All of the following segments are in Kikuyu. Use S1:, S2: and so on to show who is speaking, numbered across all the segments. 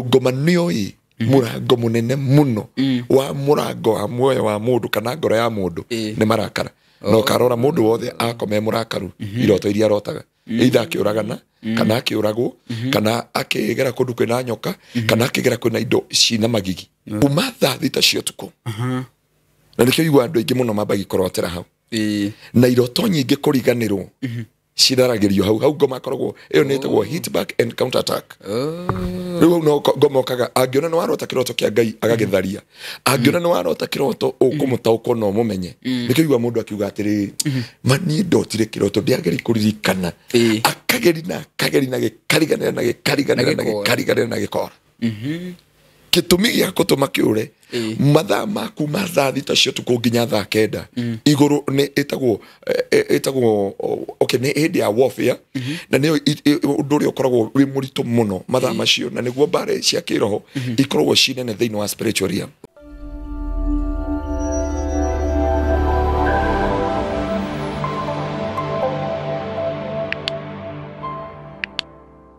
S1: Ngoma nĩoĩ mũrango mũnene mũno wa mũrango wa muoyo wa mũndũ kana ngoro ya mũndũ nĩ marakara. Na ũkarora mũndũ wothe akome mũrakaru, iroto iria arotaga, either akĩũragana kana akĩũragwo kana akĩgera kũndũ kwĩna nyoka kana akĩgera kwĩna indo cina magigi kuma thaa 6 cia ũtukũ. Na nĩkĩo igua andũ aingĩ mũno mambagia kũrotera hau. Na iroto nyingĩ kũriganĩrwo ciraragĩrio hau hau. Ngoma akoragwo ĩyo nĩ ĩtagwo hit back and counter attack. Rĩu hau no ngoma okaga, angĩona nĩ warota kĩroto kĩa Ngai agagĩtharia, angĩona nĩ warota kĩroto ũkũmũtaũkwo na ũmũmenye. Nĩkĩo igua mũndũ akiuga atĩrĩrĩ, ma niĩ ndotire kĩroto ndĩageri kũririkana, akageri na akageri na gĩkariganĩra na gĩkariganĩra na gĩkariganĩra na gĩkora. Gĩtũmi gĩa gũtũma kĩũre, mathaa ma kuma thaa 6 cia ũtukũ nginya thaa 9 igũrũ nĩ ĩtagwo ĩtagwo okay, nĩ hĩndĩ ya warfare, na nĩyo ũndũ ũrĩa ũkoragwo wĩ mũritũ mũno mathaa macio, na nĩguo mbara cia kĩroho ikoragwo ci nene thĩinĩ wa spiritual realm.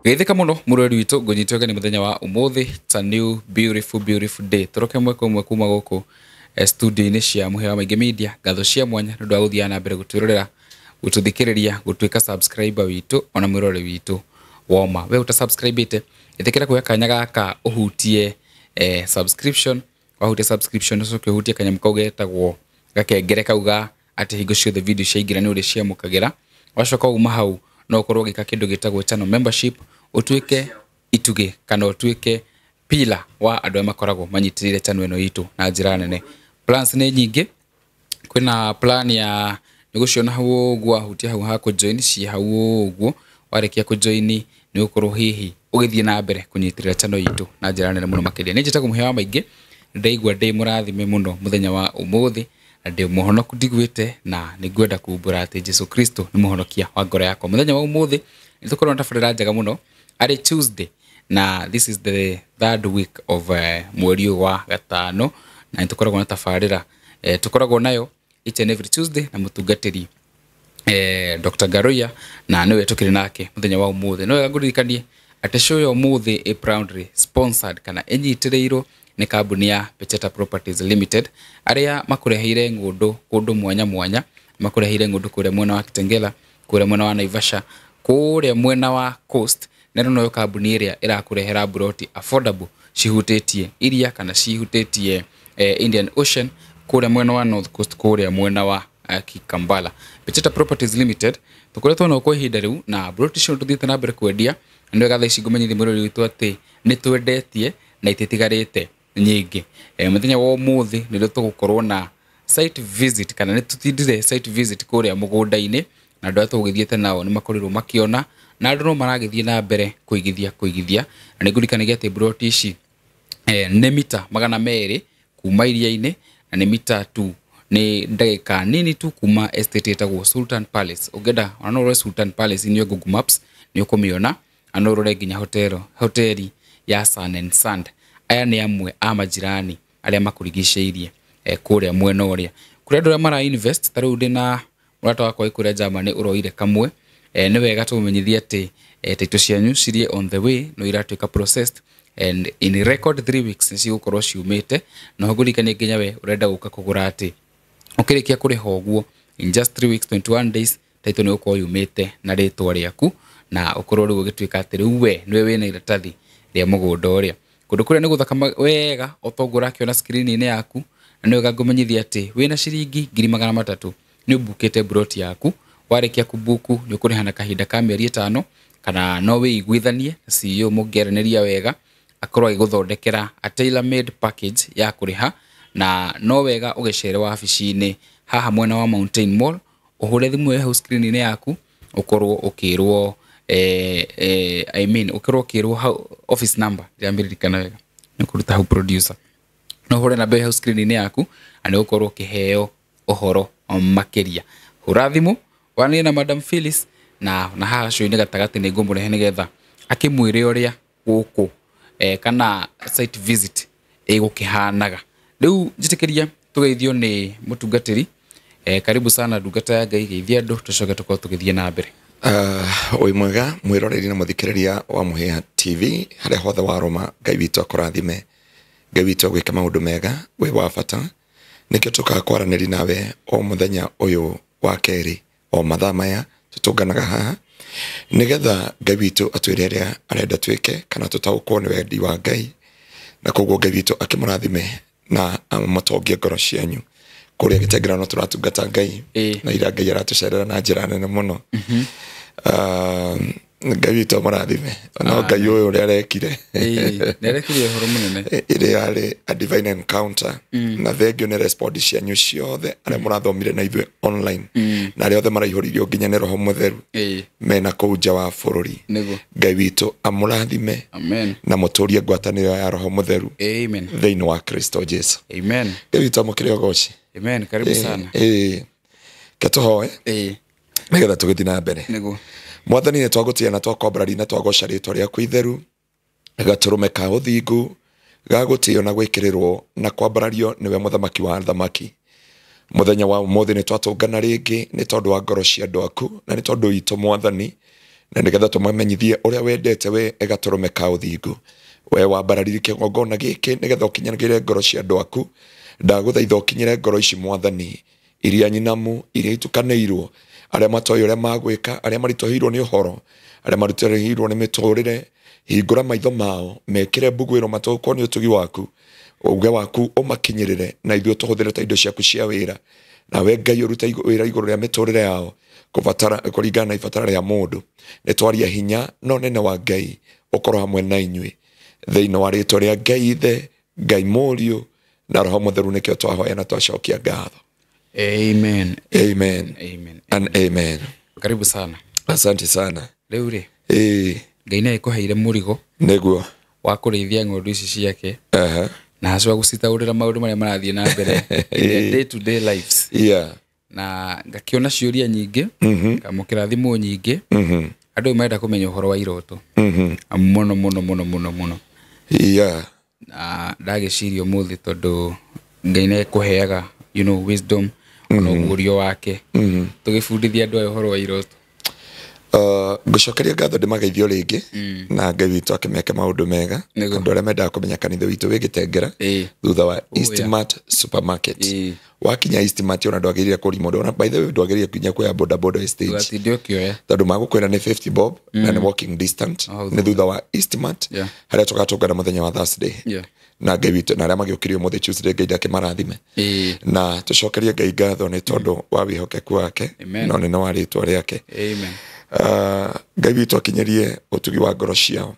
S2: Geithĩka mũno mũrori witũ, ngũnyite ũgeni mũthenya wa ũmũthĩ. It's a new beautiful beautiful day. Tũroke mweka ũmwe kuma gũkũ studio-inĩ cia Mũhĩa wa Maingĩ Media. Ngatho cia mwanya nĩ ũndũ wa gũthiaga na mbere gũtwĩrorera, gũtũthikĩrĩria, gũtuĩka subscriber witũ ona mwĩrore witũ woma. We ũta subscribe-ĩte, ĩtĩkĩra kuoya kanya gaka ũhutie subscription. Wahutia subscription, ũcoke ũhutie kanyamũ kau getagwo gakengere kau ga atĩ hingo ciothe video ciaingĩra nĩ ũrĩ ciamũkagĩra. Wacoka uma hau, no ũkorwo ũgĩka kĩndũ gĩtagwo channel membership, ũtuĩke itugĩ kana ũtuĩke pillar wa andũ arĩa makoragwo manyitĩrĩire channel ĩno itũ na njĩra nene. Plans nĩ nyingĩ, kwĩna plan ya nĩ gũciona hau ũguo, wahutia hau ha kũ-join ciĩ hau ũguo. Warĩkia kũ-join, nĩ ũgũkorwo hihi ũgĩthiĩ na mbere kũnyitĩrĩra channel itũ na njĩra nene mũno makĩria. Nĩ njĩtagwo Mũhĩa wa Maingĩ, ndaigua ndĩ mũrathime mũno mũthenya wa ũmũthĩ na ndĩ mũhonoku ndigwĩte, na nĩ ngwenda kumbũra atĩ Jesu Kristo nĩ mũhonokia wa ngoro yakwa. Mũthenya wa ũmũthĩ nĩ tũkorwo na tabarĩra njega mũno, arĩ Tuesday, na this is the third week of mweri ũyũ wa gatano, na nĩ tũkoragwo na tabarĩra tũkoragwo nayo each and every Tuesday na mũtungatĩri Dr. Ngaruiya, na nĩwe tũkĩrĩ nake mũthenya wa ũmũthĩ. No wega ngũririkanie atĩ show ya ũmũthĩ ĩ proudly sponsored kana ĩnyitĩrĩirwo nĩ kambuni ya Pecheta Properties Limited, arĩa makũreheire ng'ũndũ kũndũ mwanya mwanya. Makũreheire ng'ũndũ kũrĩa mwena wa Kitengela, kũrĩa mwena wa Naivasha, kũrĩa mwena wa Coast, na ĩno noyo kambuni ĩrĩa ĩrakũrehera mburoti affordable cihutĩtie iria kana cihutĩtie Indian Ocean, kũrĩa mwena wa North Coast, kũrĩa mwena wa Kikambala. Pecheta Properties Limited tũkoretwo nao kwa ihinda rĩu, na mburoti icio tũthiĩte na mbere kwendia, na nĩ wega thaa ici ngũmenyithie mwĩrori witũ atĩ nĩ twendetie na ititigarĩte nyingĩ. Mũthenya wa ũmũthĩ nĩrĩo tũgũkorwo na site visit, kana nĩ tũtindire site visit kũrĩa mũgũnda-inĩ, na andũ arĩa tũgũgĩthiĩte nao nĩ makorirwo makĩona, na andũ no maragĩthiĩ na mbere kũigithia kũigithia. Na nĩ ngũririkanagia atĩ mburoti ici nĩ mita 200 kuma iria-inĩ, na nĩ mita tu, nĩ ndagĩka nini tu kuma estate ĩtagwo Sultan Palace. Ũngĩenda ona no ũrore Sultan Palace inĩ Google Maps nĩ ũkũmĩona, na no ũrore nginya hoteli ya Sun and Sand. Aya nĩ amwe a majirani arĩa makũrigicĩirie kũrĩa mwena ũrĩa kũrĩa andũ arĩa mara invest. Ta rĩu ndĩna mũrata wakwa wĩ kũrĩa Germany ũroire kamwe, nĩ wega tũmũmenyithie atĩ title cianyu cirĩ on the way, no iratuĩka processed and in record 3 weeks nĩ cigũkorwo ciumĩte. Na ngũririkanie nginya we ũrenda gũka kũgũra atĩ ũkĩrĩkia kũrĩha ũguo, in just 3 weeks, 21 days, title nĩ gũkorwo yumĩte na rĩtwa rĩaku, na ũkorwo rĩu ũgĩtuĩka atĩ rĩu we nĩwe wĩna iratathi rĩa mũgũnda ũrĩa. Kũndũ kũrĩa nĩ gũthaka wega o ta ũguo ũrakĩona screen-inĩ yaku. Na nĩ wega ngũmenyithia atĩ wĩna ciringi 300,000 nĩ ũmbukĩte mburoti yaku. Warĩkia kũmbuku, nĩ ũkũrĩha na kahinda ka mĩeri 5, kana no wĩiguithanie na CEO mũngĩaranĩria wega akorwo agĩgũthondekera a tailor made package ya kũrĩha. Na no wega ũgĩcere wabici-inĩ haha mwena wa Mountain Mall, ũhũre thimũ ĩyo hau screen-inĩ yaku, ũkorwo ũkĩrwo I mean ũkorwo ũkĩrwo hau office number, ndĩramĩririkana wega nĩ kũruta hau producer. No ũhũre namba ĩyo hau screen-inĩ yaku na nĩ ũgũkorwo ũkĩheo ũhoro makĩria. Hũra thimũ waranĩrie na Madam Phyllis, na haha show-inĩ gatagatĩ nĩ ngũmũrehe nĩgetha akĩmwĩre ũrĩa gũkũ kana site visit ĩgũkĩhanaga. Rĩu njĩtĩkĩria tũgeithio nĩ mũtungatĩri. Karibu sana ndungata ya Ngai, geithia andũ tũcoke tũkorwo tũgĩthiĩ na mbere.
S1: Wĩ mwega mwĩroreri na mũthikĩrĩria wa Mũhĩa TV harĩa hothe warũma, Ngai witũ akũrathime, Ngai witũ agwĩke maũndũ mega, wĩ wa bata. Nĩkĩo tũkaga kwaranĩria nawe o mũthenya ũyũ wa kerĩ o mathaa maya tũtũnganaga haha nĩgetha Ngai witũ atwĩre ũrĩa arenda twĩke kana tũtaũkwo nĩ wendi wa Ngai, na koguo Ngai witũ akĩmũrathime na amũtongie ngoro cianyu. Kũrĩa gĩtengerano tũratungata Ngai na ira Ngai aratũcerera na njĩra nene mũno. Ngai witũ amũrathime. No Ngai ũyũ ũrĩa arekire
S2: nĩarekire ũhoro mũnene,
S1: ĩrĩa yarĩ a divine encounter. Na thengio nĩ respond cianyu ciothe arĩa mũrathomire na ithuĩ online na arĩa othe maraihũririo nginya nĩ Roho Mũtheru mena kũu nja wa bũrũri. Ngai witũ amũrathime.
S2: Amen.
S1: Na mũtũrie ngwatanĩro ya Roho Mũtheru.
S2: Amen.
S1: Thĩinĩ wa Kristo Jesu.
S2: Amen.
S1: Ngai witũ amũkĩre ũgoci.
S2: Amen. Karibu sana.
S1: Ketũhoe nĩgetha tũgĩthiĩ na mbere.
S2: Nĩguo.
S1: Mwathani nĩ twagũtĩa na twakwambarari na twagoca rĩtwa rĩaku itheru, gatũrũme ka ũthingu ga gũtĩo na gwĩkĩrĩrwo na kwambarario nĩwe mũthamaki wa athamaki. Mũthenya wa ũmũthĩ nĩ twatũngana rĩngĩ nĩ tondũ wa ngoro cia andũ aku na nĩ tondũ witũ Mwathani, na nĩgetha tũmamenyithie ũrĩa wendete we gatũrũme ka ũthingu. We wambararirie kĩgongona gĩkĩ nĩgetha ũkinyanĩre ngoro cia andũ aku. Ndagũthaitha ũkinyĩre ngoro ici Mwathani, iria nyinamu, iria itukanĩirwo, arĩa matoĩ ũrĩa magwĩka, arĩa maritũhĩirwo nĩ ũhoro, arĩa maritũhĩirwo nĩ mĩtũrĩre. Hingũra maitho mao, mekĩre mbuguĩro matũkwo nĩ ũtugi waku, uge waku ũmakinyĩrĩre, na ithuĩ tũhũthĩre ta indo ciaku cia wĩra. Nawe Ngai ũrute wĩra igũrũ rĩa mĩtũrĩre yao kũbatara kũringana na ibatara rĩa mũndũ. Nĩ twaria hinya na ũnene wa Ngai ũkorwo hamwe na inyuĩ thĩinĩ wa rĩtwa rĩa Ngai Ithe, Ngai Mũriũ na Roho Mũtheru, nĩkĩo twahoya na twacokia ngatho.
S2: Amen.
S1: Amen.
S2: Amen.
S1: And amen.
S2: Karibu sana.
S1: Asante sana.
S2: Rĩu rĩ, Ngai nĩ agĩkũheire mũrigo
S1: Nĩguo
S2: wa kũrĩithia ng'ondu ici ciake na hacu gũcitaũrĩra maũndũ marĩa marathiĩ na mbere in their day to day lives. Na ngakĩona ciũria nyingĩ, ngamũkĩra thimũ nyingĩ, andũ marenda kũmenya ũhoro wa iroto mũno mũno mũno mũno mũno. Na ndagĩciria ũmũthĩ tondũ Ngai nĩ ekũheaga you know, wisdom ona ũguũrio wake, tũgĩbundithia andũ aya ũhoro wa iroto.
S1: Ngũcokeria ngatho ndĩmageithio rĩngĩ na Ngai witũ akĩmeke maũndũ mega. Andũ arĩa mendaga kũmenya kanitha witũ wĩ Gĩtengera thutha wa Eastmart Supermarket. Wakinya Eastmart ona ndwagĩrĩire kũria mũndũ, ona by the way ndwagĩrĩire nginya kuoya boda boda stage,
S2: Ndũgatinde ũkĩoya
S1: tondũ magũkwĩra nĩ 50 bob na nĩ walking distance, nĩ thutha wa Eastmart harĩa tũgatũngana mũthenya wa Thursday. Na Ngai witũ na arĩa magĩũkire ũmũthĩ Tuesday, Ngai ndakĩmarathime. Na tũcokerie Ngai ngatho nĩ tondũ wa wĩhokeku wake na ũnene wa rĩtwa rĩake.
S2: Amen.
S1: Ngai witũ akinyerie ũtugi wa ngoro ciao.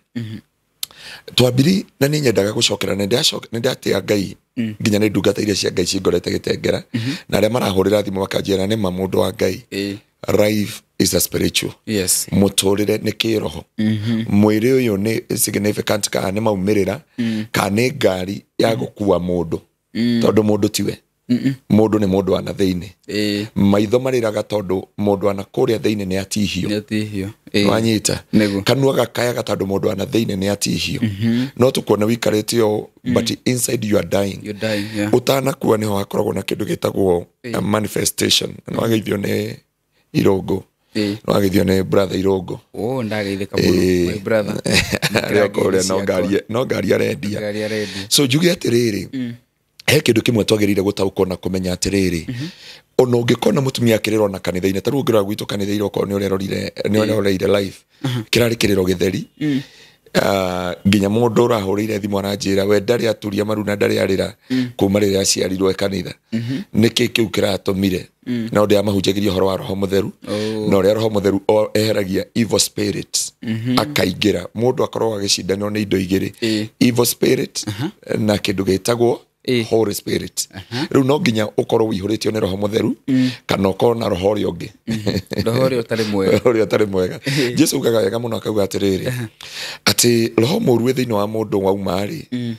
S1: Twambiri na nĩ nyendaga gũcokera, nĩ ndatĩa Ngai nginya nĩ ndungata iria cia Ngai cingorete Gĩtengera na arĩa marahũrĩra thimũ makanjĩra nĩ ma mũndũ wa Ngai. Life is a spiritual.
S2: Yes.
S1: Mũtũrĩre nĩ kĩroho. Mwĩrĩ ũyũ nĩ significant kana nĩ maumĩrĩra kana nĩ ngari ya gũkua mũndũ, tondũ mũndũ tiwe. Mũndũ nĩ mũndũ wa na thĩinĩ. Maitho marĩraga tondũ mũndũ wa na kũrĩa thĩinĩ nĩ atihio. Wanyita. Kanua gakayaga tondũ mũndũ wa na thĩinĩ nĩ atihio. No tũkuona wĩikarĩte ũũ, but inside you are dying.
S2: You're dying, yeah.
S1: Ũtanakua nĩho hakoragwo na kĩndũ gĩtagwo manifestation. Nĩ wageithio nĩ Irũngũ. Nĩ wageithio nĩ brother Irũngũ.
S2: Oh, ndageithĩka mũno, my brother.
S1: Arĩa kũrĩa no ngari arendia. So njuge atĩrĩrĩ, he kĩndũ kĩmwe twagĩrĩire gũtaũkwo na kũmenya atĩrĩrĩ, ona ũngĩkona mũtumia akĩrĩra ona kanitha-inĩ, ta rĩu ũngĩrora gwitũ kanitha-inĩ okorwo nĩ ũrerorire, nĩ ũreroreire live, kĩrarĩ kĩrĩro gĩtheri. Nginya mũndũ ũrahũrĩire thimũ aranjĩra we ndarĩ aturia maru na ndarĩ arĩra kuma rĩrĩa aciarirwo e kanitha. Nĩkĩ kĩu kĩratũmire? No ndĩramahunjagĩria ũhoro wa Roho Mũtheru, na ũrĩa Roho Mũtheru eheragia evil spirits akaingĩra. Mũndũ akoragwo agĩcindanwo nĩ indo igĩrĩ, evil spirit na kĩndũ gĩtagwo Holy Spirit. Rĩu no nginya ũkorwo ũihũrĩtio nĩ Roho Mũtheru kana ũkorwo na roho ũrĩa ũngĩ,
S2: roho ũrĩa ũtarĩ mwega.
S1: Ũrĩa ũtarĩ mwega. Jesu ugaga wega mũno akauga atĩrĩrĩ, atĩ roho mũũru wĩ thĩinĩ wa mũndũ wauma rĩ,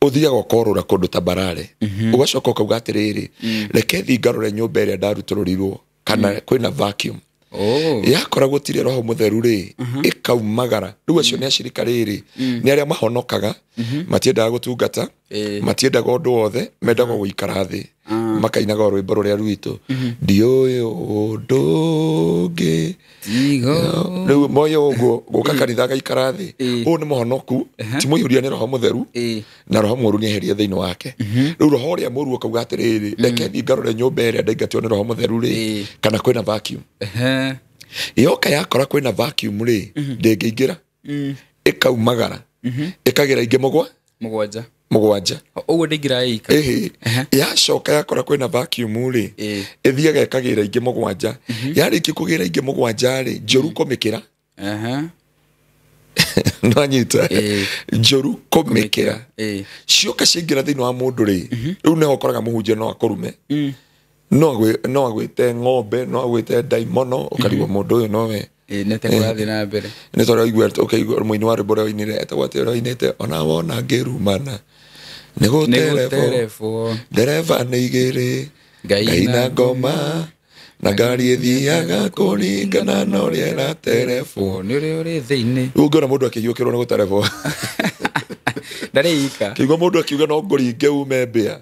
S1: ũthiaga ũkorũra kũndũ ta Mbarare, ũgacoka ũkauga atĩrĩrĩ, reke thiĩ ngarore nyũmba ĩrĩa ndarutũrũrirwo kana kwĩna vacuum. Yakoragwo tirĩ Roho Mũtheru rĩ, ĩkaumagara. Rĩu acio nĩ acirika rĩrĩ, nĩ arĩa mahonokaga, matiendaga gũtungata, matiendaga ũndũ wothe, mendaga gũikara thĩ, Makainaga rwĩmbo rũrĩa rwitũ ndiũĩ ũndũ ũngĩ. Rĩu moyo ũguo gũka kanitha agaikara thĩ. Ũyũ nĩ mũhonoku, ti mũiyũria nĩ roho mũtheru, na roho mũru nĩ eherie thĩinĩ wake. Rĩu roho ũrĩa mũru ũkauga atĩrĩrĩ, reke thiĩ ngarore nyũmba ĩrĩa ndaingatwo nĩ roho mũtheru rĩ, kana kwĩna vacuum. Yoka yakora kwĩna vacuum rĩ, ndĩngĩingĩra, ĩkaumagara, ĩkagĩra ingĩ mũgwanja.
S2: Ũguo ndĩingĩra ĩika.
S1: Yacoka yakora kwĩna vacuum rĩ, ĩthiaga ĩkagĩra ingĩ mũgwanja. Yarĩkia kũgĩra ingĩ mũgwanja rĩ, njũru kũmĩkĩra. Nĩwanyita? Njũru kũmĩkĩra. Cioka ciaingĩra thĩinĩ wa mũndũ rĩ, rĩu nĩho ũkoraga mũhunjia no akũrume, no agwĩte ng'ombe, no agwĩte ndaimono, ũkarigwo mũndũ ũyũ nowe.
S2: Nĩte kũrathiĩ na mbere.
S1: Nĩ tondũ ũraigua ũkaigua mũini wa rwĩmbo ũrĩa ũinire etagwo atĩ ũrĩa ũinĩte ona wona ngĩrumana nĩ gũterebwo, ndereba nĩ igĩrĩ, Ngai na ngoma, na ngari ĩthiaga kũringana na ũrĩa ĩraterebwo.
S2: Nĩ ũrĩa ũrĩ thĩinĩ.
S1: Rĩu ũngĩona mũndũ akĩhiũkĩrwo nĩ gũterebwo.
S2: Ndarĩ ika.
S1: Kĩigua mũndũ akiuga no ngũringe ume mbĩa.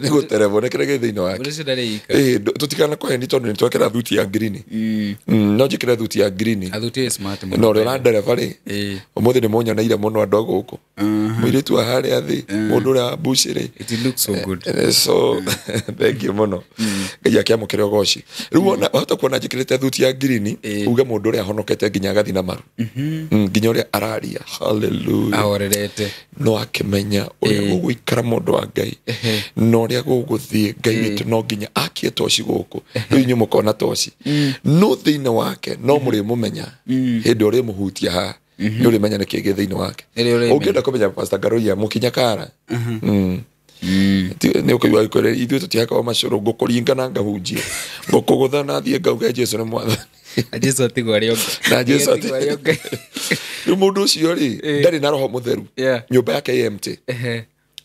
S1: Nĩ gũterebwo, nĩ kĩrĩa gĩ thĩinĩ wake.
S2: Ũndũ ũcio ndarĩ ika.
S1: Tũtikana kũheni tondũ nĩ twekĩra thuti ya green. No njĩkĩre thuti ya green.
S2: Athuti ĩ smart mũno.
S1: Na ũrĩa ũrandereba rĩ, ũmũthĩ nĩ mũnyoneire mũno andũ a gũkũ. Mũirĩtu wa harĩa thĩ, mũndũ ũrĩa wa mbuci rĩ.
S2: It looks so good.
S1: So, thank you mũno. Ngai akĩamũkĩre ũgoci. Rĩu wona wahota kuona njĩkĩrĩte thuti ya green, uge mũndũ ũrĩa ahonokete nginya agathiĩ na maru. Nginya ũrĩa araria. Hallelujah.
S2: Ahorerete.
S1: No akĩmenya ũrĩa gũgũikara mũndũ wa Ngai, na ũrĩa gũgũthiĩ Ngai witũ no nginya akie toci gũkũ. Rĩu inyuĩ mũkona toci, no thĩinĩ wake no mũrĩmũmenya hĩndĩ ũrĩa mũhutia haha, nĩ ũrĩmenya nĩkĩ gĩ thĩinĩ wake. Ũngĩenda kũmenya Pastor Ngaruiya mũkinya kara, nĩ ũkũigua agĩkwĩra ithuĩ tũtihakaga macũrũ, ngũkũringa na ngahunjia, ngũkũgũtha na thiĩ ngauge Jesũ nĩ mwathani.
S2: Na Jesũ atigwo arĩ o Ngai.
S1: Na Jesũ atigwo
S2: Ngai.
S1: Rĩu mũndũ ũcio rĩ, ndarĩ na roho mũtheru, nyũmba yake ĩ empty.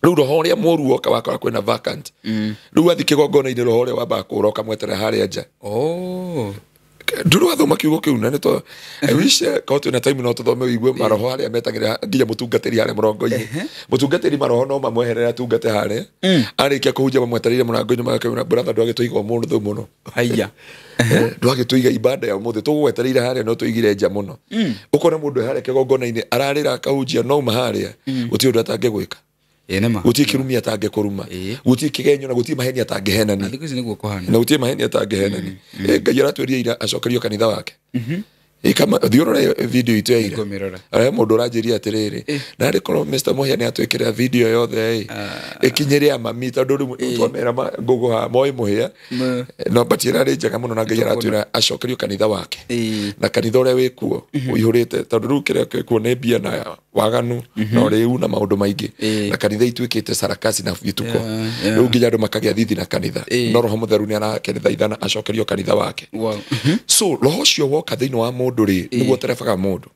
S1: Rĩu roho ũrĩa mũru woka wakora kwĩna vacant. Rĩu athiĩ kĩgongona-inĩ roho ũrĩa wambaga kũũra ũkamweterera harĩa nja. Ndũrĩ wathoma kiugo kĩu na nĩtũ I wish korwo twĩna time no tũthome ũigue maroho harĩa metagĩrĩra nginya mũtungatĩri harĩa mũrongo-inĩ. Mũtungatĩri maroho no mamweherere atungate harĩa. Arĩkia kũhunjia mamwetereire mũrango-inĩ magakĩmwĩra brother ndwagĩtũiga ũmũthĩ mũno.
S2: Haiya.
S1: Ndwagĩtũiga ibada ya ũmũthĩ tũgũgwetereire harĩa no tũigire nja mũno. Ũkona mũndũ harĩa kĩgongona-inĩ ararĩra akahunjia no uma harĩa gũtirĩ ũndũ atangĩgwĩka. Gũtirĩ kĩrumi atangĩkũruma, gũtirĩ kĩgenyo na gũtirĩ maheni atangĩhenani.
S2: Na thikũ ici nĩguo kũhana.
S1: Na gũtirĩ maheni atangĩhenani. Ngai aratwĩria ira acokerio kanitha wake. Thiĩ ũrore video itũ ya ira. Arĩa mũndũ ũranjĩria atĩrĩrĩ, narĩ korwo Mr. Mũhia nĩ atwĩkĩrĩra video yothe ĩ, ĩkinyĩre amami tondũ rĩu twamera ngũgũ haha moĩ Mũhia. No but ĩrarĩ njega mũno na Ngai aratwĩra acokerio kanitha wake. Na kanitha ũrĩa wĩkuo ũihũrĩte tondũ rĩu kĩrĩa gĩkuo nĩ mbia na waganu na ũrĩu na maũndũ maingĩ. Na kanitha ituĩkĩte sarakasi na vituko. Rĩu nginya andũ makagĩa thithi na kanitha. No roho mũtheru nĩ arakĩthaithana acokerio kanitha wake. So roho ũcio woka thĩinĩ wa mũndũ rĩ, nĩguo ũterebaga mũndũ.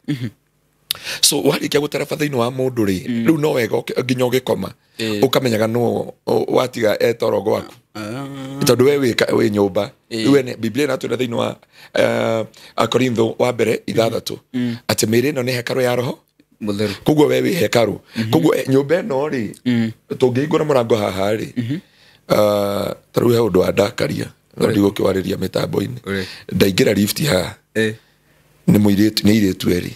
S1: So warĩkia gũtereba thĩinĩ wa mũndũ rĩ, rĩu no wega nginya ũgĩkoma ũkamenyaga no watiga etoro gwaku. Tondũ we wĩ nyũmba. Rĩu ene Biblia ĩratwĩra thĩinĩ wa Akorintho wa mbere 6 atĩ mĩĩrĩ ĩno nĩ hekarũ ya roho
S2: mũtheru.
S1: Koguo we wĩ hekarũ. Koguo nyũmba ĩno rĩ, tũngĩhingũra mũrango haha rĩ, ta rĩu he ũndũ wa ndakaria no ndigũkĩwarĩria mĩtambo-inĩ. Ndaingĩra lift haha nĩ mũirĩtu, nĩ airĩtu erĩ.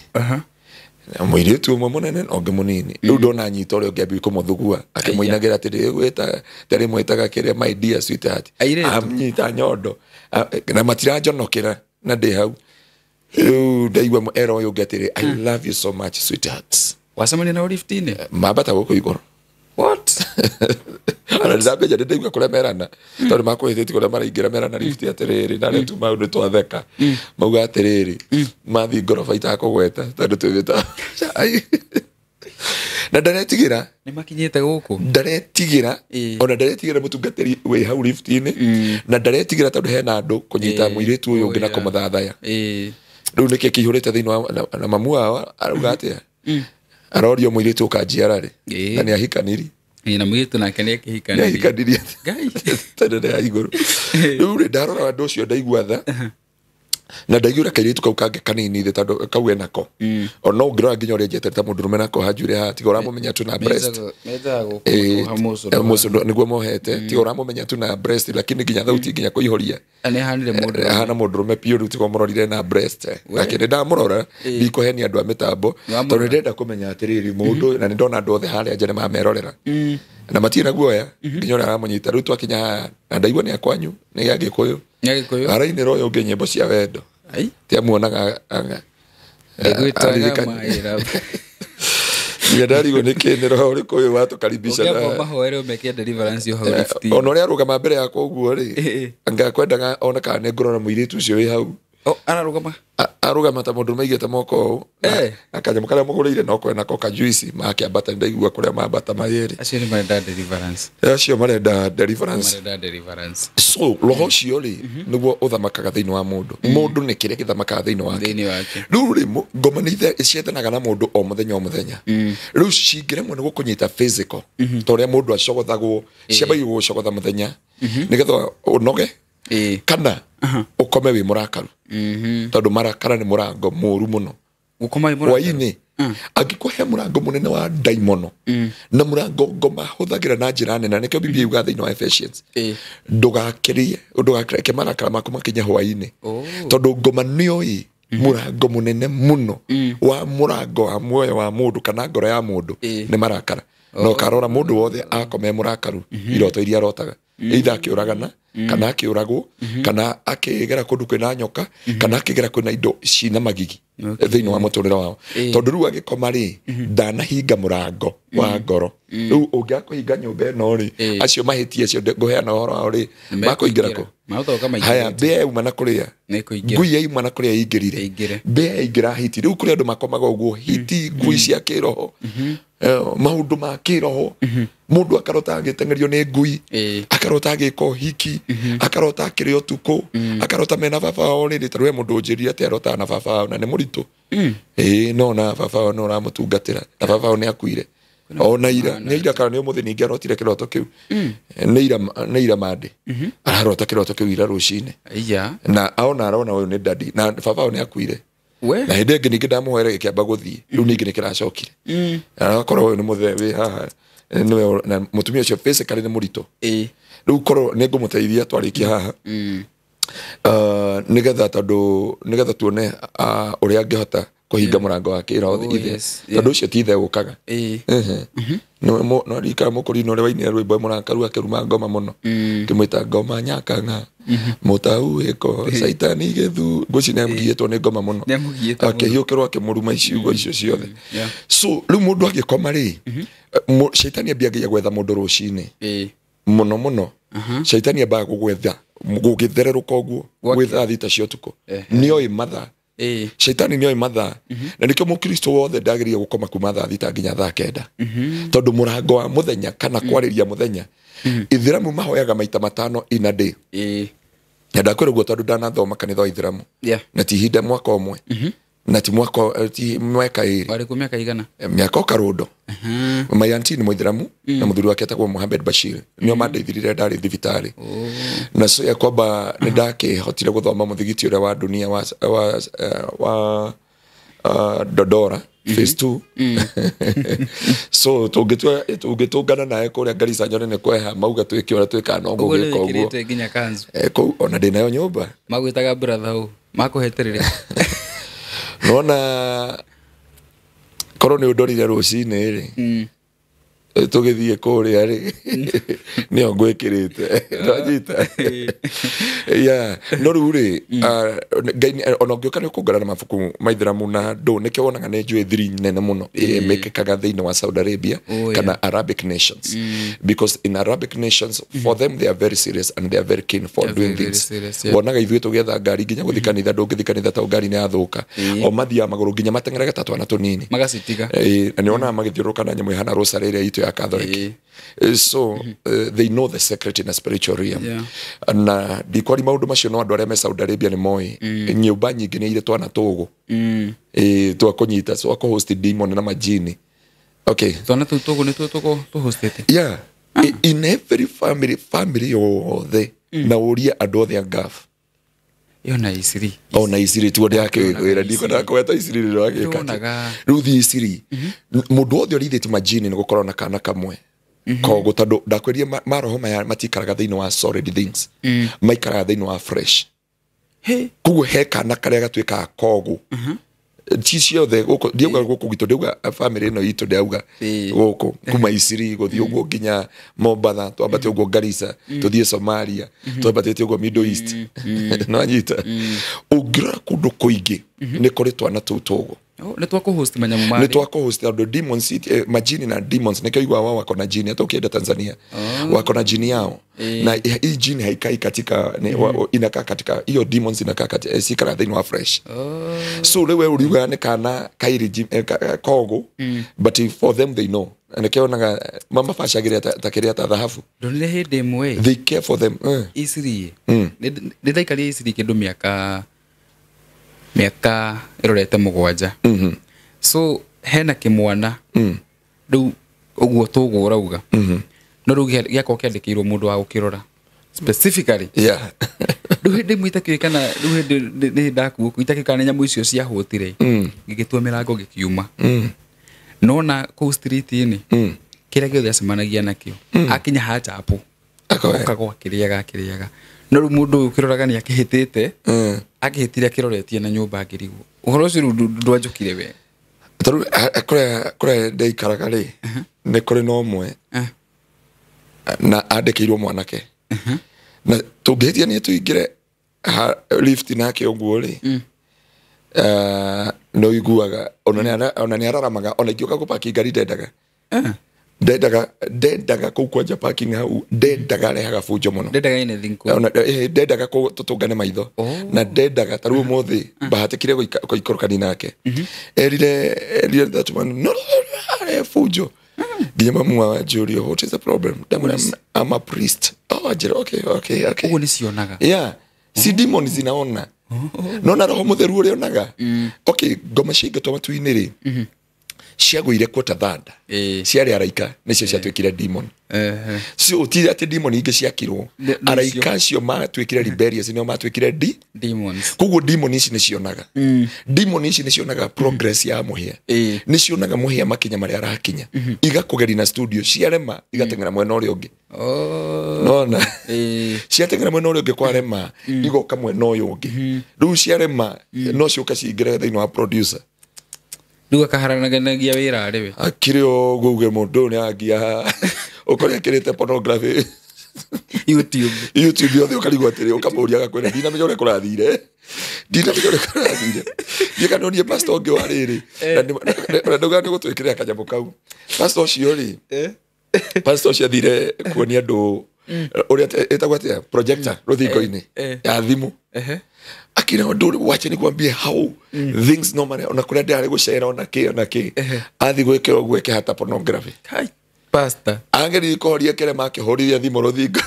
S1: Mũirĩtu ũmwe mũnene na ũngĩ mũnini. Rĩu ndona nyita ũrĩa ũngĩ ambia kũmũthugua akĩmũinagĩra atĩrĩ, gwĩta tarĩ mwĩtaga kĩrĩa my dear sweetheart. Amnyita nyondo na matiranjonokera na ndĩ hau. Rĩu ndaigua era ũyũ ũngĩ atĩrĩ, I love you so much sweetheart.
S2: Wacemania nao lift-inĩ?
S1: Mambata gũkũ igũrũ.
S2: What?
S1: Ona ndĩramenya nĩ ndaigua kũrĩa merana tondũ makũhĩtĩtie kũrĩa maraingĩra merana lift atĩrĩrĩ, na arĩa tu maũndũ twatheka mauga atĩrĩrĩ, mathiĩ ngoroba itakũgweta tondũ twĩmĩta. Na ndaretigĩra.
S2: Nĩ makinyĩte gũkũ?
S1: Ndaretigĩra. Ona ndaretigĩra mũtungatĩri wĩ hau lift-inĩ. Na ndaretigĩra tondũ hena andũ kũnyita mũirĩtu ũyũ ũngĩ na kũmũthathaya. Rĩu nĩkĩ kĩihũrĩte thĩinĩ wa na mamu wao arauga atĩa? Arorio mũirĩtu ũkanjiara rĩ, na nĩ ahikaniri.
S2: Na mũirĩtu nake nĩ akĩhikanirie.
S1: Nĩ ahikanirie.
S2: Ngai.
S1: Tondũ nĩ ya igũrũ. Rĩu rĩ, ndarora andũ ũcio ndaigua tha. Na ndaiguire kairĩtu kau kangĩ kanini thĩ tondũ kau enako. Ona ũngĩrora nginya ũrĩa njete ta mũndũrũme nako hanjuĩrĩ haha tiga ũramũmenya tu na breast. Mũcũrũ nĩguo mohete tiga ũramũmenya tu na breast, lakini nginya thauti nginya kũihũria ahana mũndũrũme piũ rĩu tiga ũmũrorire na breast. Lakini ndamũrora ndikũhenia andũ a mĩtambo tondũ ndĩrenda kũmenya atĩrĩrĩ mũndũ na nĩndona andũ othe harĩa nja nĩmamerorera na matirĩ na guoya nginya ũrĩa aramũnyita. Rĩu twakinya haha na ndaigua nĩ akwanyu nĩ Agĩkũyũ arainĩra ũyũ ũngĩ nyĩmbo cia wendo tiamuonaga ndarigwo nĩkĩ nĩ roho ũrĩkũ ũyũ watũkaribisha ona ũrĩa arũgama mbere yakwa ũguo rĩ ngakwendaga ona kana nĩ ngũrora mũirĩtu ũcio wĩ hau. Arũgama ta mũndũ maigĩte moko ũũ na kanyamũ karĩa mũgũrĩire no kwenako kajuici makĩambata ndaigua kũrĩa mambata mayĩrĩ. Acio marenda deliverance. So roho ũcio rĩ nĩguo ũthamakaga thĩinĩ wa mũndũ. Mũndũ nĩ kĩrĩa gĩthamakaga thĩinĩ wake. Rĩu rĩ ngoma nĩ ciethanaga na mũndũ o mũthenya o mũthenya. Rĩu cingĩremwo nĩ gũkũnyita physical ta ũrĩa mũndũ acogothagwo ciambagia gũgũcogotha mũthenya nĩgetha ũnoge kana ũkome wĩ mũrakaru tondũ marakara nĩ mũrango mũru mũno. Hwaĩ-inĩ angĩkũhe mũrango mũnene wa ndaimono na mũrango ngoma hũthagĩra na njĩra nene, nĩkĩo Biblia yugaga thĩinĩ wa Ephesians ndũgakĩrie ndũgakareke marakara maku makinye hwaĩ-inĩ tondũ ngoma nĩoĩ mũrango mũnene mũno wa mũrango wa muoyo wa mũndũ kana ngoro ya mũndũ nĩ marakara. Na ũkarora mũndũ wothe akome mũrakaru iroto iria arotaga either akĩũragana kana akĩũragwo kana akĩgera kũndũ kwĩna nyoka kana akĩgera kwĩna indo cina magigi thĩinĩ wa mũtũrĩre wao tondũ rĩu agĩkoma rĩ ndanahinga mũrango wa ngoro. Rĩu ũngĩaga kũhinga nyũmba ĩno rĩ acio mahĩtie acio ngũheana ũhoro wao rĩ makũingĩra kũ? Haya mbĩa yauma na kũrĩa ngui yauma na kũrĩa ĩingĩrire mbĩa yaingĩra hiti. Rĩu kũrĩ andũ makomaga ũguo hiti ngui cia kĩroho maũndũ ma kĩroho mũndũ akarota agĩteng'erio nĩ ngui akarota agĩka ũhiki akarota akĩrĩa ũtukũ akarota mena baba wao rĩrĩ ta rĩu he mũndũ ũnjĩrire atĩ arotaga na baba wao na nĩ mũritũ. Ĩĩ no na baba wao no ũramũtungatĩra na baba wao nĩ akuire ona ira nĩ ira kana nĩ ũmũthĩ ningĩ arotire kĩroto kĩu nĩ ira mande ararota kĩroto kĩu ira rũcinĩ na aona arona ũyũ nĩ dadi na baba wao nĩ akuire na hĩndĩ ĩngĩ ningĩ ndamũhoere gĩkĩamba gũthiĩ rĩu ningĩ nĩ kĩracokire arakorwo ũyũ nĩ mũthee wĩ haha nĩwe na mũtumia ũcio physically nĩ mũritũ. Rĩu korwo nĩ ngũmũteithia twarĩkia haha nĩgetha tondũ nĩgetha tuone ũrĩa angĩhota kũhinga mũrango wa kĩroho ithe tondũ ũcio ti ithe ũkaga. No rika mũkũrinũ ũrĩa wainire rwĩmbo mũrakaru akĩruma ngoma mũno kĩmwĩta ngoma nyakang'a mũtau ĩko caitani gĩthu ngũci nĩamũgiĩtwo nĩ ngoma mũno akĩhiũkĩrwo akĩmũruma ciugo icio ciothe. So rĩu mũndũ agĩkoma rĩ caitani ambiagia gwetha mũndũ rũcinĩ mũno mũno. Caitani ambaga gũgwetha gũgĩthererũka ũguo gwĩ thaa thita cia ũtukũ nĩoĩ mathaa. Shaitani nĩoĩ mathaa na nĩkĩo mũkristo wothe ndagĩrĩire gũkoma kuma thaa thita nginya thaa kenda tondũ mũrango wa mũthenya kana kwarĩria mũthenya ithiramu mahoyaga maita matano in a day. Na ndakwĩra ũguo tondũ ndanathoma kanitha wa ithiramu na ti ihinda mwaka ũmwe na ti mwaka ti mwaka ĩrĩ.
S2: Warĩ kuo mĩaka igana?
S1: Mĩaka o karũndo. My auntie nĩ mũithiramu na mũthuri wake etagwo Mohamed Bashir nĩo mandeithirire ndarĩ thibitarĩ na so ya kwamba nĩ ndakĩhotire gũthoma mũthigiti ũrĩa wa dunia wa Dodora phase 2. So tũngĩtũngana naye kũrĩa Garissa nyone nĩ kweha mauga twĩke ũrĩa twĩkaga no ngũgĩka ũguo.
S2: Wĩkĩrĩte nginya kanzu
S1: kũu ona ndĩnayo nyũmba
S2: magwĩtaga brother ũ makũhetĩrĩre
S1: nona korwo nĩ ũndorire rũcinĩ rĩ tũgĩthiĩ kũrĩa rĩ nĩyo ngwĩkĩrĩte ndwanyita. Yeah no rĩu rĩ Ngai ona ũngĩũka nĩ ũkũngana na mabuku ma ithiramu na ndũ nĩkĩo wonaga nĩ njũĩ thiri nene mũno ĩrĩa ĩmĩkĩkaga thĩinĩ wa Saudi Arabia kana Arabic nations because in Arabic nations for them they are very serious and they are very keen for doing things. Wonaga ithuĩ tũgĩetha ngari nginya gũthiĩ kanitha ndũngĩthiĩ kanitha tondũ ngari nĩ yathũka o mathiaga magũrũ nginya mateng'eraga ta twana tũnini
S2: magacitiga.
S1: Na nĩ wonaga magĩthiũrũrũka na nyamũ ĩhana rosary ĩrĩa itũ ya Catholic. So they know the secret in a spiritual realm. Na ndikwari maũndũ macio no andũ arĩa me Saudi Arabia nĩ moĩ nyũmba nyingĩ nĩ irĩ twana tũgũ twa kũnyita twa kũhost demon na majini. Okay
S2: twana tũu tũgũ nĩtuo tũhostete.
S1: Yeah in every family yothe na ũrie andũ othe a Gulf
S2: Yona Isiri.
S1: Ona Isiri tuo ndĩrakĩwĩra ndikwenda kũgweta Isiri rĩrĩa wagĩka. Rĩu thiĩ Isiri. Mũndũ wothe ũrĩithĩtie majini nĩ gũkorwo na kana kamwe. Koguo tondũ ndakwĩrire maroho maya matikaraga thĩinĩ wa solid things. Maikaraga thĩinĩ wa fresh. Koguo he kana karĩa gatuĩkaga kogu. Ti ciothe gũkũ ndiauga gũkũ gwitũ ndiauga family ĩno itũ ndiauga gũkũ kuma Isiri gũthiĩ ũguo nginya Mombatha twambate ũguo Garissa tũthiĩ Somalia twambatĩte ũguo Middle East. No anyita. Ũngĩrora kũndũ kũingĩ nĩ kũrĩ twana tũu tũgũ.
S2: Nĩ twakũhost manyamũ marĩ.
S1: Nĩ twakũhost tondũ demons majini na demons nĩkĩo igua wao wako na jini hata ukienda Tanzania wako na jini yao. Na hii jini haikai katika inakaa katika hiyo demons inakaa katika sikara thĩinĩ wa fresh. So rĩu we ũriugaga nĩ kana kairi kogo but for them they know. Nĩkĩo onaga mama bacagĩrĩra ta kĩrĩa ta thahabu.
S2: Ndonire hĩndĩ ĩmwe.
S1: They care for them.
S2: Isiri. Nĩ ndaikarire Isiri kĩndũ miaka ĩrorete 7. So hena kĩmwana rĩu ũguo tũguo ũrauga. No rĩu gĩakorwo kĩandĩkĩirwo mũndũ wa gũkĩrora specifically.
S1: Yeah.
S2: Rĩu hĩndĩ ĩmwe itakĩũĩ kana rĩu hĩndĩ nĩ ndakuo itakĩũĩ kana nyamũ icio ciahũtire gĩgĩtua mĩrango gĩkiuma. Nona kũu street-inĩ kĩrĩa gĩothe acemanagia nakĩo akinya hachapo akagwa kĩrĩaga. No rĩu mũndũ ũyũ ũkĩroraga nĩ akĩhĩtĩte akĩhĩtire akĩroretie na nyũmba ngĩrigwo ũhoro ũcio rĩu ndwanjũkire we.
S1: Tondũ kũrĩa ndaikaraga rĩ nĩ kũrĩ na ũmwe na andĩkĩirwo mwanake na tũngĩhĩtia nĩ tũingĩre lift nake ũguo rĩ nĩ ũiguaga ona nĩ araramaga ona ingĩũka gũpaki ngari ndendaga. Ndendaga kũu kwanja parking hau ndendaga rehaga bunjo mũno.
S2: Ndendaga anything kũu.
S1: Ndendaga tũtũngane maitho. Na ndendaga ta rĩu ũmũthĩ bahatikire gũikũrũkani nake. Erire that man no are bunjo. Nginya mamu wa anjũria what is the problem? Ndamwĩra I'm a priest. Oh anjĩra okay.
S2: Ũguo nĩ cionaga.
S1: Yeah. Si demons zinaona. Nona roho mũtheru ũrĩa onaga. Okay, ngoma ciaingatwo matu-inĩ rĩ. Ciagũire quarter third. Ciarĩ araika nĩcio ciatuĩkire demon. So ti atĩ demon ingĩ ciakirwo. Araika acio matuĩkire rebellious nĩo matuĩkire
S2: demons.
S1: Koguo demon ici nĩ cionaga. Demon ici nĩ cionaga progress ya mũhĩa. Nĩ cionaga mũhĩa makinya marĩa arakinya. Igakũgeria na studio ciarema igateng'era mwena ũrĩa ũngĩ. Nona. Ciateng'era mwena ũrĩa ũngĩ kwarema igoka mwena ũyũ ũngĩ. Rĩu ciarema no ciũka cingĩre thĩinĩ wa producer.
S2: Rĩu akaharanaganagia wĩra rĩ we.
S1: Akĩrĩ ũguo uge mũndũ nĩ angia ũkorĩa akĩrĩte pornography YouTube yothe ũkarigwo atĩrĩ ũkamũria agakwĩra ndinamenya ũrĩa kũrathire. Ndiĩ kana ũrie pastor ũngĩ wa rĩrĩ na ndauga nĩ gũtwĩkĩrĩra kanyamũ kau. Pastor ũcio rĩ pastor ũcio athire kuonia andũ ũrĩa ĩtagwo atĩa projector rũthingo-inĩ ya thimũ. Akina ũndũ wache nikwambie how things normally ona kũrĩa ndĩrarĩ gũcera ona kĩ athi gwĩkĩra ũguo ĩkĩhata pornography.
S2: Kai pastor
S1: angeri kũhoria kĩrema akĩhũrithia thimũ rũthingo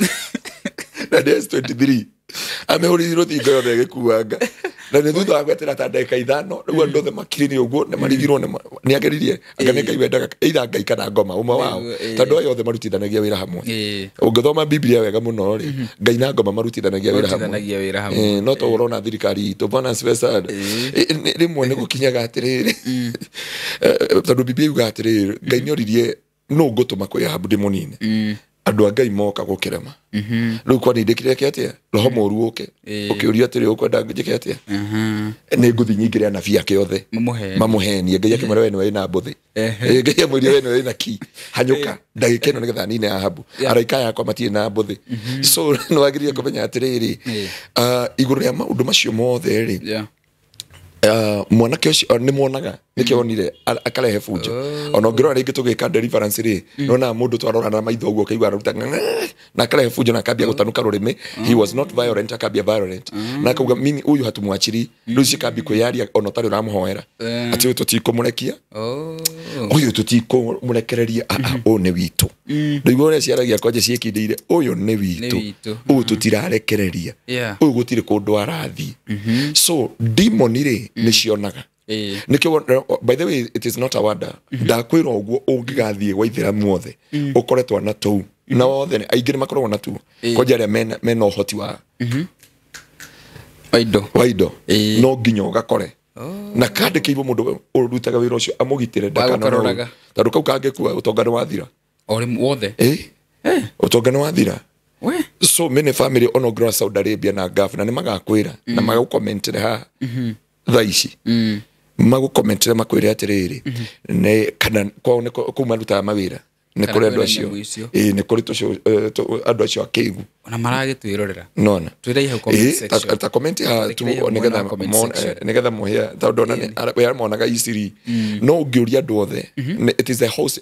S1: na nĩ S23 amĩhũrithia rũthingo yothe ĩgĩkuanga na nĩ thutha wa gwetera ta ndagĩka 5 rĩu andũ othe makiri ũguo nĩ marigirwo nĩ ageririe anga nĩ Ngai wendaga either Ngai kana ngoma ũmwe wao tondũ aya othe marutithanagia wĩra hamwe. Ũngĩthoma Biblia wega mũno rĩ Ngai na ngoma marutithanagia wĩra hamwe. No to ũrona thirikari itũ bwana asifiwe sana. Rĩmwe nĩ gũkinyaga atĩrĩrĩ tondũ Biblia yugaga atĩrĩrĩ Ngai nĩ oririe nũ ngũtũma kwĩ Ahabu ndĩmũnine. Andũ a Ngai moka gũkĩrema. Rĩu kwani ndĩkire atĩa roho mũũru ũke ũkĩũria atĩrĩ ũkwenda njĩke atĩa nĩ ngũthiĩ nyingĩre anabii ake othe mamũhenie. Ngai akĩmwĩra we nĩwe wĩna mbũthĩ. Ngai amwĩrire we nĩwe wĩna ki hanyũka ndagĩka ĩno nĩgetha nine Ahabu. Araika yakwa matirĩ na mbũthĩ. So nĩ wagĩrĩire kũmenya atĩrĩrĩ igũrũ rĩa maũndũ macio mothe rĩ mwanake ũcio nĩ mwonaga nĩkĩo onire akarehe bunjo. Ona ũngĩrora rĩngĩ tũgĩka deliverance rĩ nona mũndũ twarora na maitho ũguo ũkaigua araruta na akarehe bunjo na akambia gũtanuka rũrĩmĩ. He was not violent akambia violent na akauga mimi huyu hatumwachiri. Rĩu cikambi kwĩyaria ona ũtarĩ ũramũhoera atĩ ũyũ tũtikũmũrekia ũyũ tũtikũmũrekereria ũyũ nĩ witũ. Ndũigua ũrĩa ciaragia kwanja ciĩkindĩire ũyũ nĩ witũ ũyũ tũtirarekereria ũyũ gũtirĩ kũndũ arathiĩ. So demon rĩ nĩ cionaga. Nĩkĩo by the way it is not a wonder ndakwĩra ũguo ũngĩgathiĩ gwa ithĩramu othe ũkore twana tũu na othe aingĩ nĩ makoragwo na tuo kwanja arĩa mena ũhoti wa
S2: Wa indo.
S1: Wa indo no nginya ũgakore na kandĩkĩirwo mũndũ ũrutaga wĩra ũcio amũgitĩre ndakanone, tondũ kau kangĩkua ũtonga nĩ wathira.
S2: Wothe.
S1: Ũtonga nĩ wathira. So many family ona ũngĩrora Saudi Arabia na Gulf na nĩ magakwĩra na magũkomentere haha thaa ici, magũkomentere makwĩre atĩrĩrĩ, nĩ kana kwao nĩ kũu marutaga mawĩra nĩ kũrĩ andũ acio, nĩ kũrĩ andũ acio akĩgu
S2: ona maragĩtwĩrorera.
S1: Nona
S2: twĩre hau comment section.
S1: Ta comment ha tu nĩgetha mũhĩa, tondũ ona we monaga iciri no ũngĩũria andũ othe, it is a host,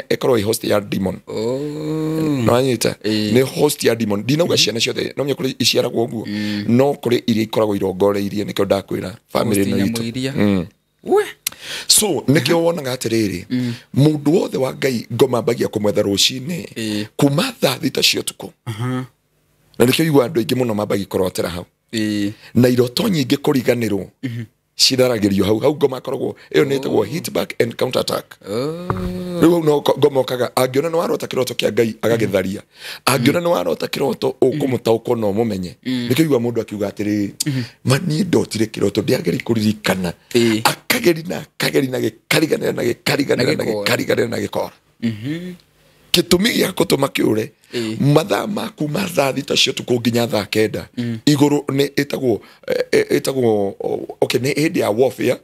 S1: ĩkorwo ĩ host ya demon. Nĩwanyita? Nĩ host ya demon. Ndinauga ciana ciothe no menya kũrĩ iciaragwo ũguo, no kũrĩ iria ikoragwo irongoreirie, nĩkĩo ndakwĩra family ĩno itũ. So nĩkĩo wonaga atĩrĩrĩ, mũndũ wothe wa Ngai ngoma ambagia kũmwetha rũcinĩ kuma thaa 6 cia ũtukũ, na nĩkĩo igua andũ aingĩ mũno mambagia kũrotera hau, na iroto nyingĩ kũriganĩrwo citharagĩrio hau. Hau ngoma akoragwo ĩyo nĩ ĩtagwo hit back and counter attack. Rĩu hau no ngoma okaga, angĩona nĩ warota kĩroto kĩa Ngai agagĩtharia, angĩona nĩ warota kĩroto ũkũmũtaũkwo na ũmũmenye. Nĩkĩo igua mũndũ akiuga atĩrĩrĩ, ma niĩ ndotire kĩroto ndiageri kũririkana, akageri na akageri na gĩkariganĩra na gĩkariganĩra na gĩkariganĩra na gĩkora. Gĩtũmi gĩa gũtũma kĩũre mathaa ma kuma thaa 6 cia ũtukũ nginya thaa 9 igũrũ nĩ ĩtagwo okay, nĩ hĩndĩ ya warfare,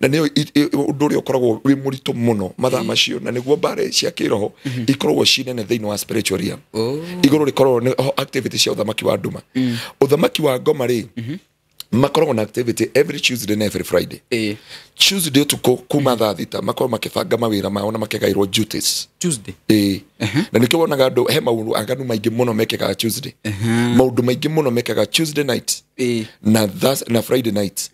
S1: na nĩyo ũndũ ũrĩa ũkoragwo wĩ mũritũ mũno mathaa macio, na nĩguo mbara cia kĩroho ikoragwo ci nene thĩinĩ wa spiritual realm. Igũrũ rĩkoragwo nĩ activity cia ũthamaki wa nduma. Ũthamaki wa ngoma rĩ, makoragwo na activity every Tuesday na every Friday. Tuesday ũtukũ kuma thaa 6 makoragwo makĩbanga mawĩra mao na makĩgaĩrwo duties.
S2: Tuesday.
S1: Na nĩkĩo wonaga andũ he maũndũ aganu maingĩ mũno mekĩkaga Tuesday. Maũndũ maingĩ mũno mekaga Tuesday night na Friday night.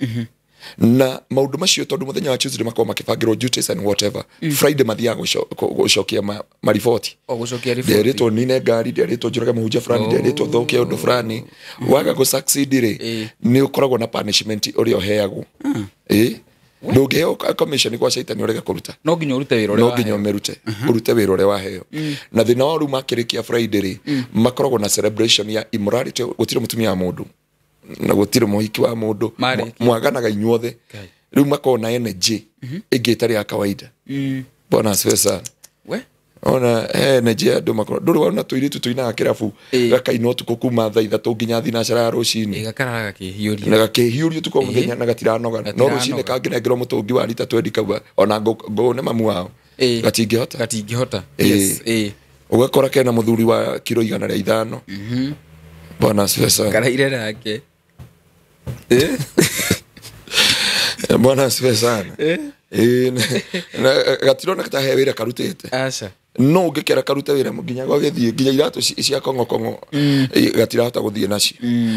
S1: Na maũndũ macio tondũ mũthenya wa Tuesday makoragwo makĩbangĩrwo duties and whatever. Friday mathiaga gũcokia mariboti.
S2: Gũcokia riboti.
S1: Nderĩtwo nine ngari, nderĩtwo njũrage mũhunjia fulani, nderĩtwo thũkie ũndũ fulani. Waga gũ succeed rĩ, nĩ ũkoragwo na punishment ũrĩa ũheagwo. Ndũngĩheo commission kwa caitani ũrege kũruta.
S2: No nginya ũrute wĩra ũrĩa.
S1: No nginya ũmĩrute. Ũrute wĩra ũrĩa waheo. Na thĩna wa rĩu makĩrĩkia Friday rĩ, makoragwo na celebration ya immorality, gũtirĩ mũtumia wa mũndũ na gũtirĩ mũhiki wa mũndũ, mwaganaga inyuothe. Rĩu makoragwo na energy ĩngĩ ĩtarĩ ya kawaida. Bwana asifiwe sana. Ona energy ya andũ makoragwo ndũrĩ wona tũirĩtu tũinaga kĩrabu gakaina ũtukũ kuma thaa 3 nginya thinacara ya rũcinĩ,
S2: gakarara gakĩhiũria
S1: na gakĩhiũria ũtukũ wa mũthenya na gatiranoga. No rũcinĩ kangĩnengerwo mũtũngi wa rita 20 kau ona ngũ nĩ mamu wao gatingĩhota.
S2: Gatingĩhota. Yes.
S1: Ũgakora kena mũthuri wa kiro 105. Bwana asifiwe sana.
S2: Karaire nake.
S1: Bwana asifiwe sana. Gatirona ta he wĩra karutĩte.
S2: Aca.
S1: No ũngĩkera karute wĩra nginya gwagĩthiĩ nginya iratũ cia kong'o kong'o gatirahota gũthiĩ nacio,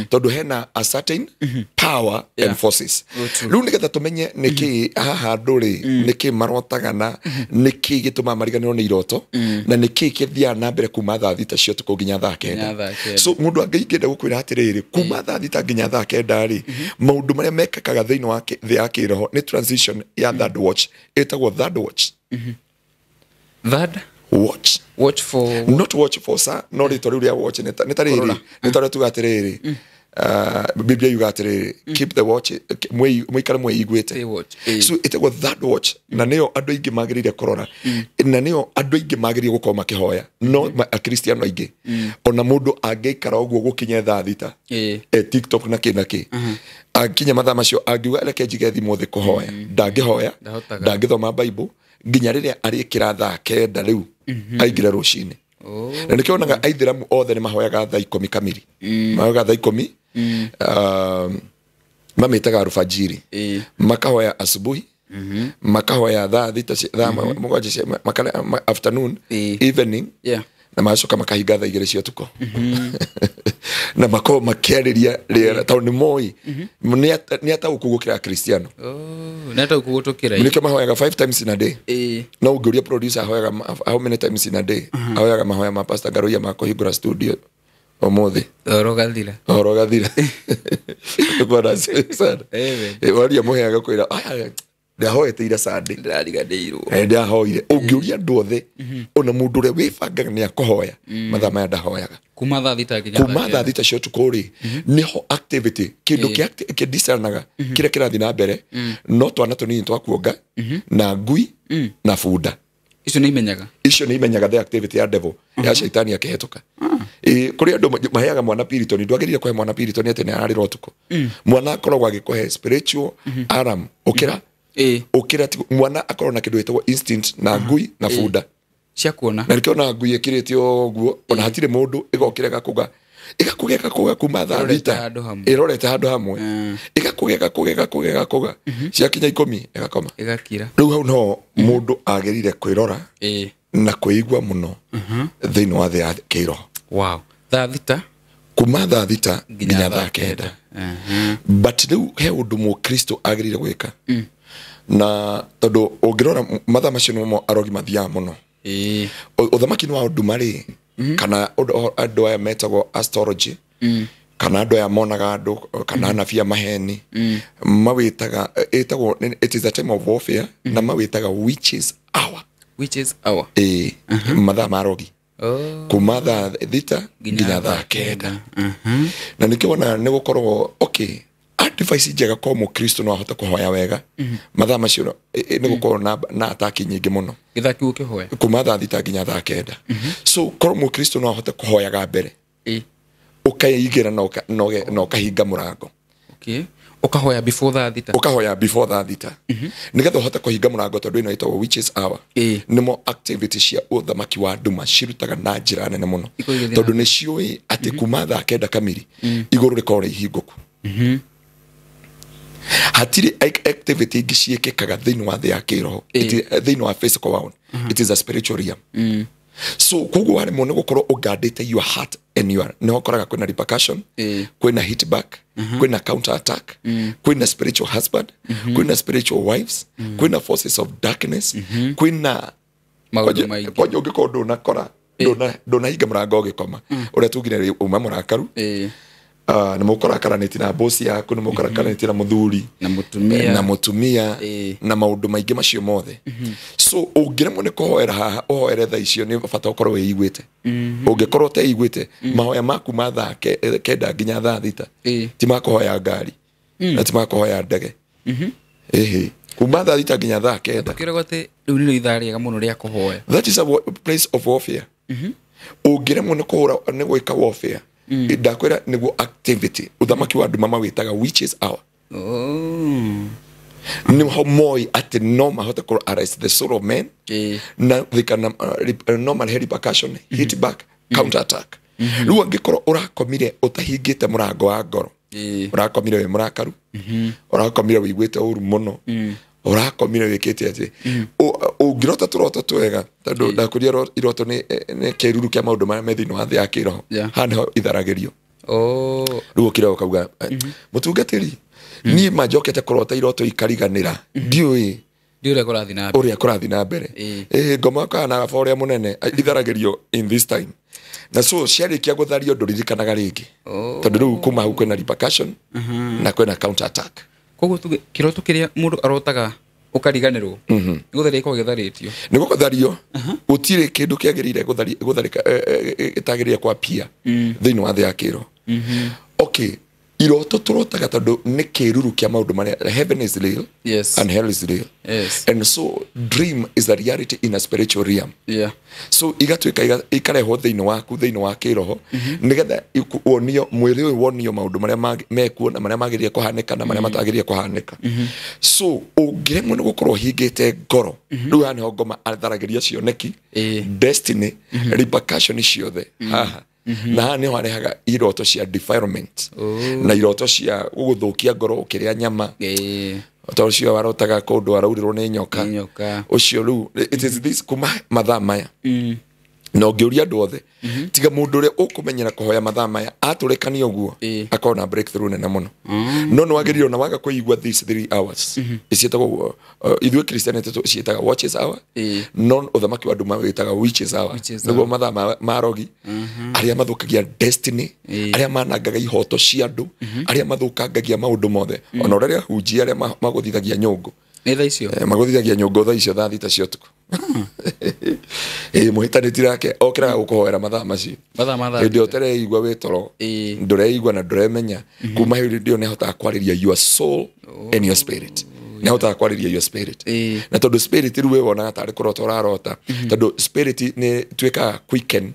S1: tondũ hena a certain power and forces. Rĩu nĩgetha tũmenye nĩkĩ haha andũ rĩ, nĩkĩ marotaga na nĩkĩ gĩtũmaga mariganĩrwo nĩ iroto, na nĩkĩ kĩthiaga na mbere kuma thaa 6 cia ũtukũ nginya thaa 9. So mũndũ angĩingĩenda gũkwĩra atĩrĩrĩ, kuma thaa 6 nginya thaa 9 rĩ, maũndũ marĩa mekĩkaga thĩinĩ wa thĩ ya kĩroho nĩ transition ya third watch, ĩtagwo third watch.
S2: Third
S1: watch.
S2: Watch for
S1: not watch for sir, no rĩtwa rĩu rĩa watch nĩ ta rĩrĩ, nĩ ta ũrĩa tuga atĩrĩrĩ, Biblia yuga atĩrĩrĩ, keep the watch, mũikare mwĩiguĩte. So ĩtagwo third watch, na nĩyo andũ aingĩ magĩrĩire kũrora, na nĩyo andũ aingĩ magĩrĩire gũkorwo makĩhoya. No akristiano aingĩ ona mũndũ angĩikara ũguo gũkinye thaa 6 TikTok na kĩ na kĩ, akinya mathaa macio angiuga reke njige thimũ thĩ kũhoya, ndangĩhoya, ndangĩthoma Bible nginya rĩrĩa arĩkĩra thaa 9 rĩu aingĩre rũcinĩ. Na nĩkĩo wonaga aithĩramu othe nĩ mahoyaga thaa 10 kamiri. Mahoyaga thaa 10, mamĩtaga alfajiri, makahoya asubuhi, makahoya thaa 6, thaa 7, afternoon, evening, na magacoka makahinga thaa 2 cia ũtukũ. Na makorwo makĩarĩria rĩera tondũ nĩ moĩ nĩ ataũku gũkĩra Akristiano.
S2: Nĩ ataũku gũtũkĩra.
S1: Nĩkĩo mahoyaga 5 times in a day. No ũngĩũria producer ahoyaga how many times in a day, ahoyaga mahoya ma Pastor Ngaruiya ma kũhingũra studio ũmũthĩ.
S2: Ũhoro ũgathira.
S1: Ũhoro ũgathira. Bwana asifiwe sana. Waria mũheaga kwĩra Ndiahoete ira Sunday.
S2: Ndĩrariganĩirwo.
S1: Ndiahoire. Ũngĩũria andũ othe, ona mũndũ ũrĩa wĩbangaga nĩ akũhoya, mathaa maya ndahoyaga.
S2: Kuma thaa thita nginya
S1: Kuma thaa 6 cia ũtukũ rĩ, nĩho activity kĩndũ kĩndicanaga kĩrĩa kĩrathiĩ na mbere, no twana tũnini twa kuonga na ngui na bunda.
S2: Icio nĩ imenyaga.
S1: Icio nĩ imenyaga the activity ya devil, ya shaitani akĩhetũka. Kũrĩ andũ maheaga mwana Piriton, ndwagĩrĩire kũhe mwana Piriton atĩ nĩ ararĩra ũtukũ. Mwana akoragwo agĩkũhe spiritual alarm, ũkĩra. Ũkĩra, mwana akoragwo na kĩndũ gĩtagwo instinct na ngui na bunda.
S2: Cia kuona.
S1: Na nĩkĩo na ngui ĩkĩrĩte ũguo, ona hatirĩ mũndũ, ĩgokĩra ĩgakũga. Ĩgakũga ĩgakũga kuma thaa 6. Ĩrorete handũ hamwe. Ĩgakũga ĩgakũga ĩgakũga ĩgakũga. Ciakinya 10 ĩgakoma.
S2: Ĩgakira.
S1: Rĩu hau no mũndũ agĩrĩire kwĩrora na kwĩigua mũno thĩinĩ wa thĩ ya kĩroho.
S2: Wow. Thaa 6
S1: Kuma thaa 6 nginya thaa 9. But rĩu he ũndũ mũkristo agĩrĩire gwĩka. Na tondũ ũngĩrora mathaa macio nĩmo arogi mathiaga mũno. Ũthamaki nĩ wa nduma rĩ, kana andũ aya metagwo astrology, kana andũ aya monaga andũ, kana anabii a maheni, mawĩtaga, ĩtagwo, it is a time of warfare, na mawĩtaga witches hour.
S2: Witches hour.
S1: Mathaa ma arogi. Kuma thaa 6 nginya thaa 9. Na nĩkĩo wona nĩ gũkoragwo, okay, advice njega kwa mũkristo no ahote kũhoya wega. Mathaa macio nĩ gũkorwo na ataki nyingĩ mũno.
S2: Gĩthaa kĩu ũkĩhoya?
S1: Kuma thaa 6 nginya thaa 9. So korwo mũkristo no ahote kũhoyaga mbere, ũkaigĩra na ũkahinga mũrango.
S2: Okay. Ũkahoya before thaa 6.
S1: Ũkahoya before thaa 6. Nĩgetha ũhote kũhinga mũrango tondũ ĩno ĩtagwo witches hour. Nĩmo activity cia ũthamaki wa nduma cirutaga na njĩra nene mũno. Tondũ nĩ ciũĩ atĩ kuma thaa 9 kamiri igũrũ rĩkorwo rĩ ihingũku. Hatirĩ activity ingĩ ciĩkĩkaga thĩinĩ wa thĩ ya kĩroho, thĩinĩ wa physical world. It is a spiritual realm. So koguo waremwo nĩ gũkorwo ũgandĩte your heart and your, nĩho ũkoraga kwĩna repercussion, kwĩna hit back, kwĩna counter attack, kwĩna spiritual husband, kwĩna spiritual wives, kwĩna forces of darkness, kwĩna
S2: maũndũ maingĩ.
S1: Kwanja ũngĩkorwo ndũnakora, ndũnahinga mũrango ũgĩkoma, ũrĩa tugire uma mũrakaru, nĩ mũkũrakaranĩtie na boss yaku, nĩ mũkũrakaranĩtie na mũthuri,
S2: na
S1: mũtumia, na maũndũ maingĩ macio mothe. So ũngĩremwo nĩ kũhoera haha, ũhoere thaa icio, nĩ bata ũkorwo wĩiguĩte. Ũngĩkorwo ũteiguĩte, mahoya maku ma thaa 9 nginya thaa 6 ti ma kũhoya ngari, na ti ma kũhoya ndege. Kuma thaa 6 nginya thaa 9.
S2: Tũkĩragwo atĩ rĩu nĩrĩo ithaa rĩega mũno rĩa kũhoya.
S1: That is a place of warfare. Ũngĩremwo nĩ kũhũra, nĩ gwĩka warfare, ndakwĩra nĩguo activity ũthamaki wa nduma mawĩtaga witches hour. Nĩho moĩ atĩ no mahote kũ arrest the soul of men, na they can no marehe repercussion, hit back, counter attack. Rĩu angĩkorwo ũrakomire ũtahingĩte mũrango wa ngoro, ũrakomire wĩ mũrakaru, ũrakomire wĩiguĩte ũru mũno, ũrakomire wĩkĩte atĩ, ũngĩrota tũroto twega, tondũ ndakwĩria iroto nĩ kĩruru kĩa maũndũ marĩa me thĩinĩ wa thĩ ya kĩroho. Haha nĩho itharagĩrio. Rĩu ũkĩra ũkauga, mũtungatĩri, niĩ manjokete kũrota iroto ikariganĩra, ndiũĩ
S2: ũrĩa
S1: kũrathiĩ na mbere. Ngoma kana gaba ũrĩa mũnene itharagĩrio in this time. Na so ciarĩkia gũthario ndũririkanaga rĩngĩ. Tondũ rĩu kuma hau kwĩna repercussion na kwĩna counter attack.
S2: Koguo tuge kĩroto kĩrĩa mũndũ arotaga ũkariganĩrwo, nĩ gũtharia gĩkoragwo gĩtharĩtio.
S1: Nĩ gũthario. Gũtirĩ kĩndũ kĩagĩrĩire gũtharĩka, gĩtagĩrĩire kwapia thĩinĩ wa thĩ ya kĩroho. Okay, iroto tũrotaga tondũ nĩ kĩruru kĩa maũndũ marĩa, heaven is real, and hell is real. And so dream is a reality in a spiritual realm. So igatuĩka ikarehwo thĩinĩ waku, thĩinĩ wa kĩroho, nĩgetha wonio mwĩrĩ ũyũ, wonio maũndũ marĩa mekuo na marĩa magĩrĩire kũhanĩka na marĩa matagĩrĩire kũhanĩka. So ũngĩremwo nĩ gũkorwo ũhingĩte ngoro, rĩu haha nĩho ngoma atharagĩria cioneki, destiny, repercussion ciothe haha. Na haha nĩho arehaga iroto cia defilement, na iroto cia gũgũthũkia ngoro ũkĩrĩa nyama. Tondũ ũcio warotaga kũndũ araurĩrwo nĩ nyoka. Ũcio rĩu, it is this kuma mathaa maya. Na ũngĩũria andũ othe, tiga mũndũ ũrĩa ũkũmenyera kũhoya mathaa maya atũrĩkania ũguo, akorwo na breakthrough nene mũno. No nĩ wagĩrĩirwo na waga kũigua these 3 hours. Ciĩtagwo, ithuĩ Christianity ciĩtaga watches hour, no ũthamaki wa nduma wĩtaga witches hour. Nĩguo mathaa ma arogi, arĩa mathũkagia destiny, arĩa manangaga ihoto cia andũ, arĩa mathũkangagia maũndũ mothe, ona ũrĩa ahunjia arĩa magũthithagia nyũngũ.
S2: Nĩ thaa icio.
S1: Magũthithagia nyũngũ thaa icio thaa 6 cia ũtukũ. Mũhĩtanĩti nake okĩraga gũkũhoera mathaa macio.
S2: Mathaa ma thaa
S1: Hĩndĩ ĩyo ũtareigua wĩ toro, ndũreigua na ndũremenya. Kuma hĩndĩ ĩyo nĩahotaga kwarĩria your soul and your spirit. Nĩahotaga kwarĩria your spirit. Na tondũ spirit rĩu we wonaga tarĩ kũrota ũrarota, tondũ spirit nĩ ĩtuĩkaga quicken.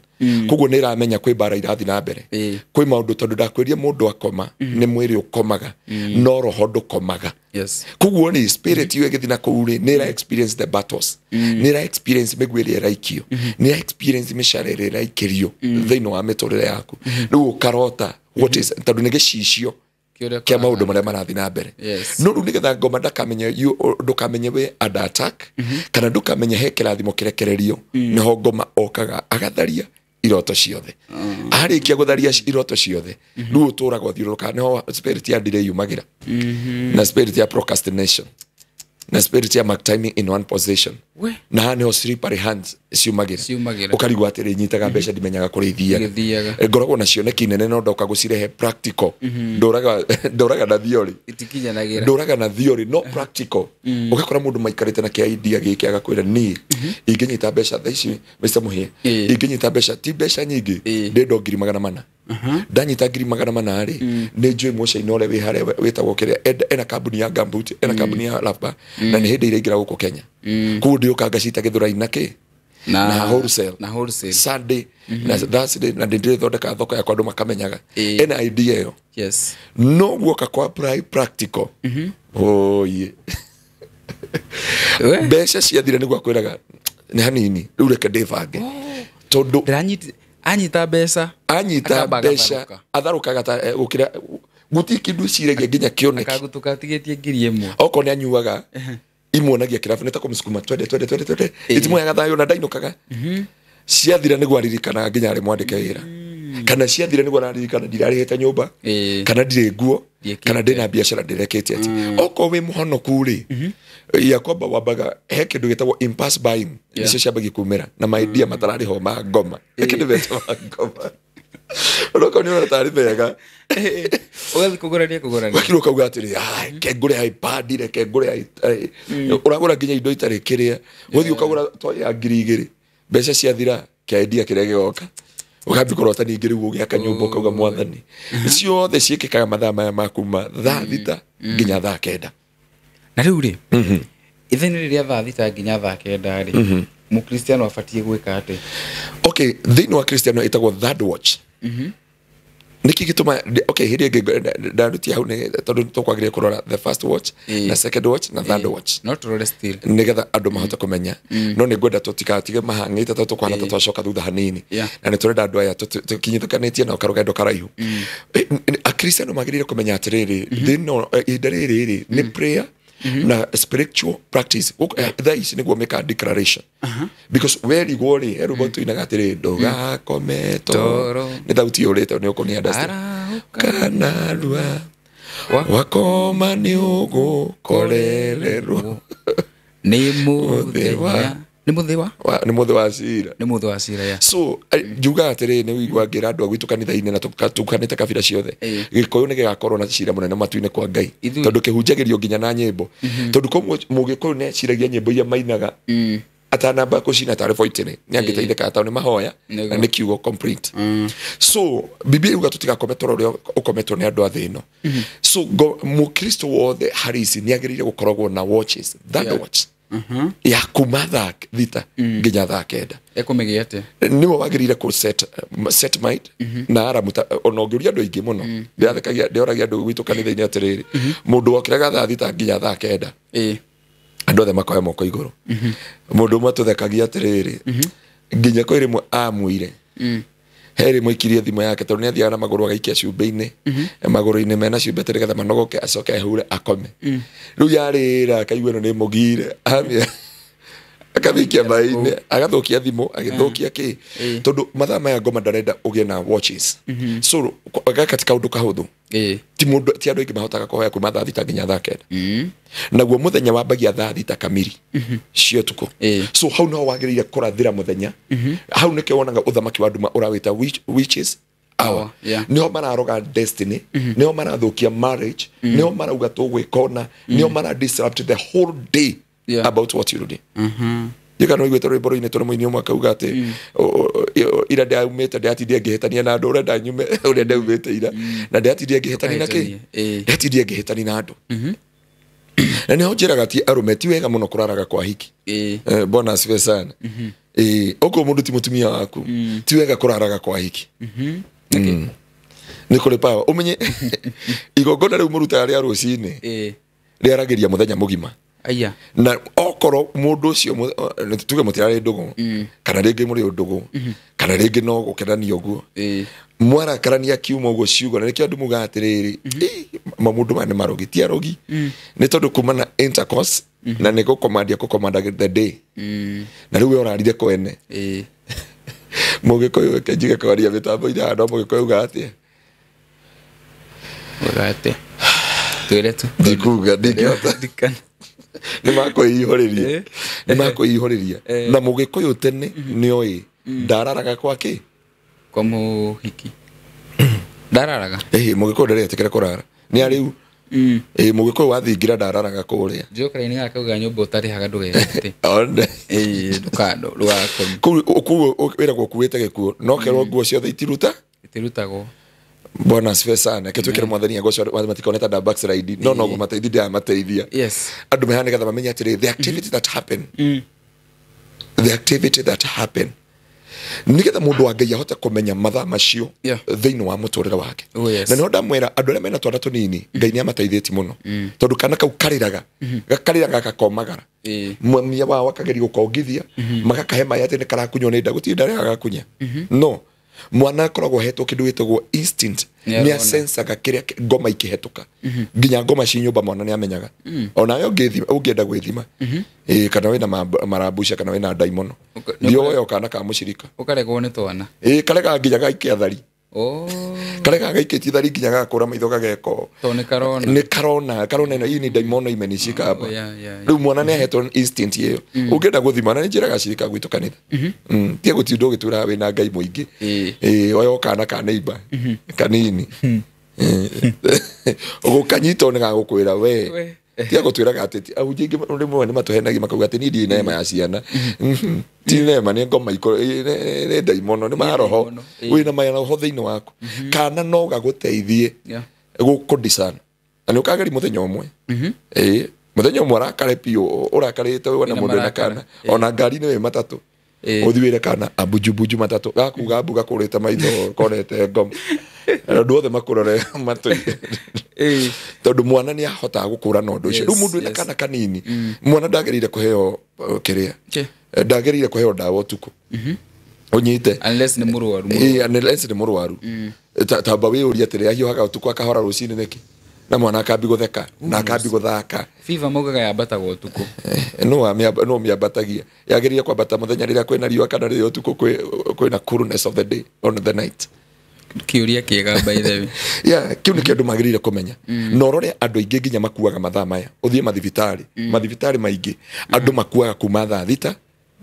S1: Koguo nĩ ĩramenya kwĩ mbara irathiĩ na mbere. Kwĩ maũndũ tondũ ndakwĩria mũndũ akoma nĩ mwĩrĩ ũkomaga, no roho ndũkomaga.
S2: Yes.
S1: Koguo rĩ spirit ĩyo ĩgĩthiĩ na kũu rĩ nĩ ĩra experience the battles, nĩ ĩra experience mĩguĩ ĩrĩa ĩraikio, nĩ ĩra experience mĩcare ĩrĩa ĩraikĩrio thĩinĩ wa mĩtũrĩre yaku. Rĩu ũkarota what is, tondũ nĩ gĩcicio
S2: Kĩũria
S1: kĩa maũndũ marĩa marathiĩ na mbere.
S2: Yes.
S1: No rĩu nĩgetha ngoma ndakamenye ndũkamenye wĩ under attack, kana ndũkamenye he kĩrathimo kĩrekererio, nĩho ngoma okaga agatharia iroto ciothe. Arĩkia gũtharia iroto ciothe, rĩu ũtũraga ũthiũrũrũkaga, nĩho spirit ya delay yumagĩra, na spirit ya procrastination, na spirit ya mark timing in one position.
S2: We.
S1: Na haha nĩho slippery hands ciumagĩra.
S2: Ciumagĩra.
S1: Ũkarigwo atĩrĩ, nyitaga mbeca ndimenyaga kũrĩa ithiaga.
S2: Ithiaga.
S1: Ngoragwo na cioneki nene no ndoka gũcirehe practical. Ndũraga na theory.
S2: Itikinyanagĩra.
S1: Ndũraga na theory no practical. Ũgakora mũndũ maikarĩte na kĩa idea gĩkĩ agakwĩra niĩ ingĩnyita mbeca thaa ici Mr. Muhia, ingĩnyita mbeca ti mbeca nyingĩ, ndĩrenda 400,000. Ndanyita 400,000 rĩ, nĩ njũĩ mũcaina ũrĩa wĩ harĩa wĩtagwo kĩrĩa, ena kambuni ya gumboot, ena kambuni ya rubber, na nĩ hĩndĩ iraingĩra gũkũ Kenya. Koguo ndĩũka ngacita gĩthũrai na kĩ na wholesale.
S2: Na wholesale.
S1: Sunday na Thursday, na ndĩrĩthondeka thoko yakwa andũ makamenyaga. Ena idea ĩyo.
S2: Yes.
S1: No guoka kwa practical. Oye.
S2: We.
S1: Mbeca ciathire nĩguo akwĩraga nĩ hanini rĩu reke ndĩbange. Tondũ
S2: Ndĩranyita anyita mbeca
S1: anyita
S2: akamba
S1: mbeca
S2: agatharũka.
S1: atharũkaga ta gũkĩra gũtirĩ kĩndũ eciragia nginya kĩoneki.
S2: Akagutũka atigĩtie 1,000.
S1: Okorwo nĩ anyuaga imuonagia kĩrabu nĩ ta kũmũcukuma twende twende twende twende, itimuheaga thayũ na ndainũkaga. Ciathira nĩguo aririkanaga nginya arĩ mwandĩke wĩra, kana ciathira nĩguo araririkana ndirarĩhĩte nyũmba, kana ndirĩ nguo,
S2: Ndiĩkĩte.
S1: kana ndĩna biacara ndĩrekĩte atĩ. Okorwo wĩ mũhonoku rĩ, ya kwamba wambaga he kĩndũ gĩtagwo impulse buying, nĩcio ciambagia kumĩra na maidia matararĩho ma ngoma. Gĩkĩ nĩ mbeca ma ngoma, onokorwo nĩ ũrona tarĩ mega,
S2: Ũgathiĩ kũgũrania kũgũrania.
S1: wakirwo ũkauga atĩrĩ, "Ai, ke ngũre iPad, reke ngũre ũragũra nginya indo itarĩ kĩrĩa, ũthiĩ ũkagũra toy ya 2,000, mbeca ciathira kĩa idea kĩrĩa gĩgoka, ũkambia kũrota ningĩ rĩu ũgĩaka nyũmba ũkauga mwathani. Ciothe ciĩkĩkaga mathaa maya ma kuma thaa 6 nginya thaa 9.
S2: Na rĩu rĩ, ithenya rĩrĩa thaa 6 nginya thaa 9 rĩ, mũkristiano abatiĩ gwĩka atĩa?
S1: Okay, thĩinĩ wa kristiano ĩtagwo third watch. Nĩkĩ gĩtũma okay, hĩndĩ ĩngĩ ndarutia hau nĩ tondũ tũkwagĩrĩire kũrora the first watch na second watch na third watch,
S2: No tũrore still.
S1: nĩgetha andũ mahote kũmenya. No nĩ ngwenda tũtigatige mahang'ĩte tondũ tũkũhana ta twacoka thutha hanini, na nĩ tũrenda andũ aya tũkinyithũkanĩtie nao karũgendo karaihu. Akristiano magĩrĩire kũmenya atĩrĩrĩ, thĩinĩ ihinda rĩrĩ rĩ nĩ prayer na spiritual practice. Thaa ici nĩguo mĩka declaration, because werigwo rĩ, he rwĩmbo tũinaga atĩrĩ, ndũgakome toro, nĩ thauti yũrĩte nĩ ũkũnĩ understand.
S2: Arahũka.
S1: Kana rua wakoma nĩ ũgũkorererwo
S2: Nĩ mũthenya. Nĩ mũthĩ wa?
S1: Nĩ mũthĩ wa cira.
S2: Nĩ mũthĩ wa cira, ya.
S1: So njugaga atĩrĩrĩ, nĩ ũigua ngĩra andũ a gwitũ kanitha-inĩ na tũkanĩte kabira ciothe, Gĩkũyũ nĩ gĩgakorwo na cira mũnene matu-inĩ kwa Ngai, tondũ kĩhunjagĩrio nginya na nyĩmbo, tondũ ko mũgĩkũyũ nĩ eciragia nyĩmbo iria mainaga atanamba gũcina tarĩ boitĩrĩ nĩ angĩteithĩkaga tondũ nĩ mahoya na nĩ kiugo complete. So Biblia yuga tũtigakome toro ũrĩa ũkometwo nĩ andũ a thĩ ĩno. So mũkristo wothe harĩ ici nĩ agĩrĩire gũkoragwo na watches, third watch ya kuma thaa 6 nginya thaa 9.
S2: Ekũmĩgĩa atĩa?
S1: Nĩwe wagĩrĩire kũ set mind na aramu ona ũngĩũria andũ aingĩ mũno, ndĩrathekagia ndĩoragia andũ gwitũ kanitha-inĩ atĩrĩrĩ, mũndũ wokĩraga thaa 6 nginya thaa 9, andũ othe makoya moko igũrũ. Mũndũ ũmwe tũthekagia atĩrĩrĩ, nginya kwĩ rĩmwe amuire, he rĩmwe aikirie thimũ yake tondũ nĩathiaga na magũrũ agaikia cumbĩ-inĩ, magũrũ-inĩ mena cumbĩ atĩ nĩgetha manogoke acoke ehure akome. Rĩu yarĩra akaigua ĩno nĩ mũgire, akamĩikia maĩ-inĩ, agathũkia thimũ, agĩthũkia kĩ, tondũ mathaa maya ngoma ndarenda ũgĩe na watches. So gaka ti kaũndũ kahũthũ, ti mũndũ ti andũ aingĩ mahotaga kũhoya kuma thaa 6 nginya thaa 9. Naguo mũthenya wambagia thaa 6 kamiri cia ũtukũ. So hau no wagĩrĩire kũrathĩra mũthenya. Hau nĩkĩo wonaga ũthamaki wa nduma ũrawĩta witches hour. Niho mararoga destiny, niho marathukia marriage, niho marauga tugwikona, niho mara disrupt the whole day about what you do. Yeka no igwete rwimbo rũinĩ tũrĩ mũini ũmwe akauga atĩ ira ndaumĩte ndiatindire ngĩhĩtania na andũ ũrĩa ndanyume ũrĩa ndaumĩte ira na ndiatindire ngĩhĩtania na kĩ ndiatindire ngĩhĩtania na andũ. Na nĩho njĩraga ti arũme ti wega mũno kũraraga kwa hiki. Bwana asifiwe sana. Okorwo mũndũ ti mũtumia waku ti wega kũraraga kwa hiki. Nĩ kũrĩ power ũmenye igongona rĩu mũrutaga rĩa rũcinĩ rĩaragĩria mũthenya mũgima.
S2: Aya.
S1: Na okorwo mundu ucio tuge mutirari ndugu kana ringi muri ndugu kana ringi no gukenania uguo mwarakarania kiuma uguo ciugo na nikio andu muga atiriri mamundu maya ni marogi ti arogi ni tondu kuma na intercourse na ni gukomandia gukomanda the day na riu we urarire kwene mugikuyu kenjige kwaria mitambo ira no mugikuyu uga atia
S2: uga atia twire tu
S1: ndikuga ndingihota nimakwĩihũrĩria nimakwĩihũrĩria na mũgĩkũyũ tene nĩoĩ ndararaga kwa kĩ
S2: kwa mũhiki ndararaga
S1: mũgĩkũyũ ndaretĩkĩra kũrara nĩ arĩu mũgĩkũyũ wathingira ndararaga kũrĩa
S2: njũkara-inĩ gake uga nyũmba ũtarĩhaga ndũgete ndũgakome
S1: kũu wĩragwo ũkuĩte gĩkuũ no kerwo nguo ciothe itiruta
S2: itirutagwo.
S1: Bwana asifiwe sana. Ketwikire mwathani agoco matikone ta da backslide no no gumateithia ndamateithia.
S2: Yes.
S1: Andu mehane gatha mamenye atiri the activity that happen. The activity that happen. Nigetha mundu wa Ngai ahote kumenya mathaa macio thiini wa muturire wake. Na no ndamwira andu aria mena twana tunini Ngai ni amateithĩtie muno. Tondu kana kau kariraga gakariraga gakomagara. Mwamia wao akageria gukongithia magakahe maĩ ati ni karakunywo ni nda gutirĩ nda gakunya. No mwana akoragwo hetwo kindu gitagwo instinct ni asensaga kiria ngoma ikihetuka nginya ngoma ci nyumba mwana ni amenyaga onawe ungienda gwithima kana wina marabusha kana wina ndaimono thio kana ka mucirika
S2: ukaregwo ni twana
S1: karega nginya gaikia thari karega gaikitie thari nginya gakura maitho gageko
S2: to ni karona
S1: ni karona karona ino ni ndaimono imenishika hapa riu mwana ni ahetwo instinct iyo ungienda guthima na njiraga cirika gwitu kanitha tie gutinda ugitwira wina Ngai muingi oyo kana ka neighbor kanini ugukanyita ni gagukwira we tia gutwiraga ati ahunjia aingĩ rĩmwe nĩ matũhenagia makauga atĩ niĩ ndirĩ neema ya ciana ti neema nĩ ngoma nĩ ndaimono nĩ maroho wĩna maroho thĩinĩ waku kana no gagũteithie gũkũdiscern na nĩ ũkageria mũthenya ũmwe mũthenya ũmwe ũrakare biũ ũrakarĩte wona mũndũ na kana ona ngari-inĩ wĩ matatũ ũthiĩ wĩre kana ambunjubunju matatũ gakuga ambu gakũrĩte maitho konete ngoma andũ othe makũrore matũ tondu mwana ni ahotaga gukura na undu ucio riu mundu wina kana kanini mwana ndagirire kuheo kiria ndagirire kuheo ndawa utuku unyite
S2: unless ni murwaru
S1: unless ni murwaru tamba wiyurie atiri ahiuhaga utuku akahora rucini niki na mwana akambi gutheka na akambi guthaka
S2: fever maugaga yambataga utuku
S1: no miambatagia yagirire kwambata muthenya riria kwina riua kana riria utuku kwina coolness of the day on the night
S2: kiuria kiega by the way
S1: yeah kiu ni kindu magirire kumenya no rore andu aingi nginya makuaga mathaa maya uthie mathibitari mathibitari maingi andu makuaga kuma thaa 6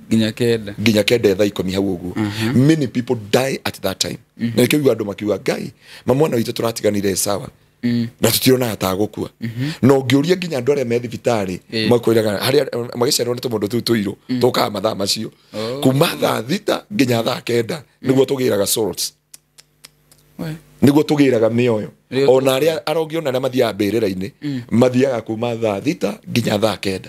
S2: nginya 9
S1: nginya 9 thaa 10 hau uguo many people die at that time na kiu andu makiuga Ngai mamwana witu turatiganire sawa na tutirona ta gukua no ngiuria nginya andu aria me thibitari makwiraga haria magicerwo ni tumundu tu tuiru tukaga mathaa macio kuma thaa 6 nginya thaa 9 niguo tugiraga souls niguo tugiraga mioyo ona aria arongi ona aria mathiaga mbirira-ini mathiaga kuma thaa 6 nginya thaa 9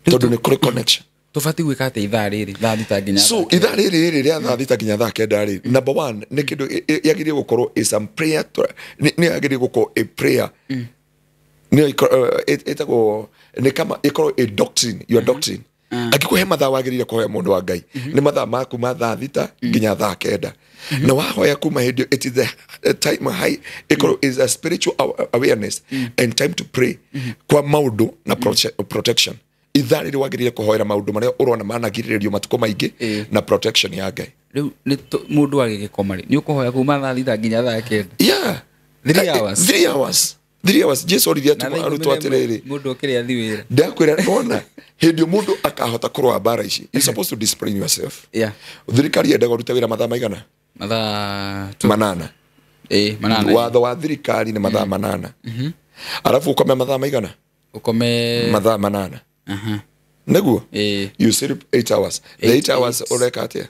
S1: tondu ni kuri connection
S2: tubati gwika ati ithaa riri thaa 6 nginya
S1: so ithaa riri ria thaa 6 nginya thaa 9 ri number 1 ni kindu yagiriire gukorwo is some prayer ni yagiriire gukorwo a prayer ni itagwo ni kama ikorwo a doctrine your doctrine angikuhe mathaa wagiriire kuhoya mundu wa Ngai ni mathaa maku ma thaa 6 nginya thaa 9 na wahoya kuma hindi it is the time high ikorwo is a spiritual awareness and time to pray kwa maundu na protection ithaa rĩrĩ wagĩrĩire kũhoera maũndũ marĩa ũrona managirĩrĩrio matukũ maingĩ na protection ya Ngai
S2: rĩu nĩ mũndũ agĩgĩkoma rĩ nĩ ũkũhoya kuma thaa 6 nginya thaa 9
S1: yeah
S2: 3 hours
S1: 3 hours 3 hours Jesu oririe arutwo atĩrĩrĩ
S2: mũndũ okĩrĩa athi wĩra
S1: ndakwĩra ona hĩndĩ mũndũ akahota kũrũa mbara ici you supposed to discipline yourself
S2: yeah
S1: thirikari yendaga ũrute wĩra mathaa maigana
S2: mathaa
S1: 8
S2: Manana.
S1: Watho wa thirikari nĩ mathaa 8. Arabu ũkome mathaa maigana?
S2: Ũkome
S1: mathaa 8. Nĩguo? You sleep 8 hours. The 8 hours ũreka atĩa?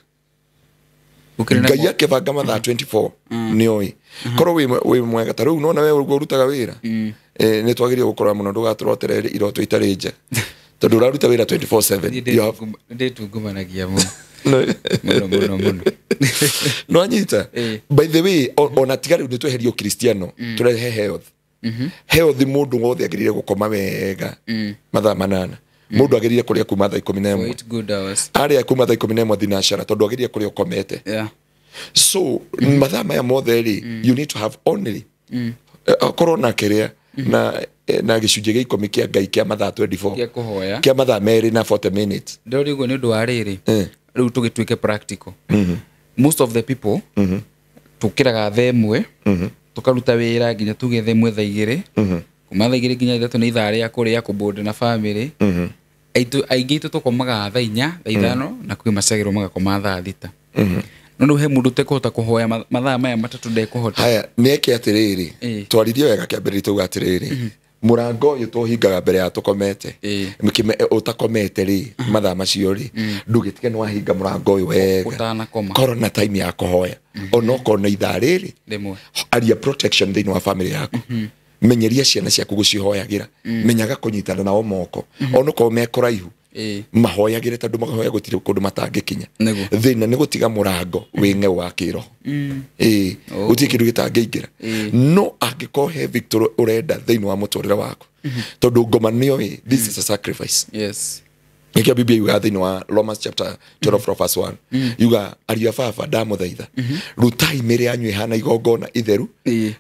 S1: Ngai akĩbanga mathaa 24 nĩoĩ. Korwo wĩ mwega ta rĩu nona we ũguo ũrutaga wĩra. Nĩ twagĩrĩire gũkorora mũno ndũgatũrotere iroto itarĩ njega. Tondũ ũraruta wĩra 24/7.
S2: Ndĩtungumanagia mũno. Mũno mũno.
S1: No anyita. By the way, ona tiga rĩu nĩtweherie ũkristiano, tũrehe health. Health mũndũ wothe agĩrĩire gũkoma wega mathaa 8. Mũndũ agĩrĩire kũrĩa kuma thaa 11.
S2: 8 good hours.
S1: Arĩa kuma thaa 11 thinacara tondũ agĩrĩire kũrĩa ũkomete.
S2: Yeah.
S1: So mathaa maya mothe rĩ, you need to have only korwo na kĩrĩa na gĩcunjĩ gĩa 10 kĩa Ngai kĩa mathaa 24
S2: kĩa kũhoya
S1: kĩa mathaa 2 na 40 minutes.
S2: Ndĩrori ũguo nĩ ũndũ wa rĩrĩ rĩu tũgĩtuĩke practical. Most of the people tũkĩraga thaa 1 tũkaruta wĩra nginya tuge thaa 1 thaa 2 kuma thaa 2 nginya 3 nĩ ithaa rĩa kũrĩa kũbonda na family. Aingĩ aitũ tũkomaga thaa 4 thaa 5 na kwĩ macagĩrwo magakoma thaa 6. No rĩu he mũndũ ũtekũhota kũhoya mathaa maya matatũ ndekũhota.
S1: Haya nĩeke atĩrĩrĩ, twaririe wega kĩambĩrĩria tauga atĩrĩrĩ, mũrango ũyũ tũhingaga mbere ya tũkomete ũtakomete rĩ mathaa macio rĩ ndũgĩtige nĩ wahinga mũrango ũyũ wega
S2: ũtanakoma.
S1: Korwo na time ya kũhoya onokorwo nĩ ithaa rĩrĩ
S2: rĩmwe,
S1: aria protection thĩinĩ wa family yaku. Menyeria ciana ciaku gũcihoyagĩra, menyaga kũnyitana nao moko onokorwo me kũraihu mahoyagĩre tondũ mahoya gũtirĩ kũndũ matangĩkinya. Thĩna nĩ gũtiga mũrango wĩ ng'eu wa kĩroho. Gũtirĩ kĩndũ gĩtangĩingĩra. No angĩkorwo he victory ũrenda thĩinĩ wa mũtũrĩre waku, tondũ ngoma nĩoĩ this is a sacrifice.
S2: Yes.
S1: Nĩkĩo Biblia yugaga thĩinĩ wa Romans chapter 12 verse 1 yuga ariũ a baba ndamũthaitha rutai mĩĩrĩ yanyu ĩhana igongona itheru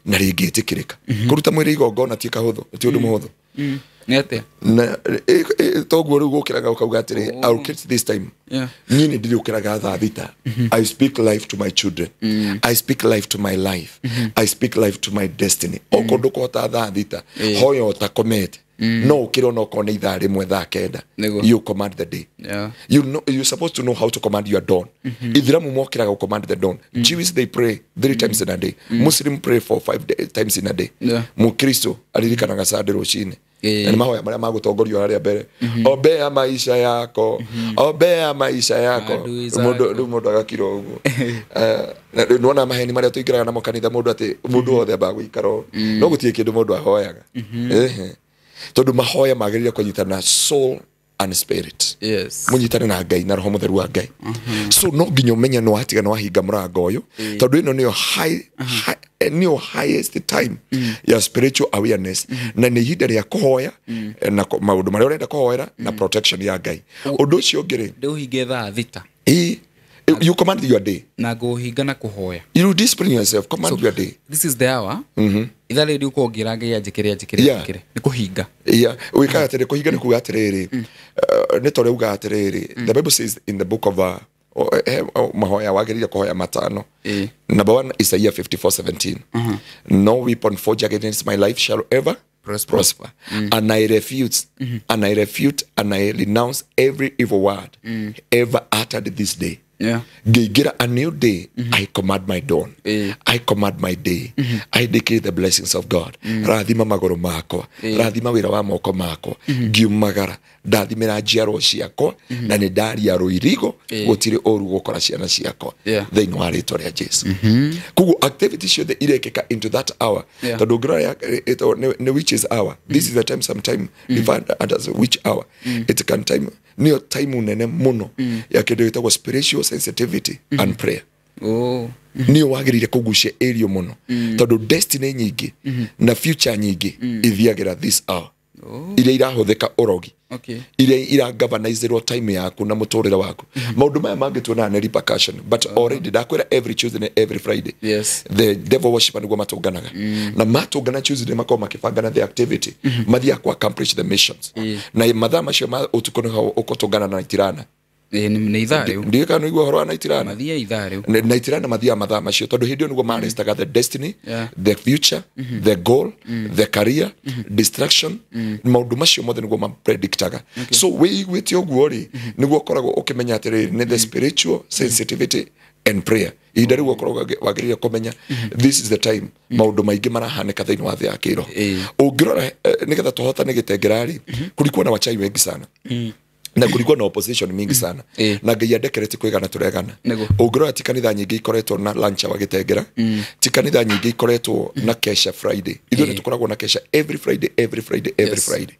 S1: na rĩngĩtĩkĩrĩka. Kũruta mwĩrĩ igongona ti kahũthũ, ti ũndũ mũhũthũ.
S2: Nĩ atĩa?
S1: Na toguo rĩu gũkĩraga ũkauga atĩrĩ, I'll catch this time. Niĩ nĩ ndĩrĩũkĩraga thaa 6. I speak life to my children. I speak life to my life. I speak life to my destiny. Okorwo ndũkũhota thaa 6, hoya ũtakomete. No ũkĩre onokorwo nĩ ithaa rĩmwe thaa 9. You command the day. You know, you're supposed to know how to command your dawn. Ithiramu mokĩraga command the dawn. Jews they pray 3 times in a day. Muslim pray 4 5 times in a day. Mukristo aririkanaga Sunday rũcinĩ. Na nĩ mahoya marĩa magũtongorio harĩa mbere. Ombea maisha yako, ombea maisha yako. Rĩu mũndũ agakira ũguo. Nĩwona maheni marĩa tũingĩraga namo kanitha mũndũ atĩ mũndũ wothe ambaga gũikara ũũ. No gũtirĩ kĩndũ mũndũ ahoyaga. Tondũ mahoya magĩrĩire kũnyitana soul and spirit.
S2: Yes.
S1: Mũnyitane na Ngai na roho mũtheru wa Ngai. So no nginya ũmenye nĩ watiga nĩ wahinga mũrango ũyũ, tondũ ĩno nĩyo nĩyo highest time ya spiritual awareness, na nĩ ihinda rĩa kũhoya na maũndũ marĩa ũrenda kũhoera na protection ya Ngai. Ũndũ ũcio ũngĩ rĩ,
S2: ndĩũhinge thaa 6.
S1: You command your day.
S2: Na ngũhinga na kũhoya.
S1: You discipline yourself, command your day.
S2: This is the hour. Ithaa rĩrĩ ũkorwo ũngĩra Ngai anjĩkĩre anjĩkĩre anjĩkĩre. Nĩ kũhinga.
S1: Yeah. Wĩkaga atĩrĩ, kũhinga nĩ kuga atĩrĩrĩ, nĩ ta ũrĩa ugaga atĩrĩrĩ, the Bible says in the book of mahoya wagĩrĩire kũhoya matano. Number 1, Isaiah 54:17. No weapon forged against my life shall ever prosper. And I refute, and I refute, and I renounce every evil word ever uttered this day. Ngĩingĩra a new day, I command my dawn. I command my day. I declare the blessings of God. Rathima magũrũ makwa, rathima wĩra wa moko makwa, ngiumagara ndathimĩra njiarwo ciakwa, na nĩ ndaria rũirigo gũtirĩ ũru gũkora ciana ciakwa thĩinĩ wa rĩtwa rĩa Jesu. Koguo activity ciothe irekĩka into that hour, tondũ ũngĩrora nĩ witches hour. This is the time sometime defined as a witch hour. It can time nĩyo time nene mũno ya kĩndũ gĩtagwo spiritual sensitivity and prayer. Nĩyo wagĩrĩire kũgucia area mũno, tondũ destiny nyingĩ na future nyingĩ ithiagĩra this hour. Iria irahũthĩka ũrogi, iria iragovernizerwo time yaku na mũtũrĩre waku. Maũndũ maya mangĩ tuonaga nĩ repercussion, but already ndakwĩra every Tuesday and every Friday the devil worshiper nĩguo matũnganaga. Na matũngana Tuesday makoragwo makĩbangana the activity, mathiaga ku accomplish the missions. Na mathaa macio ma ũtukũ nĩho ũkũtũngana na itirana.
S2: Nĩ ithaa rĩu.
S1: Ndiũĩ kana nĩũigua ũhoro wa Naitirana.
S2: Mathiaga ithaa rĩu.
S1: Naitirana mathiaga mathaa macio tondũ hĩndĩ ĩyo nĩguo marestaga the destiny, the future, the goal, the career, destruction, maũndũ macio mothe nĩguo mapredictaga. So wĩiguĩte ũguo rĩ, nĩguo ũkoragwo ũkĩmenya atĩrĩrĩ, nĩ the spiritual sensitivity and prayer. Ihinda rĩu ũkorwo wagĩrĩire kũmenya this is the time maũndũ maingĩ marahanĩka thĩinĩ wa thĩ ya kĩroho. Ũngĩrora nĩgetha tũhotane gĩtengera rĩ, kulikuwa na wachai wengi sana na kulikuwa na opposition mingi sana na Ngai andekerete kwĩgana tũregana. Ũngĩrora ti kanitha nyingĩ ikoretwo na lunch wa gĩtengera, ti kanitha nyingĩ ikoretwo na kesha Friday. Ithuĩ nĩ tũkoragwo na kesha every Friday, every Friday, every Friday.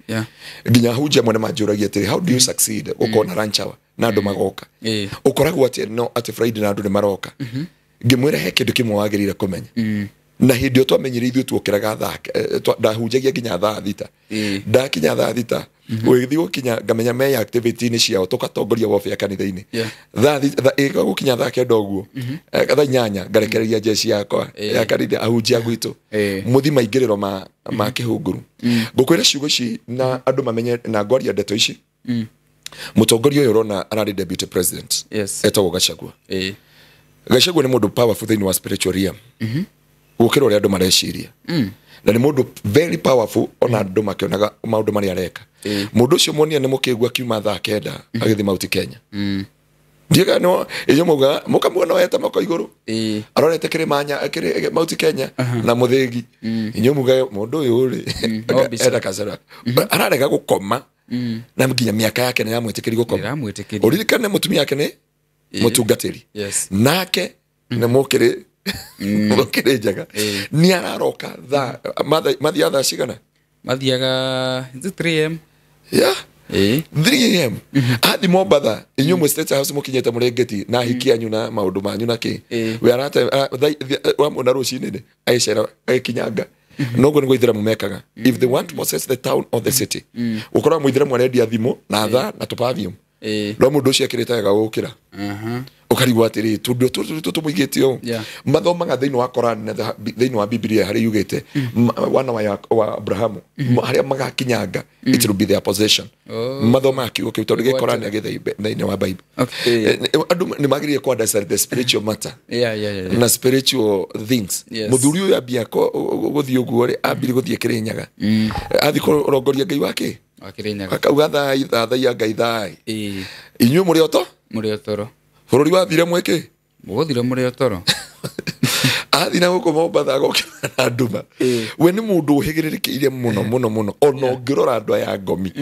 S1: Nginya ahunjia amwe nĩ manjũragia atĩrĩ, how do you succeed gũkorwo na lunch hour na andũ magoka? Ũkoragwo atĩ no atĩ Friday na andũ nĩ maroka. Ngĩmwĩra he kĩndũ kĩmwe wagĩrĩire kũmenya. Na hĩndĩ ĩyo twamenyire ithuĩ tuokĩraga thaa, ndahunjagia nginya thaa 6. Ndakinya thaa 6 ũgĩthiĩ gũkinya ngamenya me activity-inĩ ciao tũkatongoria warfare kanitha-inĩ. Thaa gũkinya thaa 9 ũguo, thaa 8 ngarekereria jeshi yakwa ya kanitha ahunjia gwitũ mũthi maingĩrĩro ma kĩhunguru. Ngũkwĩra ciugo ici na andũ mamenye na ngwaria ndeto ici. Mũtongoria ũyũ ũrona ararĩ deputy president etagwo Gachagua. Gachagua nĩ mũndũ powerful thĩinĩ wa spiritual realm gũkĩra ũrĩa andũ mareciria. Na nĩ mũndũ very powerful ona andũ makĩonaga maũndũ marĩa areka. Mũndũ ũcio muonia nĩ mũkĩgua akiuma thaa 9 agĩthiĩ Mount Kenya. Ndiga no inyuĩ maugaga mũkamuona ohete moko igũrũ arorete kĩrĩma kĩrĩ Mount Kenya na mũthĩgi. Inyuĩ mugaga mũndũ ũyũ rĩ enda kacera ararega gũkoma na nginya mĩaka yake nĩ yamwĩtĩkĩri gũkoma. Ũririkane mũtumia yake nĩ mũtungatĩri nake nĩ mũkĩrĩ mũkĩrĩ njaga nĩ araroka thaa mathiaga thaa cigana?
S2: Mathiaga 3 am.
S1: Yeah. 3 am. Athi Mombatha inyuĩ mwĩ State House mũkinyĩte mũrĩngĩti na hiki anyu na maũndũ manyu na kĩ we arate wamwona rũcinĩ agĩcera agĩkinyanga. Noguo nĩguo ithĩramu mekaga. If they want to possess the town or the city, ũkoraga mũithĩramu arendia thimũ na thaa na tũperfume. No mũndũ ũcio ekĩrĩte wega gũkĩra ũkarigwo atĩrĩ tũndũ tũtũ tũmũigĩte ũũ. Mathomaga thĩinĩ wa Koran na thĩinĩ wa Biblia harĩa yugĩte wana wa Abrahamu harĩa magakinyanga it will be their possession. Mathomaga kiugo kĩu tondũ gĩ Koran thĩinĩ wa Bible. Andũ nĩ magĩrĩire kũ understand the spiritual matter na spiritual things. Mũthuri ũyũ ambia gũthiĩ ũguo rĩ, ambire gũthiĩ Kĩrĩnyaga athiĩ kũrongoria Ngai wake akauga thai thathaiya Ngai thai. Inyuĩ mũrĩ oto
S2: mũrĩ otoro
S1: bũrũri wathire mwĩkĩ
S2: mũgũthire mũrĩ otoro
S1: athi na gũkũ Mombatha agokĩra na nduma. We nĩ mũndũ ũhĩgĩrĩrĩkĩire mũno mũno mũno. Ona ũngĩrora andũ aya ngomi,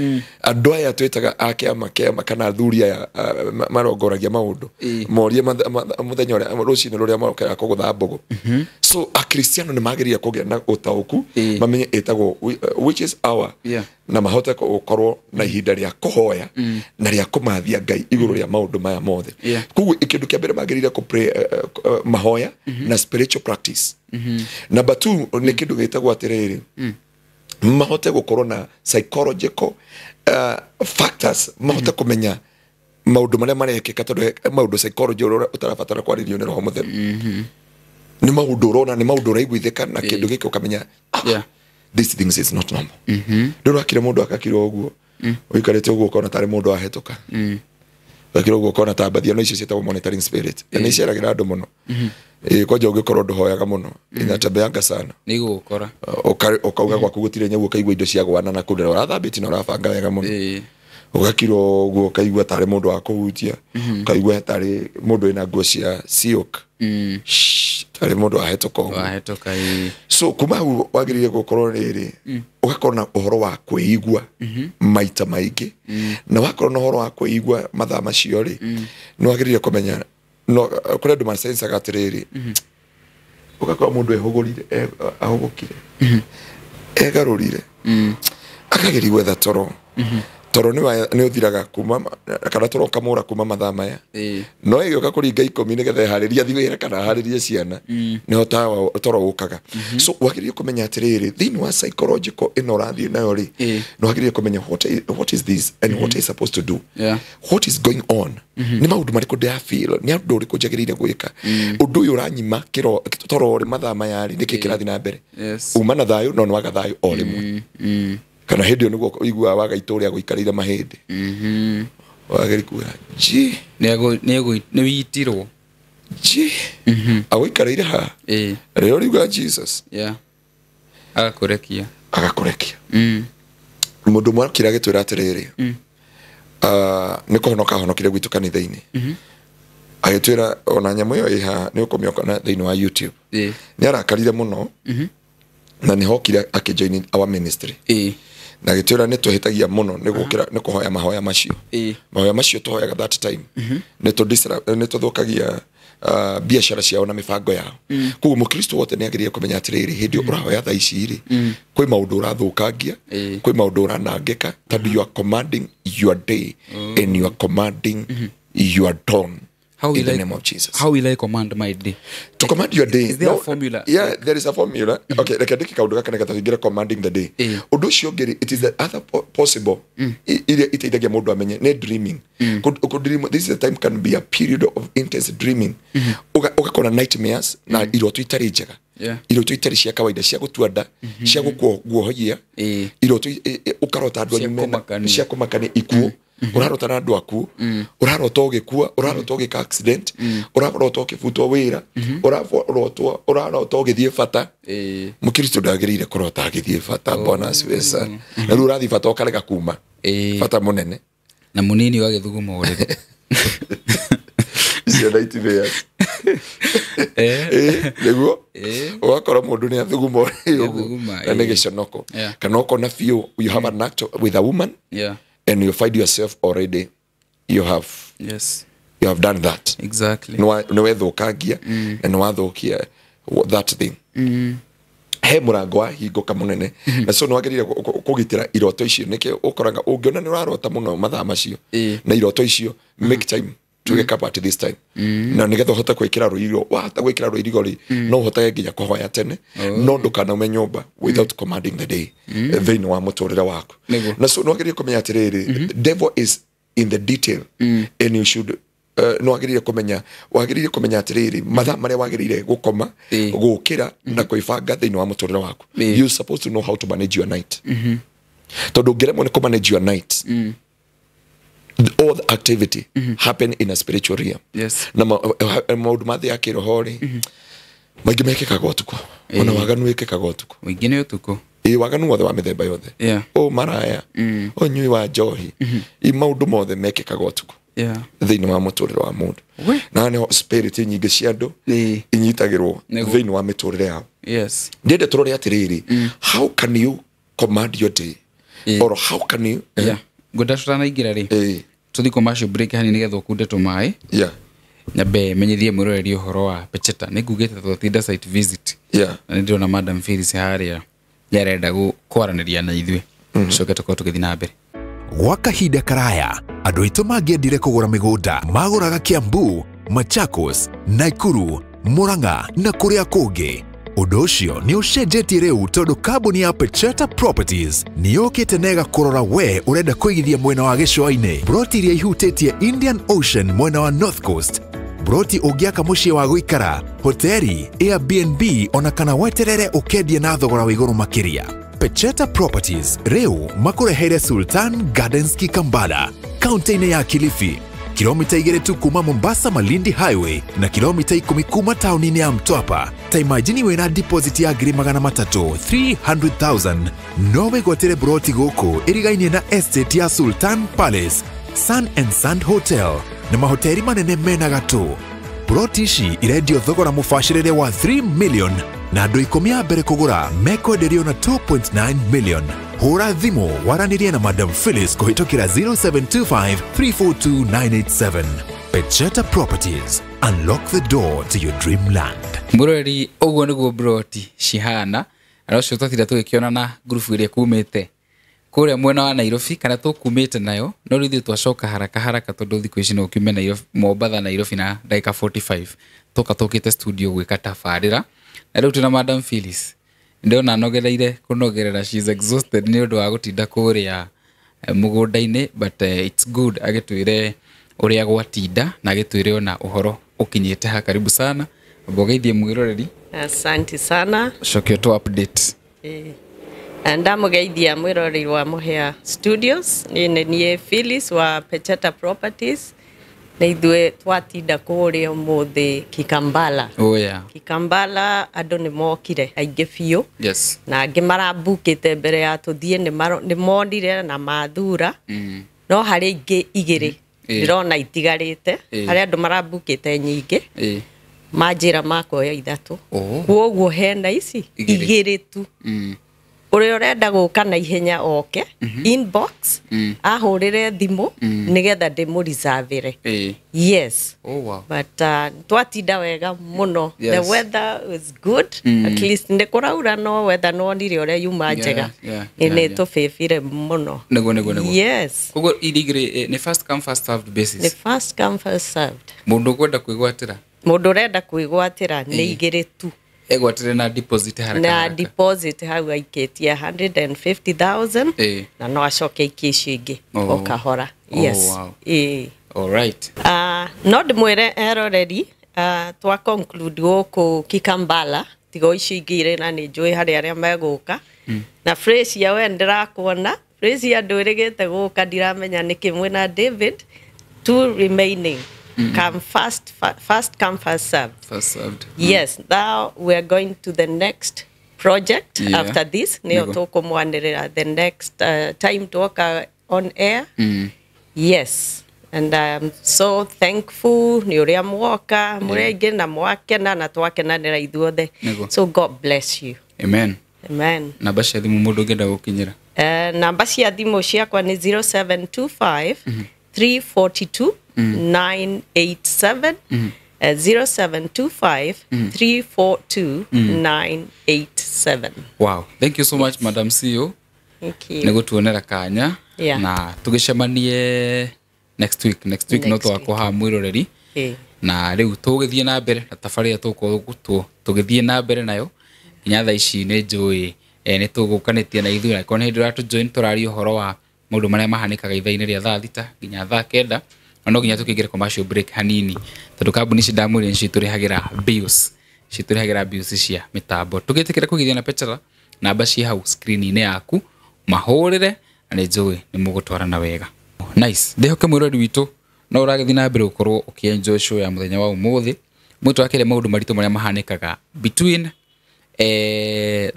S1: andũ aya twĩtaga a kĩama kĩama kana athuri aya marongoragia maũndũ morie mũthenya ũrĩa rũcinĩ rũrĩa marokera kũgũtha mbũgũ. So akristiano nĩ magĩrĩire kũgĩa na ũtaũku mamenye ĩtagwo which is our na mahote gũkorwo na ihinda rĩa kũhoya na rĩa kũmathia Ngai igũrũ rĩa maũndũ maya mothe. Koguo kĩndũ kĩa mbere magĩrĩire kũ pray mahoya na spiritual practice. Number 2 nĩ kĩndũ gĩtagwo atĩrĩrĩ, mahote gũkorwo na psychological factors, mahote kũmenya maũndũ marĩa marekĩka tondũ maũndũ psychology ũrĩa ũtarabatara kwarĩrio nĩ Roho Mũtheru. Nĩ maũndũ ũrona, nĩ maũndũ ũraiguithĩka na kĩndũ gĩkĩ ũkamenya these things is not normal. Ndũrakire mũndũ akakira ũguo ũikarĩte ũguo ũkona tarĩ mũndũ ahĩtũka ũgakira ũguo ũkona ta mbathia. No icio ciĩtagwo monitoring spirit na nĩ iceragĩra andũ mũno. Kwanja ũngĩkorwo ndũhoyaga mũno inatembeanga sana
S2: nĩ igũgũkora
S1: ũkauga gwaku gũtirĩ nyau ũkaigua indo cia gwana na kũndũ ũrathambĩtie na ũrabanga wega mũno. Ũgakira ũguo ũkaigua tarĩ mũndũ wa kũhutia, ũkaigua tarĩ mũndũ wĩna nguo cia silk, tarĩ mũndũ ahĩtũka ũguo. So kuma hau wagĩrĩire gũkorwo rĩrĩ ũgakorwo na ũhoro wa kwĩigua maita maingĩ, na wakorwo na ũhoro wa kwĩigua mathaa macio rĩ, nĩ wagĩrĩire kũmenya no kũrĩ andũ masensaga atĩrĩrĩ, ũgakorwo mũndũ ehũgũrire ahũgũkire egarũrire akageria gwetha toro. Toro nĩ ũthiraga kuma kana toro ũkamũra kuma mathaa maya, no ĩgĩũka kũringa 10 nĩgetha ĩharĩrie athiĩ wĩra kana aharĩrie ciana nĩho toro ũkaga. So wagĩrĩire kũmenya atĩrĩrĩ thĩinĩ wa psychological ĩno ũrathiĩ nayo rĩ, nĩ wagĩrĩire kũmenya what is this and what is supposed to do, what is going on, nĩ maũndũ marĩkũ ndĩrafeel, nĩ ũndũ ũrĩkũ njagĩrĩire gwĩka, ũndũ ũyũ ũranyima toro rĩ mathaa maya rĩ, nĩkĩ kĩrathiĩ na mbere. Uma na thayũ no nĩ waga thayũ o rĩmwe. Kana hĩndĩ ĩyo nĩguo ũiguaga waga itũ ũrĩa gũikarĩire mahĩndĩ. Wagĩrĩire kuga ji
S2: nĩ witirwo
S1: ji agũikarĩire ha rĩrĩa ũriuga Jesus
S2: agakũrekia
S1: agakũrekia. Mũndũ ũmwe okire agĩtwĩra atĩrĩrĩ, nĩ kũhonoka ahonokire gwitũ kanitha-inĩ. Agĩtwĩra ona nyamũ ĩyo ĩ haha nĩ ũkũmĩona thĩinĩ wa YouTube. Nĩ arakarire mũno na nĩ hokire akĩjoin our ministry. Na agĩtwĩra nĩ twĩhĩtagia mũno nĩ gũkĩra nĩ kũhoya mahoya macio. Mahoya macio tũhoyaga that time nĩ tũthũkagia biacara ciao na mĩbango yao. Koguo mũkristo wothe nĩ agĩrĩire kũmenya atĩrĩrĩ, hĩndĩ ĩyo ũrahoya thaa ici rĩ, kwĩ maũndũ ũrathũkangia, kwĩ maũndũ ũranangĩka, tondũ you are commanding your day and you are commanding your dawn.
S2: How
S1: in
S2: will
S1: the
S2: I,
S1: name of Jesus.
S2: How will I command my day?
S1: To command your day.
S2: Is there a formula?
S1: Yeah, there is a formula. Okay, reke ndĩke kaũndũ gaka nĩgetha tũingĩre commanding the day. Ũndũ ũcio ũngĩ rĩ, it is the other possible iria iteithagia mũndũ amenye nĩ dreaming. Kũ dream, this is the time can be a period of intense dreaming. Ũgakora nightmares na iroto itarĩ njega. Iroto itarĩ cia kawaida cia gũtua nda, cia gũkuohoyia. Iroto ũkarota andũ
S2: Cia
S1: anyu mena
S2: kũmakania.
S1: cia kũmakania ikuũ. Ũrarota na andũ aku, ũrarota ũgĩkua, ũrarota ũgĩka accident, ũrarota ũkĩbutwo wĩra, ũrarota ũgĩthiĩ bata. Mũkristo ndagĩrĩire kũrota agĩthiĩ bata. Bwana asifiwe sana. Na rĩu ũrathiĩ bata ũkarega kuma. Bata mũnene.
S2: Na mũnini ũgagĩthuguma ũrĩrĩ.
S1: Icio nightmares. Nĩguo ũgakora mũndũ nĩ athuguma ũrĩrĩ ũguo
S2: Athuguma,
S1: na nĩ gĩconoko. Kana ũkona biũ you have an act with a woman and you find yourself already you have you have done that. Nĩ wethũkangia na nĩ wathũkia that thing. He mũrango wahingũka mũnene na so nĩ wagĩrĩire kũgitĩra iroto icio. Nĩkĩo ũkoraga ũngĩona nĩ ũrarota mũno mathaa macio na iroto icio, make time to wake up at this time na nĩgetha ũhote gwĩkĩra rũirigo. Wahota gwĩkĩra rũirigo rĩ, no ũhotage nginya kũhoya tene, no ndũkanaume nyũmba without commanding the day thĩinĩ wa mũtũrĩre waku. Na so nĩ wagĩrĩire kũmenya atĩrĩrĩ, devil is in the detail and you should nĩ wagĩrĩire kũmenya, wagĩrĩire kũmenya atĩrĩrĩ, mathaa marĩa wagĩrĩire gũkoma, gũkĩra na kwĩbanga thĩinĩ wa mũtũrĩre waku. You supposed to know how to manage your night, tondũ ũngĩremwo nĩ kũmanage your night, all the activity happen in a spiritual realm. Na maũndũ ma thĩ ya kĩroho rĩ, maingĩ mekĩkaga ũtukũ. Ona waganu wĩkĩkaga ũtukũ.
S2: Mũingĩ nĩ ũtukũ.
S1: Ĩ waganu wothe wa mĩthemba yothe, ũ maraya, ũnyui wa njohi, i maũndũ mothe mekĩkaga ũtukũ thĩinĩ wa mũtũrĩre wa mũndũ. Na nĩho spirit nyingĩ cia andũ inyitagĩrwo thĩinĩ wa mĩtũrĩre yao. Ndĩende tũrore atĩrĩrĩ, how can you command your day or how can you
S2: Ngwenda tũtanaingĩra rĩ, tũthiĩ commercial break hanini nĩgetha ũkunde tũmaĩ. Nyambe menyithie mwĩroreri ũhoro wa Pecheta. Nĩ ngugĩte twatinda site visit na nĩ ndĩrona Madam Phyllis harĩa nĩarenda kwaranĩria na ithuĩ. Tũcoke tũkorwo tũgĩthiĩ na mbere.
S3: Gwa kahinda karaya andũ aitũ mangĩendire kũgũra mĩgũnda magũraga Kiambu, Machakos, Nakuru, Murang'a na kũrĩa kũngĩ. Ũndũ ũcio nĩ ũcenjetie rĩu tondũ kambuni ya Pecheta Properties nĩ yũkĩte na ĩgakũrora we ũrenda kũigithia mwena wa gĩcũa-inĩ, broti iria ihutĩtie Indian Ocean mwena wa North Coast, broti ũngĩaka mũciĩ wa gũikara, hoteri, Airbnb ona kana weterere ũkendie na thogora wa igũrũ makĩria. Pecheta Properties rĩu makũreheire Sultan Gardens Kikambala, kaunti-inĩ ya Kilifi, kilomita 2 tu kuma Mombasa Malindi Highway na kilomita 10 kuma tauni-inĩ ya Mtwapa. Ta imagine wĩna deposit ya 300,000 300,000 no wĩgwatĩre broti gũkũ ĩrigainie na estate ya Sultan Palace, Sun and Sand Hotel na mahoteri manene mena gatũ. Broti ici irendio thogora mũbacĩrĩre wa 3 million na andũ 10 a mbere kũgũra mekwenderio na 2.9 million. Hũra thimũ waranĩrie na Madam Phyllis kũhĩtũkĩra 0725 342 987. Pecheta Properties, unlock the door to your dreamland.
S2: Mũroreri, ũguo nĩguo broti cihana. Na ũcio twatinda tũgĩkĩona na ngurubu ĩrĩa kumĩte kũrĩa mwena wa Nairobi kana tũkumĩte nayo, no rĩu ithuĩ twacoka haraka haraka tondũ thikũ ici no ũkiume Nairobi, Mombatha Nairobi na ndagĩka 45 tũka tũkĩte studio gwĩka tabarĩra. Na rĩu twĩna Madam Phyllis. Ndĩrona anogereire kũnogerera, she's exhausted nĩ ũndũ wa gũtinda kũrĩa mũgũnda-inĩ, but it's good agĩtwĩre ũrĩa gwatinda na agĩtwĩre ona ũhoro ũkinyĩte ha. Karibu sana, mbogeithie mwĩroreri.
S4: Asante sana.
S2: Coke ũtũ update.
S4: Ndamugeithia mwiroreri wa Mũhĩa Studios. Niĩ nĩ niĩ Phyllis wa Pecheta Properties. Na ithuĩ twatinda kũrĩa ũmũthĩ Kikambala.
S2: Oh yeah.
S4: Kikambala andũ nĩ mokire aingĩ biũ. Na angĩ marambukĩte mbere ya tũthiĩ nĩ monire na mathura. No harĩ ingĩ igĩrĩ Ndĩrona itigarĩte. Harĩ andũ marambukĩte nyingĩ. Manjĩra makuoya 3. Koguo hena ici 2 tu. Ũrĩa ũrenda gũka na ihenya oke inbox ahũrĩre thimũ nĩgetha ndĩmũreservĩre. Yes.
S2: Oh, wow.
S4: But twatinda wega mũno.
S2: Yes.
S4: The weather was good. At least nĩ kũraura no weather nĩwonire ũrĩa yuma njega. Nĩ tũbĩbire mũno.
S2: Nĩguo.
S4: Yes.
S2: Koguo iria 2 nĩ first come first served basis.
S4: Nĩ first come first served.
S2: Mũndũ ũkwenda kwĩgwatĩra.
S4: Mũndũ ũrenda kwĩgwatĩra nĩ 2 tu.
S2: Egwatĩre na deposit haraka.
S4: Na deposit hau aikĩtie 150,000 na no acoke aikie icio ingĩ o kahora. Yes.
S2: Oh, wow. All right.
S4: No ndĩmwĩre eroreri twa conclude gũkũ Kikambala tiga icio ingĩ irĩ na nĩ njũĩ harĩ arĩa megũka. Na Fresia we ndĩrakuona. Fresia ndwĩrĩgĩte gũka ndiramenya nĩkĩ mwĩna David. 2 remaining. Come first, first come, first served.
S2: First served.
S4: Yes. Now we are going to the next project after this. Nĩyo tũkũmwanĩrĩra the next time twoka on air. Yes. And I'm so thankful nĩ ũrĩa mwoka mũrĩ aingĩ na mwakena na twakenanĩra ithuothe. So God bless you.
S2: Amen.
S4: Amen.
S2: Namba cia thimũ mũndũ ũngĩenda gũkinyĩra.
S4: Namba cia thimũ ciakwa nĩ 0725 342 987. 0725 342 987.
S2: Wow. Thank you so much, Madam CEO.
S4: Thank you.
S2: Nĩ gũtuonera kanya. Na tũgĩcemanie next week. Next week no tũgakorwo haha mwĩroreri. Na rĩu tũgĩthiĩ na mbere na tabarĩra tũgũkorwo tũgĩthiĩ na mbere nayo nginya thaa ici nĩ njũĩ nĩ tũgũkanĩtie na ithuĩ na korwo nĩ hĩndĩ ũratũjoin tũraria ũhoro wa maũndũ marĩa mahanĩkaga ithaa-inĩ rĩa thaa 6 nginya thaa 9 na no nginya tũkĩingĩre commercial break hanini tondũ kambuni ici ndamwĩrire nĩcio itũrĩhagĩra bills, citũrĩhagĩra bills cia mĩtambo. Tũgĩtĩkĩra kũigithia na Petera namba ciĩ hau screen-inĩ yaku mahũrĩre na nĩ njũĩ nĩ mũgũtwarana wega. Nice. Ndĩhoke mwĩrori witũ no ũragĩthiĩ na mbere gũkorwo ũkĩenjoy show ya mũthenya wa ũmũthĩ. Mwĩtũ wakĩrĩa maũndũ maritũ marĩa mahanĩkaga between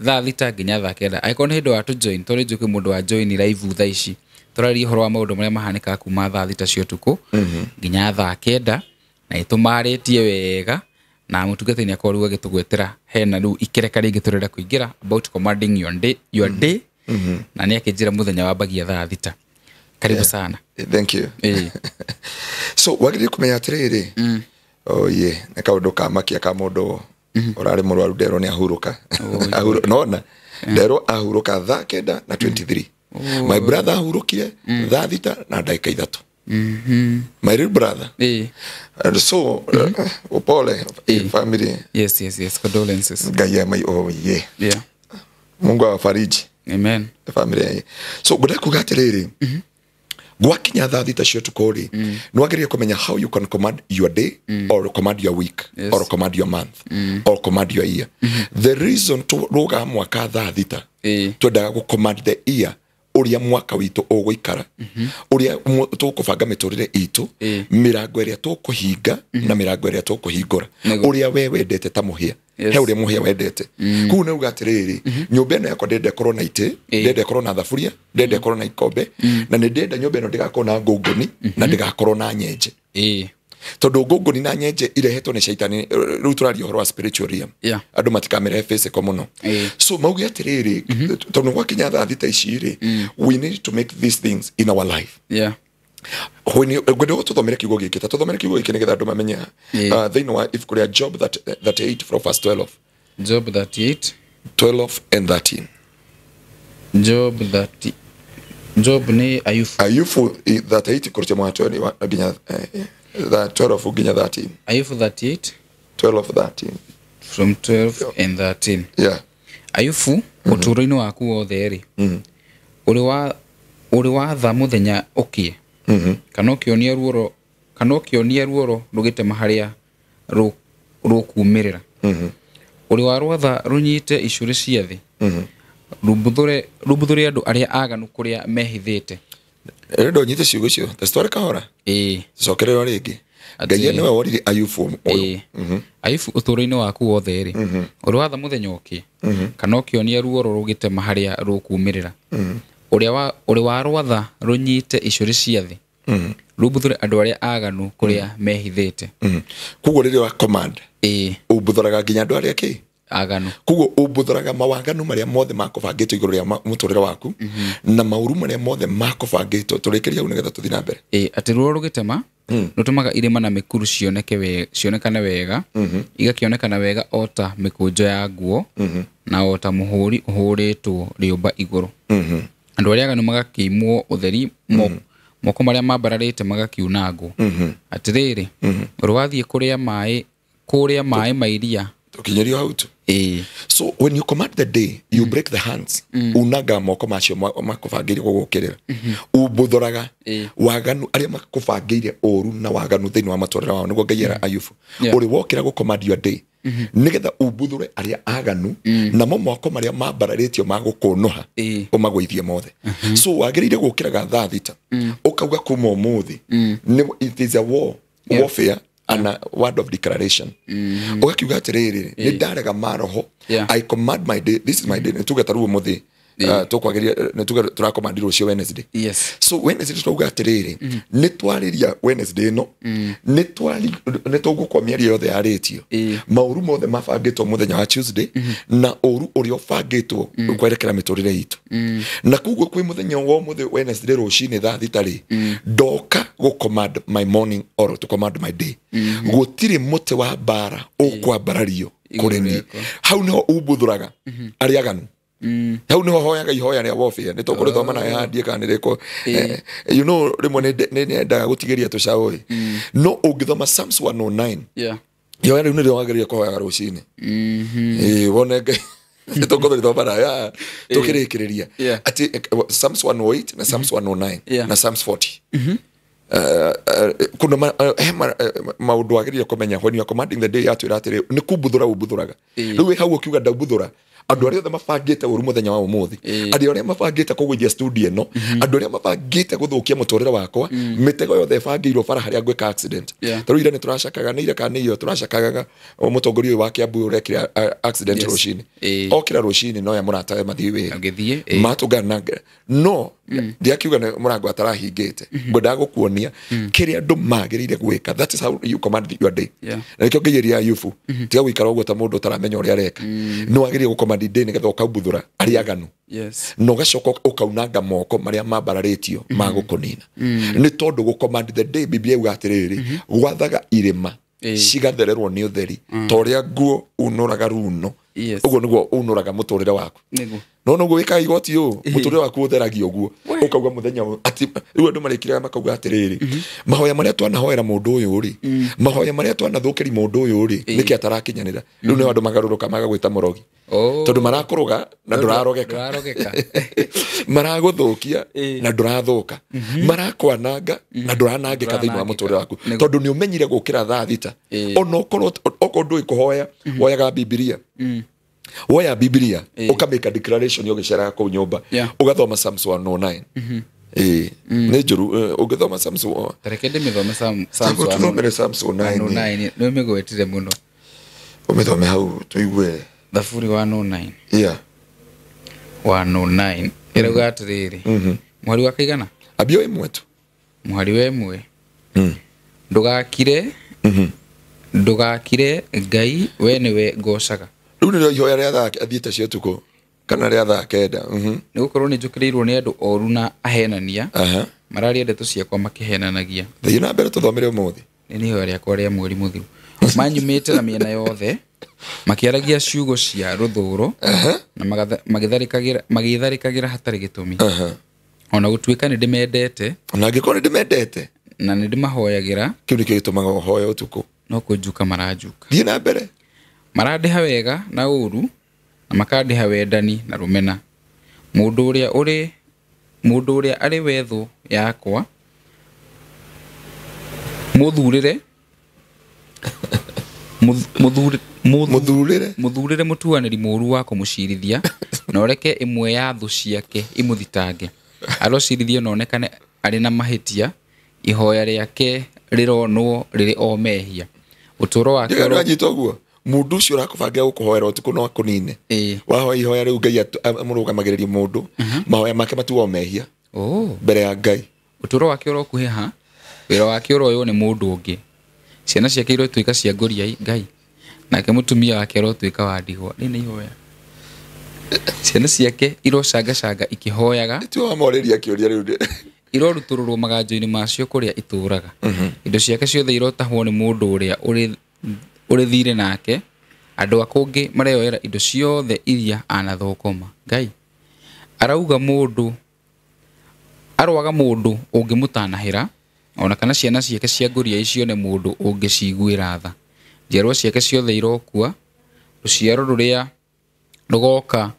S2: thaa 6 nginya thaa 9. Angĩkorwo nĩ hĩndĩ wa tũjoin tondũ njũĩ kwĩ mũndũ wa join live thaa ici tũraria ũhoro wa maũndũ marĩa mahanĩkaga kuma thaa 6 cia ũtukũ nginya thaa 9 na ĩtũmarĩtie wega na mũtungatĩri nĩ akorwo rĩu agĩtũgwetera hena rĩu ikereka rĩngĩ tũrenda kũingĩra about commanding your day, your day. Na nĩ akĩnjĩra mũthenya wambagia thaa 6. Karibu sana.
S1: Thank you. So wagĩrĩire kũmenya atĩrĩrĩ, oh yeah, nĩ kaũndũ ka makia ka mũndũ ũrarĩ mũrwaru nderwo nĩ ahurũka. Nona nderwo ahurũka thaa 9 na 23. My brother ahurũkire thaa 6 na ndagĩka 3. My little brother. And so upole family.
S2: Yes, yes, yes, condolences.
S1: Ngai my oh yeah.
S2: Yeah.
S1: Mungu awafariji.
S2: Amen.
S1: Family. So ngwenda kuga atĩrĩrĩ, gwakinya thaa 6 cia ũtukũ rĩ, nĩ wagĩrĩire kũmenya how you can command your day or command your week or command your month or command your year. The reason tũrũgaga mwaka thaa 6 twendaga gũ command the year ũrĩa mwaka witũ ũgũikara, ũrĩa tũkũbanga mĩtũrĩre itũ, mĩrango ĩrĩa tũkũhinga na mĩrango ĩrĩa tũkũhingũra, ũrĩa we wendete ta mũhĩa. He ũrĩa mũhĩa wendete. Kũu nĩ uga atĩrĩrĩ, nyũmba ĩno yakwa ndĩrenda ĩkorwo na itĩ, ndĩrenda ĩkorwo na thaburia, ndĩrenda ĩkorwo na ikombe, na nĩ ndĩrenda nyũmba ĩno ndĩgakorwo na ngũngũni na ndĩgakorwo na nyenje. Tondũ ngũngũni na nyenje irehetwo nĩ caitani. Rĩu tũraria ũhoro wa spiritual realm. Andũ matikamĩrehe physical mũno. So mauge atĩrĩrĩ, tondũ gwakinya thaa 6 ici rĩ, we need to make these things in our life. Ngwenda tũthomere kiugo gĩkĩ, ta tũthomere kiugo gĩkĩ nĩgetha andũ mamenye. Thĩinĩ wa ibuku rĩa Job 38 from verse 12.
S2: Job 38
S1: 12 and 13.
S2: Job 30. Job nĩ Ayufu.
S1: Ayufu 38 kũrutia mwaka nginya 12 nginya 13.
S2: Ayufu 38
S1: 12 13.
S2: From 12 and 13.
S1: Yeah.
S2: Ayufu ũtũũro-inĩ waku wothe rĩ, ũrĩ watha mũthenya ũkĩe, kana ũkĩonia ruoro rũgĩtema harĩa rũkumĩrĩra, ũrĩ wa rwatha rũnyite icũrĩ cia thĩ, rumbuthũre andũ arĩa aganu kũrĩa mehithĩte.
S1: Rĩu nyite ciugo icio tacitware kahora, cokererwo rĩngĩ. Ngai nĩwe woririe Ayufu ũyũ.
S2: Ayufu ũtũũro-inĩ waku wothe rĩ, ũrĩ watha mũthenya ũkĩe, kana ũkĩonia ruoro rũgĩtema harĩa rũkumĩrĩra, ũrĩ wa rwatha rũnyite icũrĩ cia thĩ, Rumbuthũre andũ arĩa aganu kũrĩa mehithĩte.
S1: Koguo rĩrĩa wa command umbuthoraga nginya andũ arĩa kĩ
S2: aganu.
S1: Koguo umbuthoraga mawaganu marĩa mothe makũbangĩtwo igũrũ rĩa mũtũrĩre waku na maũru marĩa mothe makũbangĩtwo. Tũrĩkĩrie hau nĩgetha tũthiĩ na mbere.
S2: Atĩ ruo rũgĩtema rũtũmaga irĩma na mĩkuru cionekane wega, igakĩonekana wega o ta mĩkũnjo ya nguo na o ta mũhũri ũhũrĩtwo rĩũmba igũrũ. Andũ arĩa aganu magakĩimwo ũtheri, moko marĩa mambararĩte magakiunangwo. Atĩrĩrĩ, rwathiĩ kũrĩa maĩ ma iria.
S1: Tũkinyĩrio hau tu. So when you command the day, you break the hands. Unaga moko macio makũbangĩire gũgũkĩrĩra. Umbuthoraga waganu arĩa makũbangĩire ũru na waganu thĩinĩ wa matũrĩre wao, nĩguo Ngai era Ayubu. Ũrĩ wokĩra gũ command your day nĩgetha umbuthũre arĩa aganu namo moko marĩa mambararĩtio magũkũnũha ũmagũithie mothe. So wagĩrĩire gũkĩraga thaa 6 ũkauga kuma ũmũthĩ it is a war, warfare and a word of declaration. Ugakiuga atiriri ni ndarega maroho. I command my day, this is my day. Nituge taruo muthi tukwagiria nituge turacommand rucio Wednesday.
S2: Yes.
S1: So Wednesday turauga atiriri ni twariria Wednesday no ni twari ni tugukwa mĩario yothe yarĩtio maũru mothe mabangĩtwo mũthenya wa Tuesday na ũru ũrĩa ũbangĩtwo kwerekera mĩtũrĩre itũ. Na koguo kwĩ mũthenya wa ũmũthĩ Wednesday rũcinĩ thaa 6 rĩ ndoka gũ command my morning or to command my day. Gũtirĩ mũtĩ wa mbara ũkwambarario kũrĩ niĩ. Hau nĩho umbuthũraga arĩa aganu. Hau niho hoyaga ihoya rĩa warfare nĩ tũkũrĩthoma nawe handie kana nĩrĩkũ. You know rĩmwe nĩ nendaga gũtigĩria tũcaũ ĩ no ũngĩthoma Psalms 109 ihoya rĩu nĩrĩo wagĩrĩire kũhoyaga rũcinĩ. Wone Ngai nĩ tũkũrĩthoma nawe tũkĩrĩkĩrĩria atĩ Psalms 108 na Psalms 109 na Psalms 40. Kuna maũndũ wagĩrĩire kũmenya when you are commanding the day yatwĩra atĩrĩ nĩ kumbuthũra umbuthũraga. Rĩu wĩ hau ũkiuga ndambuthũra andũ arĩa othe mabangĩte ũru mũthenya wa ũmũthĩ, andũ arĩa mabangĩte kũgũithia studio ĩno, andũ arĩa mabangĩte gũthũkia mũtũrĩre wakwa, mĩtego yothe ĩbangĩirwo bara harĩa ngwĩka accident. Ta rĩu ira nĩtũracakaga nĩ ira kana nĩ iyo tũracakaga mũtongoria ũyũ wa Kiambu ũrekire accident rũcinĩ. Okĩra rũcinĩ no ya mũratawe mathiĩ wĩra matũngana no ndiakiuga nĩ mũrango atarahingĩte, ngwendaga gũkuonia kĩrĩa andũ magĩrĩire gwĩka. That is how you command your day. Na nĩkĩo ngĩgeria Ayubu, tiga gũikara ũguo ta mũndũ ũtaramenya ũrĩa areka. Nĩ wagĩrĩire gũ command day nĩgetha ũkambuthũra arĩa aganu na ũgacoka ũkaunanga moko marĩa mambararĩtio ma gũkũnina. Nĩ tondũ gũ command the day Biblia yuga atĩrĩrĩ gwathaga irĩma cigathererwo nĩ ũtheri ta ũrĩa nguo unũraga runo. Ũguo nĩguo unũraga mũtũrĩre waku. No noguo wĩkaga igoti ũũ mũtũrĩre waku ũtheragia ũguo ũkauga mũthenya ũyũ atĩ rĩu andũ marĩkĩraga makauga atĩrĩrĩ mahoya marĩa twanahoera mũndũ ũyũ rĩ, mahoya marĩa twanathũkĩri mũndũ ũyũ rĩ nĩkĩ atarakinyanĩra. Rĩu nĩho andũ magarũrũka magagwĩta mũrogi tondũ marakũrũga na ndũrarogeka, maragũthũkia na ndũrathũka, marakwananga na ndũranangĩka thĩinĩ wa mũtũrĩre waku tondũ nĩ ũmenyire gũkĩra thaa 6. Ona okorwo ndũĩ kũhoya woyaga Bibilia, woya Biblia ukamake declaration ũgĩceraga kũu nyũmba ũgathoma Psalms 109. Nĩ njũru ũngĩthoma Psalms.
S2: Tareke ndĩmĩthome Psalms 109 nĩ ũmĩgwetire mũno.
S1: Ũmĩthome hau tũigue.
S2: Thaburi 109. 109 ĩrauga atĩrĩrĩ mũhari wa kaigana
S1: ambia ĩmwe tu
S2: mũhari wa ĩmwe. Ndũgakire ndũgakire Ngai we nĩwe ngocaga.
S1: Rĩu nĩrĩo ihoya rĩa thaa athiĩte cia ũtukũ kana rĩa thaa 9.
S2: Nĩ gũkorwo nĩ njũkĩrĩirwo nĩ andũ oru na ahenania mararia ndeto ciakwa makĩhenanagia.
S1: Thiĩ na mbere tũthomere ũmũthĩ.
S2: Nĩ ihoya rĩakwa rĩa mweri mũthiru. Manyumĩte na mĩena yothe makĩaragia ciugo cia rũthũũro na magĩtharĩkagĩra hatarĩ gĩtũmi. Ona gũtuĩka nĩ ndĩmendete,
S1: ona angĩkorwo nĩ ndĩmendete
S2: na nĩ ndĩmahoyagĩra,
S1: kĩu nĩkĩo gĩtũmaga ũhoe ũtukũ,
S2: no kũnjuka maranjuka.
S1: Thiĩ na mbere.
S2: Marandĩha wega na ũũru na makandĩha wendani na rũmena. Mũndũ ũrĩa arĩ we thũ yakwa mũthurĩre mũthurĩre mũtuanĩri mũũru wa kũmũcirithia na ũreke ĩmwe ya thũ ciake imũthitange. Arocirithio na onekane arĩ na mahĩtia, ihoya rĩake rĩronwo rĩrĩ o mehia. Ũtũũro wake
S1: ũranyita ũguo mũndũ ũcio ũrakũbangĩra gũkũhoera ũtukũ no akũnine. Wahoya ihoya rĩu Ngai amũrũgamagĩrĩria mũndũ mahoya make matuo mehia mbere ya Ngai.
S2: Ũtũũro wake ũrokuhĩha Wĩra wake ũroywo nĩ mũndũ ũngĩ. Ciana ciake irotuĩka cia ngũriai Ngai. Nake mũtumia wake arotuĩka wa ndigwa. Rĩ nĩ ihoya. Ciana ciake irocangacanga ikĩhoyaga.
S1: Tiwe wamorĩria kĩũria rĩu.
S2: Irorutũrũrwo maganjo-inĩ macio kũrĩa itũũraga. Indo ciake ciothe irotahwo nĩ mũndũ ũrĩa ũrĩ thiirĩ nake. Andũ a kũngĩ mareyoera indo ciothe iria anathũkũma. Ngai arauga mũndũ arwaga mũndũ ũngĩmũtanahĩra ona kana ciana ciake cia ngũriai cione mũndũ ũngĩciguĩra tha. Njiarwa ciake ciothe irokua. Rũciaro rũrĩa rũgoka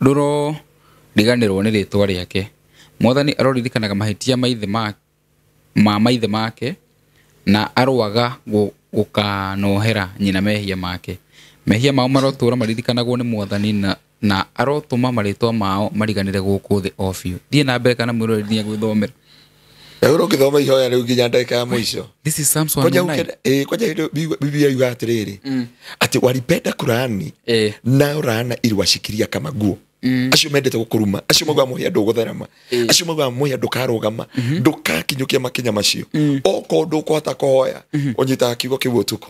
S2: rũroriganĩrwo nĩ rĩtwa rĩake. Mwathani aroririkanaga mahĩtia ma maithe make na arwaga gũkanohera nyina mehia make. Mehia mao marotũra maririkanagwo nĩ Mwathani na arotũma marĩtwa mao mariganĩre gũkũ thĩ o biũ. Thiĩ na mbere kana mwĩroreri nĩegwĩthomera.
S1: Rĩu ũngĩthoma ihoya rĩu nginya ndagĩka ya mũico.
S2: This is Psalms 109.
S1: Kwanja Biblia yuga atĩrĩrĩ atĩ walipenda kulaani nao laana iliwashikilia kama nguo. Acio mendete gũkũruma, acio maugaga mũhĩa ndũgũtherema, acio maugaga mũhĩa ndũkarũgama, ndũkakinyũkia makinya macio. Okorwo ndũkũhota kũhoya, ũnyitaga kiugo kĩu ũtukũ.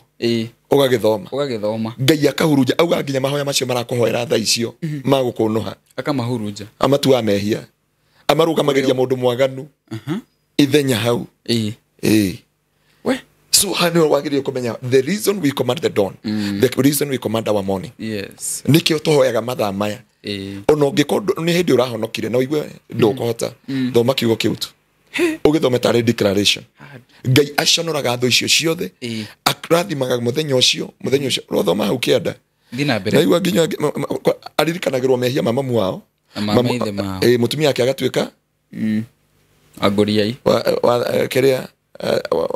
S1: Ũgagĩthoma. Ngai akahurunja, auga nginya mahoya macio marakũhoera thaa icio ma gũkũnũha.
S2: Akamahurunja.
S1: Amatuaga mehia. Amarũgamagĩria mũndũ mwaganu. Ithenya hau. We. So hano wagĩrĩirwo kũmenya the reason we command the dawn, the reason we command our morning.
S2: Yes.
S1: Nĩkĩo tũhoyaga mathaa maya. Ona ũngĩkorwo nĩ hĩndĩ ũrahonokire na ũigue ndũkũhota, thoma kiugo kĩu tu. Ũgĩthome tarĩ declaration. Ngai aconoraga thũ icio ciothe, arathimaga mũthenya ũcio, ũrothoma hau kĩanda.
S2: Thiĩ na mbere.
S1: Naigua nginya aririkanagĩrwo mehia ma mamu wao.
S2: Ma maithe mao.
S1: Mũtumia wake agatuĩka
S2: Angũriai.
S1: Kĩrĩa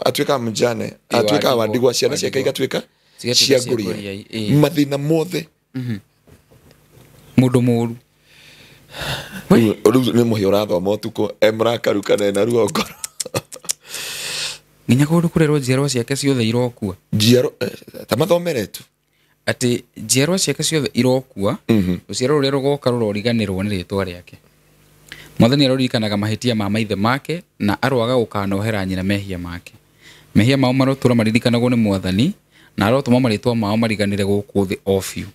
S1: atuĩka mjane, atuĩka wa ndigwa, ciana ciake igatuĩka cia ngũriai. Mathĩna mothe.
S2: Mũndũ mũũru.
S1: Rĩu nĩ mũhĩa ũrathoma ũtukũ, e mũrakaru kana ena ruo ngoro.
S2: Nginya kũndũ kũrerwo njiarwa ciake ciothe irokua.
S1: Njiarwa ta mathomere tu.
S2: Atĩ njiarwa ciake ciothe irokua, rũciaro rũrĩa rũgoka rũroriganĩrwo nĩ rĩtwa rĩake. Mwathani aroririkanaga mahĩtia ma maithe make na arwaga gũkanohera nyina mehia make. Mehia mao marotũra maririkanagwo nĩ Mwathani na arotũma marĩtwa mao mariganĩre gũkũ thĩ o biũ.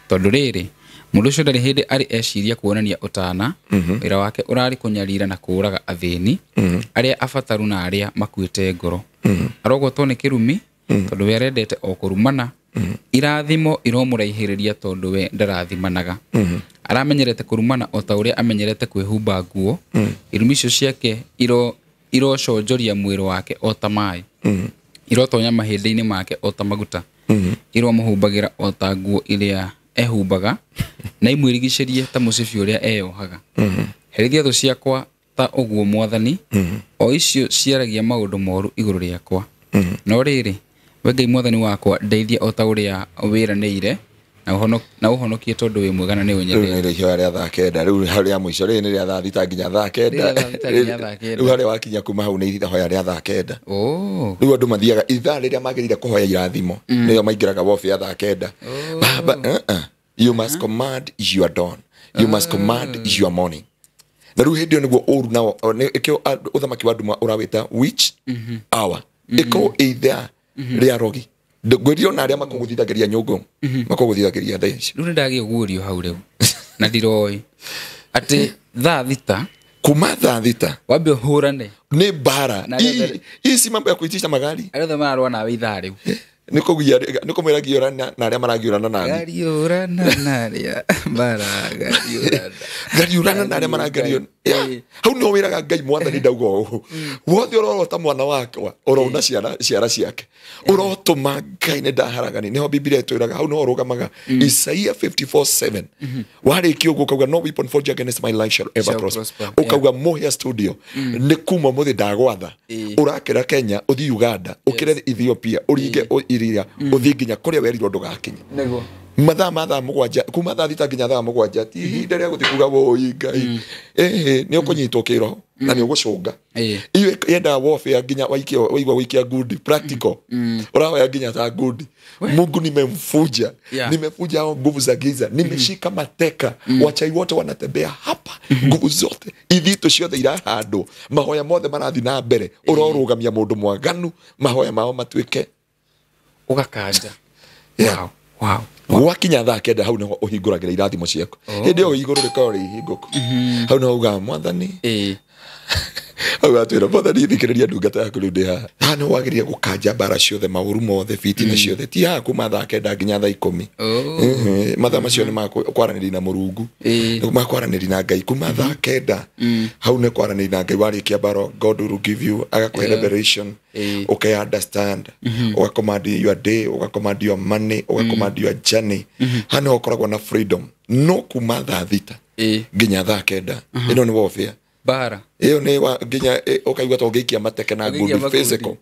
S2: Tondũ rĩrĩ, mũndũ ũcio ndarĩ hĩndĩ arĩ eciria kuonania ũtana, wĩra wake ũrarĩ kũnyarira na kũũraga athĩni, arĩa abataru na arĩa makuĩte ngoro. Arogwatwo nĩ kĩrumi tondũ we arendete o kũrumana. Irathimo iromũraihĩrĩria tondũ we ndarathimanaga. Aramenyerete kũrumana o ta ũrĩa amenyerete kwĩhumba nguo. Irumi icio ciake iroconjoria mwĩrĩ wake o ta maĩ. Irotonya mahĩndĩ-inĩ make o ta maguta. Iromũhumbagĩra o ta nguo iria ehumbaga na imwĩrigicĩrie ta mũcibi ũrĩa eyohaga. Herithia thũ ciakwa ta ũguo Mwathani, o icio ciaragia maũndũ moru igũrũ rĩakwa. No rĩrĩ, we Ngai Mwathani wakwa, ndeithia o ta ũrĩa wĩranĩire na ũhonokie tondũ wĩ mwega na nĩ ũnyendete.
S1: Rĩu nĩ ihoya rĩa thaa kenda, rĩu harĩa mũico rĩrĩ nĩ rĩa thaa thita nginya thaa kenda. Rĩu harĩa wakinya kuma hau nĩ ihoya rĩa thaa kenda. Rĩu andũ mathiaga ithaa rĩrĩa magĩrĩire kũhoya irathimo, nĩyo maingĩraga wobu ya thaa kenda. Baba, you must command your dawn. You must command your morning. Na rĩu hĩndĩ ĩyo nĩguo ũru nao ĩkĩo ũthamaki wa nduma ũrawĩta witch hour. Ĩkorwo ĩ ithaa rĩa rogi. Ngwĩrire ona arĩa makũgũthithagĩria nyũngũ, makũgũthithagĩria thaa icio.
S2: Rĩu nĩndagĩa hau rĩu na ndiroĩ atĩ thaa thita,
S1: kuma thaa thita
S2: wambe ũhũrane
S1: nĩ mbara. Hii si mambo ya kuitisha magari.
S2: Arĩa othe mararũa nawe ithaa rĩu
S1: nĩ kũmwĩra giũrana na arĩa maragiũrana nani.
S2: Gariũrana na arĩa maragariũrana.
S1: Gariũrana na arĩa maragariũrana. Hau nĩho wĩraga Ngai Mwathani ndauga ũũ. Wothe ũrorota mwana wakwa, ũrouna ciara ciake. Ũrotũma Ngai nĩ ndaharagani. Nĩho Biblia ĩtwĩraga hau nĩho ũrũgamaga. Isaiah 54:7. Warĩkia ũguo ũkauga no weapon forged against my life shall ever prosper. Ũkauga Mũhĩa studio nĩ kuma ũmũthĩ ndagwatha. Ũrakĩra Kenya, ũthiĩ Uganda, ũkĩre Ethiopia, ũringe iria, ũthiĩ nginya kũrĩa werirwo ndũgakinye.
S2: Nĩguo.
S1: Mathaa ma thaa mũgwanja, kuma thaa thita nginya thaa mũgwanja, ti ihinda rĩa gũthiĩ kuga wũi Ngai. Nĩ ũkũnyitwo kĩroho. Na nĩ ũgũcũnga.
S2: Ĩĩ.
S1: Iyo yendaga warfare nginya waikia waigua gũikia ngundi practical. Ũrahoya nginya ta ngundi. Mungu nimemfuja.
S2: Yeah.
S1: Nimefuja hao nguvu za giza. Nimeshika mateka. Wachai wote wanatembea hapa. Nguvu zote ithito ciothe irahandwo. Mahoya mothe marathi na mbere. Ũrorũgamia mũndũ mwaganu mahoya mao matuĩke.
S2: Ũgakanja.
S1: Yeah.
S2: Wow.
S1: Gwakinya thaa kenda hau nĩho ũhingũragĩra irathimo ciaku. Hĩndĩ ĩyo igũrũ rĩkoragwo rĩ ihingũku. Hau nĩho ugaga mwathani.
S2: Ĩĩ.
S1: Hau atwĩra mwathani thikĩrĩria ndungata yaku rĩu ndĩ haha. Haha nĩho wagĩrĩire gũkanja mbara ciothe, maũru mothe, bitina ciothe. Ti haha kuma thaa kenda nginya thaa 10. Mathaa macio nĩ ma kwaranĩria na Mũrungu.
S2: Ĩĩ.
S1: Ma kwaranĩria na Ngai kuma thaa kenda. Hau nĩ kwaranĩria na Ngai warĩkia mbara, God will give you agakũhe revelation.
S2: Ĩĩ.
S1: Ũke understand. Ũga command your day, ũga command your money, ũga command your journey. Haha nĩho ũkoragwo na freedom. No kuma thaa 6
S2: Ĩĩ.
S1: nginya thaa 9 ĩno nĩ warfare.
S2: Bara.
S1: Ĩyo nĩ nginya ũkaigua ta ũngĩikia mateke na
S2: Ũngĩikia
S1: ngundi
S2: makundi.
S1: physical.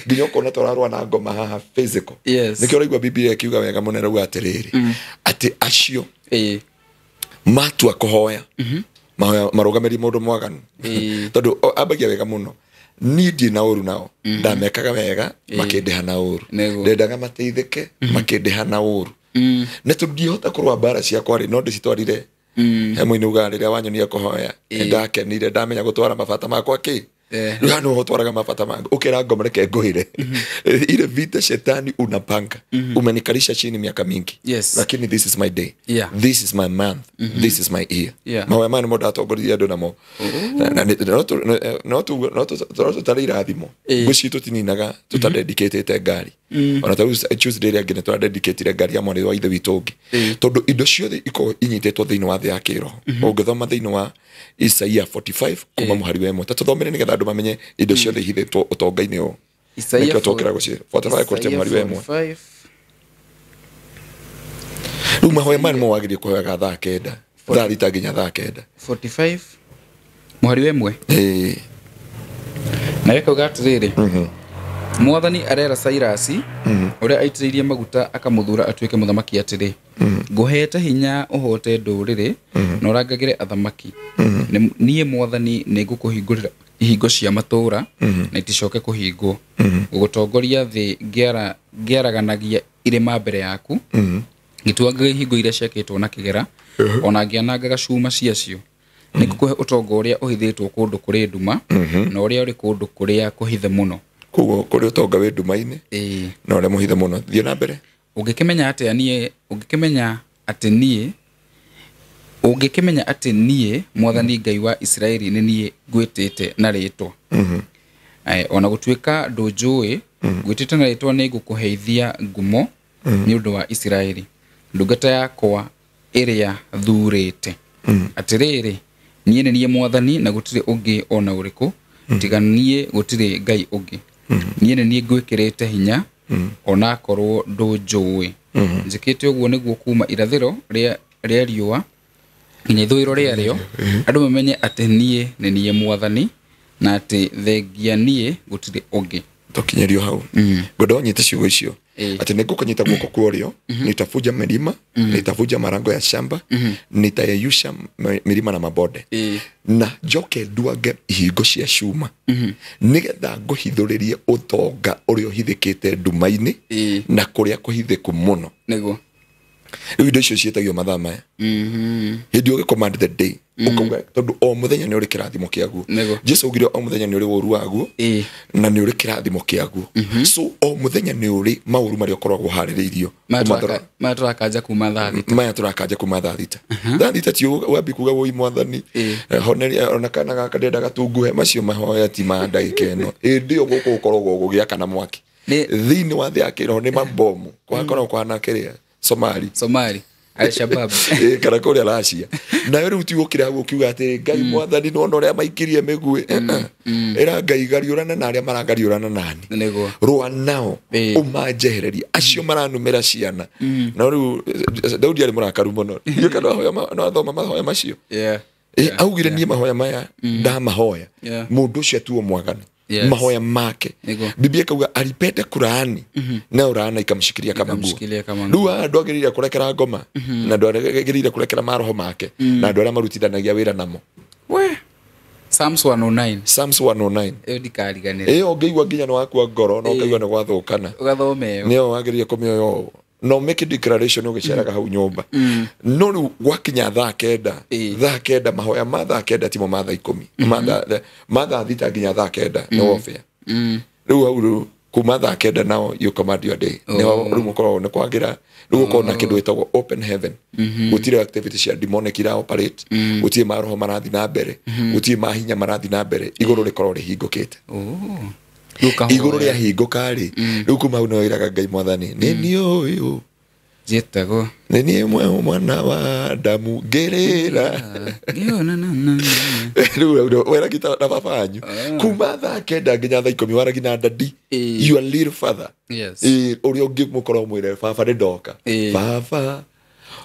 S1: Nginya ũkona ta ũrarũa na ngoma haha physical.
S2: Yes.
S1: Nĩkĩo ũraigua Biblia ĩkiuga wega mũno ĩrauga atĩrĩrĩ, atĩ acio
S2: Ĩĩ.
S1: matua kũhoya mahoya marũgamĩrie mũndũ mwaganu.
S2: Ĩĩ.
S1: Tondũ ambagia wega mũno, niĩ ndirĩ na ũru nao, ndamekaga wega makĩndĩha na ũru,
S2: Nĩguo.
S1: ndendaga mateithĩke makĩndĩha na ũru, na tondũ ndiahota kũrũa mbara ciakwa rĩ, no ndĩcitwarire he mũini ugaga rĩrĩa wanyonia kũhoya nĩndakenire ndamenya gũtwara mabata makwa kĩ.
S2: Eh.
S1: Rĩu haha nĩho ũtwaraga mabata maku ũkera ngoma reke ngũhĩre ile vita shetani unapanga. Umenikarisha chini miaka mingi.
S2: Yes.
S1: Lakini this is my day.
S2: Yeah.
S1: This is my month. This is my year.
S2: Yeah.
S1: Mahoya maya nĩmo ndatongoririe andũ namo. Na no tũtarĩ irathimo.
S2: Ĩĩ.
S1: Ngũci tũtininaga tũtadedicatĩte ngari. Ona ta rĩu Tuesday ĩrĩa ĩngĩ nĩtũradedicatire ngari ya mwarĩ wa ithe witũ ũngĩ.
S2: Ĩĩ.
S1: Tondũ indo ciothe ikoragwo inyitĩtwo thĩinĩ wa thĩ ya kĩroho. Ũngĩthoma thĩinĩ wa Isaia 45 kuma mũhari wa 1. Ta tũthomere nĩgetha andũ mamenye indo ciothe ihithĩtwo ũtonga-inĩ ũyũ.
S2: Isaia
S1: Nĩkĩo twokĩra gũciĩ 45 kũruta mũhari wa 1.
S2: 45.
S1: Rĩu mahoya maya nĩmo wagĩrĩire kũhoyaga thaa 9, thaa 6 nginya thaa 9.
S2: 45 mũhari wa 1.
S1: Ĩĩ.
S2: Nawe kauga atĩrĩrĩ, mwathani arera Cairasi ũrĩa aitĩrĩirie maguta akamũthura atuĩke mũthamaki atĩrĩ, ngũhete hinya ũhote ndũrĩrĩ na ũrangagĩre athamaki. Niĩ mwathani nĩngũkũhingũrĩra ihingo cia matũũra na iticoke kũhingwo. Ngũgũtongoria thĩ ngĩaraganagia irĩma mbere yaku, ngĩtuangaga ihingo iria ciakĩtwo na kĩgera, ona ngĩanangaga cuma ciacio. Nĩngũkũhe ũtonga ũrĩa ũhithĩtwo kũndũ kũrĩ nduma na ũrĩa ũrĩ kũndũ kũrĩa kũhithe mũno.
S1: Koguo kũrĩ ũtonga wĩ nduma-inĩ
S2: Ĩĩ.
S1: na ũrĩa mũhithe mũno. Thiĩ na mbere.
S2: Ũngĩkĩmenya atĩ niĩ mwathani Ngai wa Isiraeli nĩ niĩ ngwĩtĩte na rĩtwa. Ona gũtuĩka ndũnjũĩ, ngwĩtĩte na rĩtwa nĩ ngũkũheithia ngumo nĩ ũndũ wa Isiraeli, ndungata yakwa ĩrĩa thuurĩte. Atĩrĩrĩ, niĩ nĩ niĩ mwathani na gũtirĩ ũngĩ ona ũrĩkũ, tiga niĩ gũtirĩ Ngai ũngĩ. Niĩ nĩ niĩ ngwĩkĩrĩte hinya onakorwo ndũnjũĩ. Njĩkĩte ũguo nĩguo kuma irathĩro rĩa riũa nginya ithũĩro rĩarĩo andũ mamenye atĩ niĩ nĩ niĩ mwathani na atĩ thengia niĩ gũtirĩ ũngĩ.
S1: Tũkinyĩrio hau. Ngwenda ũnyite ciugo icio.
S2: Ĩĩ.
S1: Atĩ nĩngũkũnyita guoko kwa ũrĩo, nitavuja milima, nitavuja marango ya shamba, nitayeyusha milima na mabonde.
S2: Ĩĩ.
S1: Na njoke nduange ihingo cia cuma nĩgetha ngũhithũrĩrie ũtonga ũrĩa ũhithĩkĩte nduma-inĩ
S2: Ĩĩ.
S1: na kũrĩa kũhithĩku mũno.
S2: Nĩguo.
S1: Rĩu indo icio ciĩtagio mathaa maya. Hĩndĩ ĩyo ũgĩ command the day ũkauga tondũ o mũthenya nĩ ũrĩ kĩrathimo kĩaguo.
S2: Nĩguo.
S1: Jesu augire o mũthenya nĩ ũrĩ ũru waguo
S2: Ĩĩ.
S1: na nĩ ũrĩ kĩrathimo kĩaguo. So o mũthenya nĩ ũrĩ maũru marĩa ũkoragwo ũharĩrĩirio.
S2: Maya tũrakanja kuma thaa 6.
S1: Maya tũrakanja kuma thaa 6. Thaa 6 ti wambi kuga woi mwathani honeria ona kana gaka ndĩrenda gatunguhe, macio mahoya ti ma ndagĩka ĩno. Hĩndĩ ĩyo gũkũ gũkoragwo gũgĩakana mwaki. Thĩinĩ wa thĩ ya kĩroho nĩ mabomu gwakoragwo kũhana kĩrĩa Somali.
S2: Al-Shabaab.
S1: Kana kũrĩa Russia. Nawe rĩu ti ũkĩra hau ũkiuga atĩ Ngai mwathani nĩwona ũrĩa maikirie mĩguĩ. Ĩra Ngai gariũrana na arĩa maragariũrana nani.
S2: Nĩguo.
S1: Rũa nao
S2: Ĩĩ.
S1: ũmanjehererie acio maranumĩra ciana. Na rĩu Daudi arĩ mũrakaru mũno. Ndiũĩ kana no athoma mahoya macio.
S2: Yeah.
S1: Augire niĩ mahoya maya ndamahoya.
S2: Yeah.
S1: Mũndũ ũcio atuo mwaganu.
S2: Yes.
S1: Mahoya make.
S2: Nĩguo.
S1: Biblia ikauga alipenda kulaani na ulaana ikamshikilia kama nguo.
S2: Ikamshikilia kama nguo.
S1: Rĩu haha ndwagĩrĩire kũrekera ngoma na ndwagĩrĩire kũrekera maroho make na andũ arĩa marutithanagia wĩra namo.
S2: We. Psalms 109.
S1: Psalms 109.
S2: Ĩyo ndikariganĩra.
S1: Ĩyo ũngĩigua nginya nĩ wakua ngoro na ũkaigua nĩ gwathũkana,
S2: Ũgathome ĩyo.
S1: nĩyo wagĩrĩire kũmĩoya ũũ no make declaration ũgĩceraga hau nyũmba. No rĩu gwakinya 9:00, 9:00 mahoya ma 9:00 timo ma 10:00, ma 6:00 nginya 9:00 nĩ warfare. Rĩu hau rĩu kuma 9:00 nao you command your day. Nĩho rĩu mũkoragwo nĩ kwagĩra rĩu gũkorwo na kĩndũ gĩtagwo open heaven. Gũtirĩ activity cia demonic ira operate, gũtirĩ maroho marathiĩ na mbere, gũtirĩ mahinya marathiĩ na mbere, igũrũ rĩkorwo rĩhingũkĩte. Igũrũ rĩahingũka rĩ, rĩu kuma hau nĩwĩraga Ngai Mwathani, nĩ niĩ ũyũ
S2: Njĩtagwo
S1: nĩ niĩ mwana wa Adamu ngĩrĩra. Rĩu weragi na baba wanyu kuma 9:00 nginya 10:00 waragi na dadi, your little father.
S2: Yes.
S1: Ũrĩa ũngĩmũkorwo mwĩre baba nĩ ndoka, baba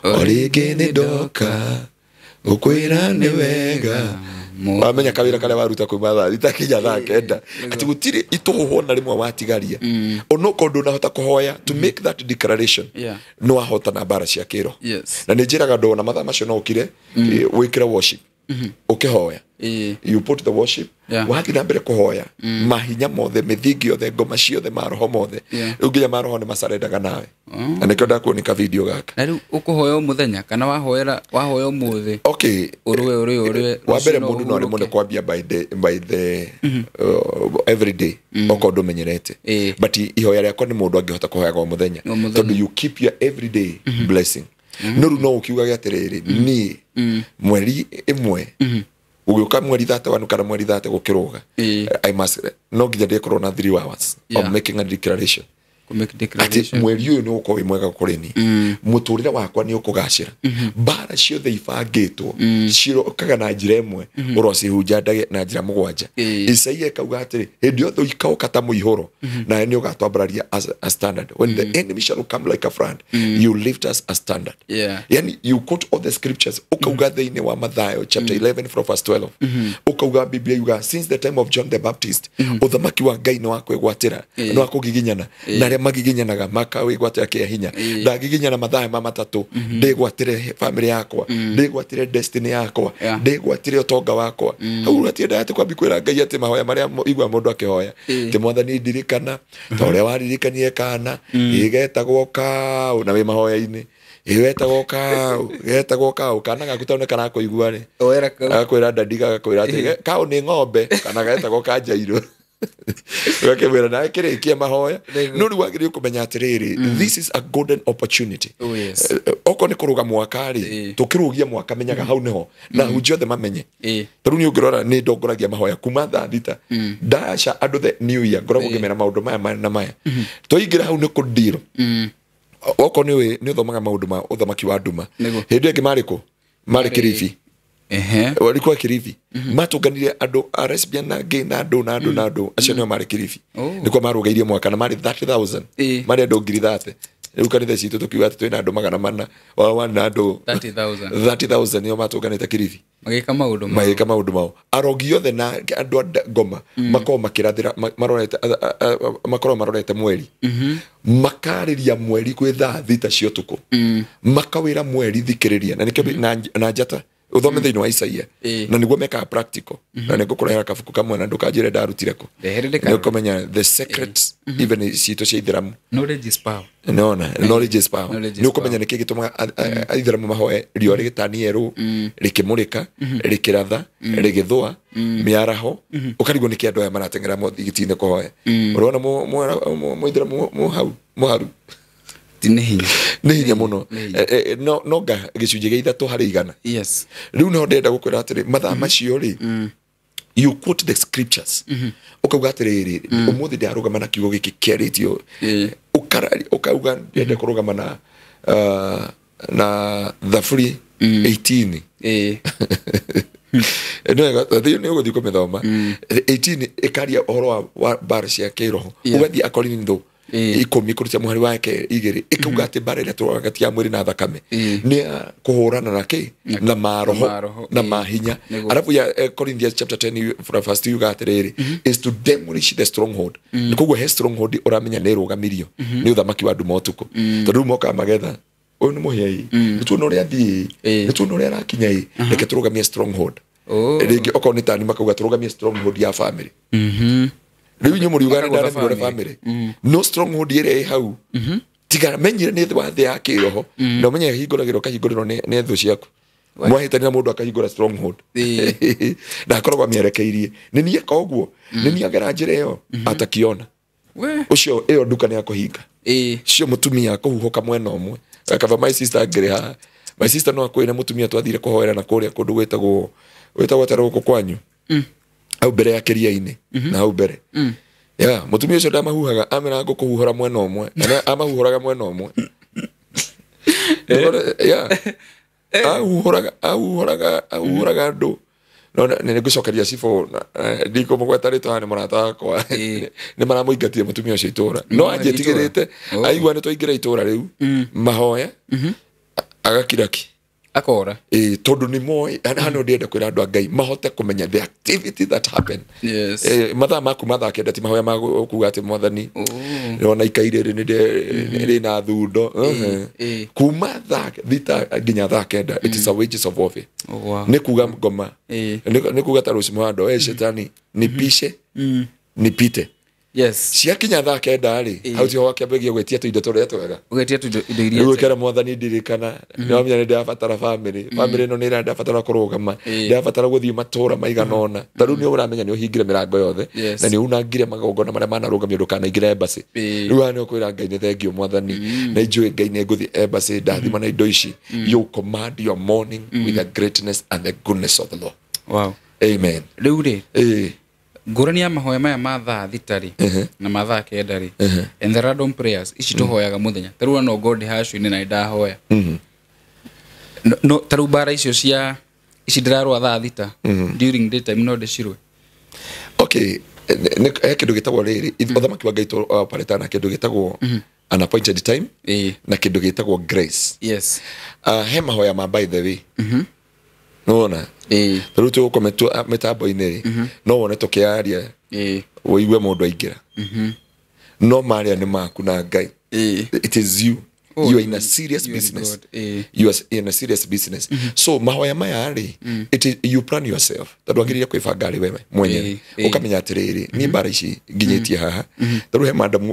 S1: o rĩngĩ nĩ ndoka gũkwĩra nĩ wega. Wamenya kawĩra karĩa waruta kuma 6:00 nginya 9:00 atĩ gũtirĩ itũhũhwo na rĩmwe watigaria, onokorwo ndũnahota kũhoya to make that declaration, nĩ wahota na mbara cia kĩro. Na nĩ njĩraga andũ ona mathaa macio no ũkire wĩkĩre worship ũkĩhoya, you put the worship, wathiĩ na mbere kũhoya mahinya mothe, mĩthingi yothe, ngoma ciothe, maroho mothe, rĩu nginya maroho nĩ macarendaga nawe. Na nĩkĩo ndakuonika video gaka.
S2: Na rĩu ũkũhoya o mũthenya kana wahoera wahoya ũmũthĩ?
S1: Okay.
S2: Ũrũe ũrũe ũrũe.
S1: Wa mbere mũndũ no aremwo nĩ kwambia by the every day okorwo ndũmenyerete, but ihoya rĩakwa nĩ mũndũ angĩhota kũhoyaga o mũthenya,
S2: O mũthenya.
S1: tondũ you keep your everyday blessing. No rĩu no ũkiugage atĩrĩrĩ, niĩ mweri ĩmwe ũgĩũka mweri 31 kana mweri 30 gũkĩrũga, I must no nginya ndĩkorwo na 3 hours of making a declaration
S2: Kũ make
S1: atĩ
S2: declaration.
S1: mweri ũyũ nĩ ũgũkorwo wĩ mwega kũrĩ niĩ, mũtũrĩre wakwa nĩ ũkũgacĩra, mbara ciothe ibangĩtwo cirokaga na njĩra ĩmwe ũrocihunja na njĩra 7. Isaia ĩkauga atĩrĩ, hĩndĩ yothe ikaũka ta mũihũro nawe nĩ ũgatwambararia as a standard. When the enemy shall come like a flood, you lift us a standard. Yani you quote all the scriptures, ukauga thĩinĩ wa Mathayo chapter 11 from verse 12, ukauga Biblia yuga since the time of John the Baptist ũthamaki wa Ngai nĩ wa kwĩgwatĩra, nĩ wa kũgiginyana, na arĩa magiginyanaga makawĩgwatĩra kĩa hinya. Ndagiginyana mathaa ma 3 ndĩgwatĩre family yakwa, ndĩgwatĩre destiny yakwa, ndĩgwatĩre ũtonga wakwa. Hau gatiendaga atĩ kwambi kwĩra Ngai atĩ mahoya marĩa igua mũndũ akĩhoya atĩ Mwathani ndirikana ta ũrĩa waririkanie kana ĩgetagwo kaũ, na wĩ mahoya-inĩ ĩgetagwo kaũ, getagwo kaũ, kana gaku tondũ nĩ karakũigua rĩ,
S2: Oera kau.
S1: Agakwĩra dadi, gagakwĩra atĩ kaũ nĩ ng'ombe kana getagwo kanjairũ, ũgakĩmwĩra nawe kĩrĩkia mahoya. No rĩu wagĩrĩirwo kũmenya atĩrĩrĩ, this is a golden opportunity.
S2: Oh, yes.
S1: Okorwo nĩ kũrũga mwaka rĩ, tũkĩrũgia mwaka menyaga hau nĩho na hunjia othe mamenye. Ta rĩu niĩ ũngĩrora nĩ ndongoragia mahoya kuma 6:00 ndaca andũ the new year, ngoragwo ngĩmera maũndũ maya maya na maya, twaingĩra hau nĩ kũndiro. Okorwo nĩ nĩ ũthomaga maũndũ ma ũthamaki wa nduma, hĩndĩ ĩngĩ marĩ kũ? Marĩ Kiribi. Walikuwa Kiribi, matũnganire andũ a lesbian na gay na andũ na andũ na andũ acio nĩo marĩ Kiribi. Nĩkuo marũgairie mwaka na marĩ 30,000, marĩ andũ 30,000. Rĩu kanitha citũ tũkiuga atĩ twĩna andũ 400, wao marĩ na andũ
S2: 30,000.
S1: 30,000 nĩo matũnganĩte Kiribi.
S2: Magĩka maũndũ mao.
S1: Magĩka maũndũ mao, arogi othe na andũ a ngoma makorwo makĩrathĩra marorete makorwo marorete mweri, makarĩria mweri kwĩ 6:00 cia ũtukũ, makawĩra mweri thikĩrĩria na nĩkĩo na njata ũthome thĩinĩ wa Isaia. Na nĩguo mekaga practical, na nĩngũkũrehera kabuku kamwe na ndũkanjĩre ndarutire kũ.
S2: Ndehere ndĩkarore.
S1: Nĩ ũkũmenya the secret even citũ cia ithĩramu.
S2: Knowledge is power.
S1: Nona knowledge is power.
S2: Knowledge is
S1: Nĩ ũkũmenya nĩkĩ gĩtũmaga aithĩramu mahoe riũa rĩgĩtani erũ, rĩkĩmũrĩka, rĩkĩratha, rĩgĩthũa mĩaraho, ũkarigwo nĩkĩ andũ aya marateng'era mũthigiti-inĩ kũhoya. Ũrona mũithĩramu mũhau mũharu.
S2: Ti nĩ hinya.
S1: Nĩ hinya mũno.
S2: Nĩ hinya.
S1: No nga gĩcunjĩ gĩa 3%. Rĩu nĩho ndĩrenda gũkwĩra atĩrĩ, mathaa macio rĩ, you quote the scriptures, ũkauga atĩrĩrĩ, ũmũthĩ ndĩrarũgama na kiugo gĩkĩ kĩarĩtio, ũkauga ndĩrenda kũrũgama na Thaburi 18. Nĩ ũgũthiĩ kũmĩthoma 18 ĩkaria ũhoro wa mbara cia kĩroho. Ũgathiĩ Akorintho 10 kũruta mũhari wake 2, ĩkauga atĩ mbara ĩrĩa tũrũaga ti ya mwĩrĩ na thakame, nĩ ya kũhũrana na kĩ? Na maroho
S2: maroho,
S1: na mahinya. Arabu ya Corinthians chapter 10 from verse 2 yuga atĩrĩrĩ, is to demolish the stronghold. Nĩ koguo he stronghold ũramenya nĩ ĩrũgamirio nĩ ũthamaki wa nduma ũtukũ, tondũ rĩu mokaga magetha ũyũ nĩ mũhĩa ĩ, nĩ tuona ũrĩa athiĩ, nĩ tuona ũrĩa arakinya ĩ, reke tũrũgamie stronghold. Rĩngĩ okorwo nĩ tani makauga tũrũgamie stronghold ya family. Rĩu inyuĩ mũriuga nĩ ndaremirwo nĩ family, no stronghold ĩrĩa ĩ hau tiga menyire nĩ wa thĩ ya kĩroho, na ũmenye hingũragĩrwo kahingũrĩrwo nĩ thũ ciaku. Mwahĩtania na mũndũ akahingũra stronghold na akoragwo amĩerekeirie nĩ niĩ eka ũguo, nĩ niĩ agera njĩra ĩyo atakiona ũcio ĩyo nduka nĩ akũhinga. Cio mũtumia akũhuhũka mwena ũmwe. Kaba my sister angĩrĩ haha, my sister no akwĩre mũtumia twathire kũhoera na kũrĩa kũndũ gwĩtagwo ta gũkũ kwanyu hau mbere ya kĩria-inĩ na hau mbere ya mũtumia ũcio ndamahuhaga, amera ngũkũhuhũra mwena ũmwe na amahuhũraga mwena ũmwe. Ya ahuhũraga andũ. No nĩ ngũcokeria cibũ ndikũmũgweta rĩtwa nĩ mũrata wakwa, nĩ maramũingatire mũtumia ũcio itũra, no anjĩtigĩrĩte aigua nĩ twaingĩra itũra rĩu mahoya agakiraki
S2: akora.
S1: Tondũ nĩ moĩ hano ndĩrenda kwĩra andũ a Ngai mahote kũmenya the activity that happen. Mathaa maku mathaa kenda ti mahoya ma kuga atĩ mwathani ndĩrona ikaire rĩ na thundo. Kuma thaa thita nginya thaa kenda, it is a wages of warfare. Nĩ kuga ngoma, nĩ kuga ta rũciũ mũhando, shetani nipishe nipite. Ciakinya thaa kenda rĩ, hau tiho wakĩambagia gwĩtia tũindo tũrĩa twega.
S2: Ũgetia tũindo indo iria
S1: rĩu ũkera mwathani ndirikana nĩwamenya nĩ ndĩrabatara family ĩno nĩ ndĩrabatara kũrũgama, ndĩrabatara gũthiĩ matũra maigana ũna. Ta rĩu nĩ ũramenya nĩ ũhingire mĩrango yothe na nĩ unangire magongona marĩa manarũgamio ndũkanaingĩre embassy. Rĩu haha nĩ ũkwĩra Ngai nĩ thengiũ mwathani, na njũĩ Ngai nĩ ngũthiĩ embassy, ndathima na indo ici. You command your morning with the greatness and the goodness of the Lord.
S2: Wow.
S1: Amen.
S2: Rĩu rĩ, ngũrani ya mahoya maya ma thaa thita rĩ na ma thaa kenda rĩ, and the random prayers ici tũhoyaga mũthenya, ta rĩu no ngorwo ndĩ hacu-inĩ na nĩndahoya, no ta rĩu mbara icio cia ici ndĩrarũa thaa thita during daytime no ndĩcirũe?
S1: Okay, he kĩndũ gĩtagwo rĩrĩ, ũthamaki wa Ngai operate na kĩndũ gĩtagwo an appointed time na kĩndũ gĩtagwo grace. He mahoya ma, by the way, nĩwona ta rĩu tũgũkũ mĩtambo-inĩ rĩ, no wone tũkĩaria ũigue mũndũ aingĩra, no marĩa nĩ maku na Ngai. It is you.
S2: Oh,
S1: you are in a serious
S2: you and
S1: business.
S2: God.
S1: You are in a serious business. So mahoya maya rĩ, it is, you plan yourself, tondũ wagĩrĩire kwĩbanga arĩ wewe mwenyewe, ũkamenya atĩrĩrĩ, niĩ mbara ici nginyĩtie haha. Ta rĩu he madamu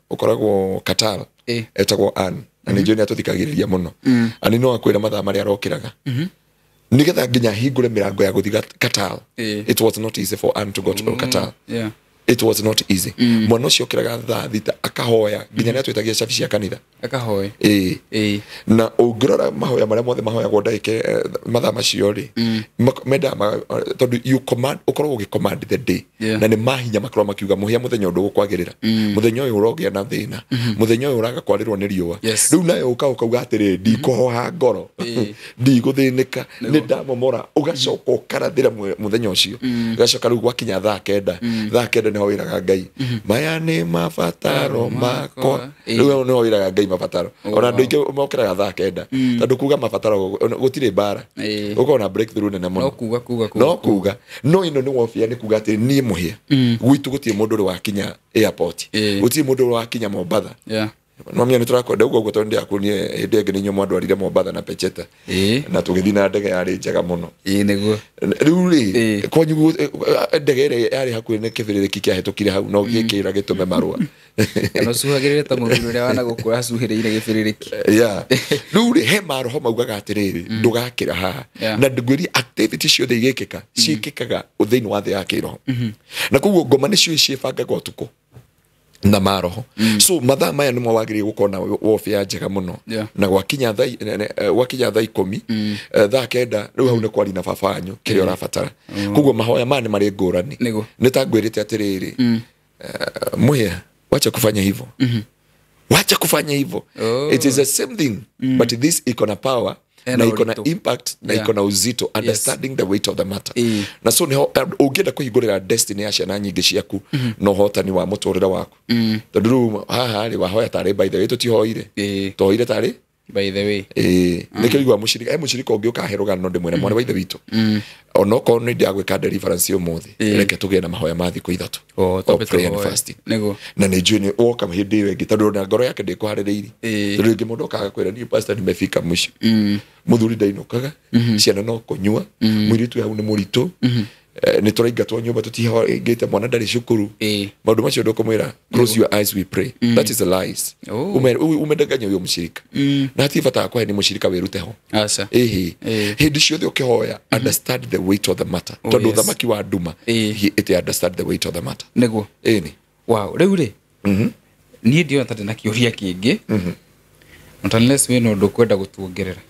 S1: ũkoragwo Qatar, etagwo Ann, na nĩ njũĩ nĩ atũthikagĩrĩria mũno. Ani no akwĩra mathaa marĩa arokĩraga nĩgetha nginya hingũre mĩrango ya gũthiĩ Qatar. It was not easy for Ann to go to Qatar. It was not easy. Mwana ũcio okĩraga thaa thita akahoya nginya nĩ atwĩtagia cabi cia kanitha.
S2: Akahoe.
S1: Ĩĩ. Na ũngĩrora mahoya marĩa mothe mahoyagwo ndagĩka mathaa macio rĩ, mendaga tondũ you command, ũkoragwo ũgĩ command the day. Na nĩ mahinya makoragwo makiuga mũhĩa mũthenya ũndũ ũgũkwagĩrĩra, mũthenya ũyũ ũrogĩa na thĩna, mũthenya ũyũ ũraga kwarĩrwo nĩ riũa. Rĩu nayo ũka ũkauga atĩrĩ, ndikũhoha ngoro, ndigũthĩnĩka, nĩ ndamomora. Ũgacoka ũkarathĩra mũthenya ũcio, ũgacoka rĩu gwakinya thaa kenda, thaa kenda nĩho wĩraga Ngai maya nĩ mabataro makwa. Rĩu hau nĩho wĩraga Ngai mabataro. Ona andũ aingĩ mokĩraga thaa kenda tondũ kuga mabataro gũtirĩ mbara, ũkorwo na breakthrough nene mũno.
S2: No kuga kuga kuga.
S1: No kuga, no ĩno nĩ wobia, nĩ kuga atĩ niĩ mũhĩa gwitũ gũtirĩ mũndũ ũrĩ wakinya airport, gũtirĩ mũndũ ũrĩ wakinya Mombatha. Nwamenya nĩ tũrakwenda ũguo ũguo, tondũ ndĩrakuonie hĩndĩ ĩngĩ nĩ inyuĩ mwandwarire Mombatha na Pecheta na tũgĩthiĩ na ndege yarĩ njega mũno.
S2: Ĩĩ, nĩguo.
S1: Rĩu rĩ, kwanyu ndege ĩrĩa yarĩ hakuhĩ nĩ kĩbĩrĩrĩki kĩahĩtũkire hau no gĩkĩra gĩtũme marũa.
S2: Kana ũcuhagĩrĩre ta mũthuri ũrĩa wanagũkũ acuhĩrĩire gĩbĩrĩrĩki.
S1: Yeah. Rĩu rĩ, he maroho maugaga atĩrĩrĩ, ndũgakĩra haha. Na ngwĩrie activity ciothe igĩkĩka ciĩkĩkaga thĩinĩ wa thĩ ya kĩroho, na koguo ngoma nĩcio ciĩbangaga ũtukũ na maroho. So mathaa maya nĩmo wagĩrĩire gũkorwo na warfare njega mũno. Na gwakinya thaa 10, thaa kenda, rĩu hau nĩ kwaria na baba wanyu kĩrĩa ũrabatara. Koguo mahoya maya nĩ marĩ ngũrani. Nĩ ta ngwĩrĩte atĩrĩrĩ, Muhia, wacha kufanya hivyo, wacha kufanya hivyo. It is the same thing, but this iko na power
S2: Ena
S1: na iko na
S2: ũritũ.
S1: impact na iko na uzito, understanding the weight of the matter. Na so nĩho ũngĩenda kũhingũrĩra destiny ya ciana nyingĩ ciaku na ũhotani wa mũtũrĩre waku, tondũ rĩu haha rĩ wahoya tarĩ, by the way, tũtihoire, tũhoire tarĩ
S2: By the way,
S1: Nĩkĩo igua mũcirika, he mũcirika ũngĩ ũkahe rũgano ndĩmwĩre mwana wa ithe witũ, onokorwo nĩ ndagwĩka deliverance ũmũthĩ, reke tũgĩe na mahoya ma thikũ 3
S2: Oh, twambe
S1: prayer and
S2: tũhoe.
S1: fasting.
S2: Nĩguo.
S1: Na nĩ njũĩ nĩ woka hĩndĩ ĩyo ĩngĩ, tondũ ona ngoro yake ndĩkũharĩrĩirie. Tondũ rĩngĩ mũndũ okaga kwĩra, niĩ pastor nimefika mwisho, mũthuri ndainũkaga, ciana no kũnyua, mũirĩtu hau nĩ mũritũ, nĩ tũraingatwo nyũmba, tũtihingĩte, mwana ndarĩ cukuru. Maũndũ macio ndũkũmwĩra close your eyes we pray, that is a lies.
S2: Oh.
S1: Umendanganya ũyũ mũcirika, na hatirĩ bata wa kũhe nĩ mũcirika wĩrute ho.
S2: Aca.
S1: Ĩhĩ,
S2: Ĩĩ.
S1: hĩndĩ ciothe ũkĩhoya, understand the weight of the matter,
S2: Oh,
S1: tondũ
S2: yes.
S1: ũthamaki wa nduma, it understand the weight of the matter.
S2: Nĩguo.
S1: Ĩni.
S2: Wow, rĩu rĩ, niĩ ndiona ta ndĩna kĩũria kĩngĩ, not unless wĩna ũndũ ũkwenda gũtuongerera,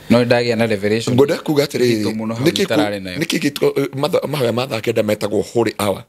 S2: no nĩndagĩa na revelation
S1: Ngwenda kuga atĩrĩrĩ,
S2: nditũ mũno hau
S1: nĩkĩ
S2: itararĩ nayo.
S1: nĩkĩ mahoya ma thaa 9 metagwo holy hour?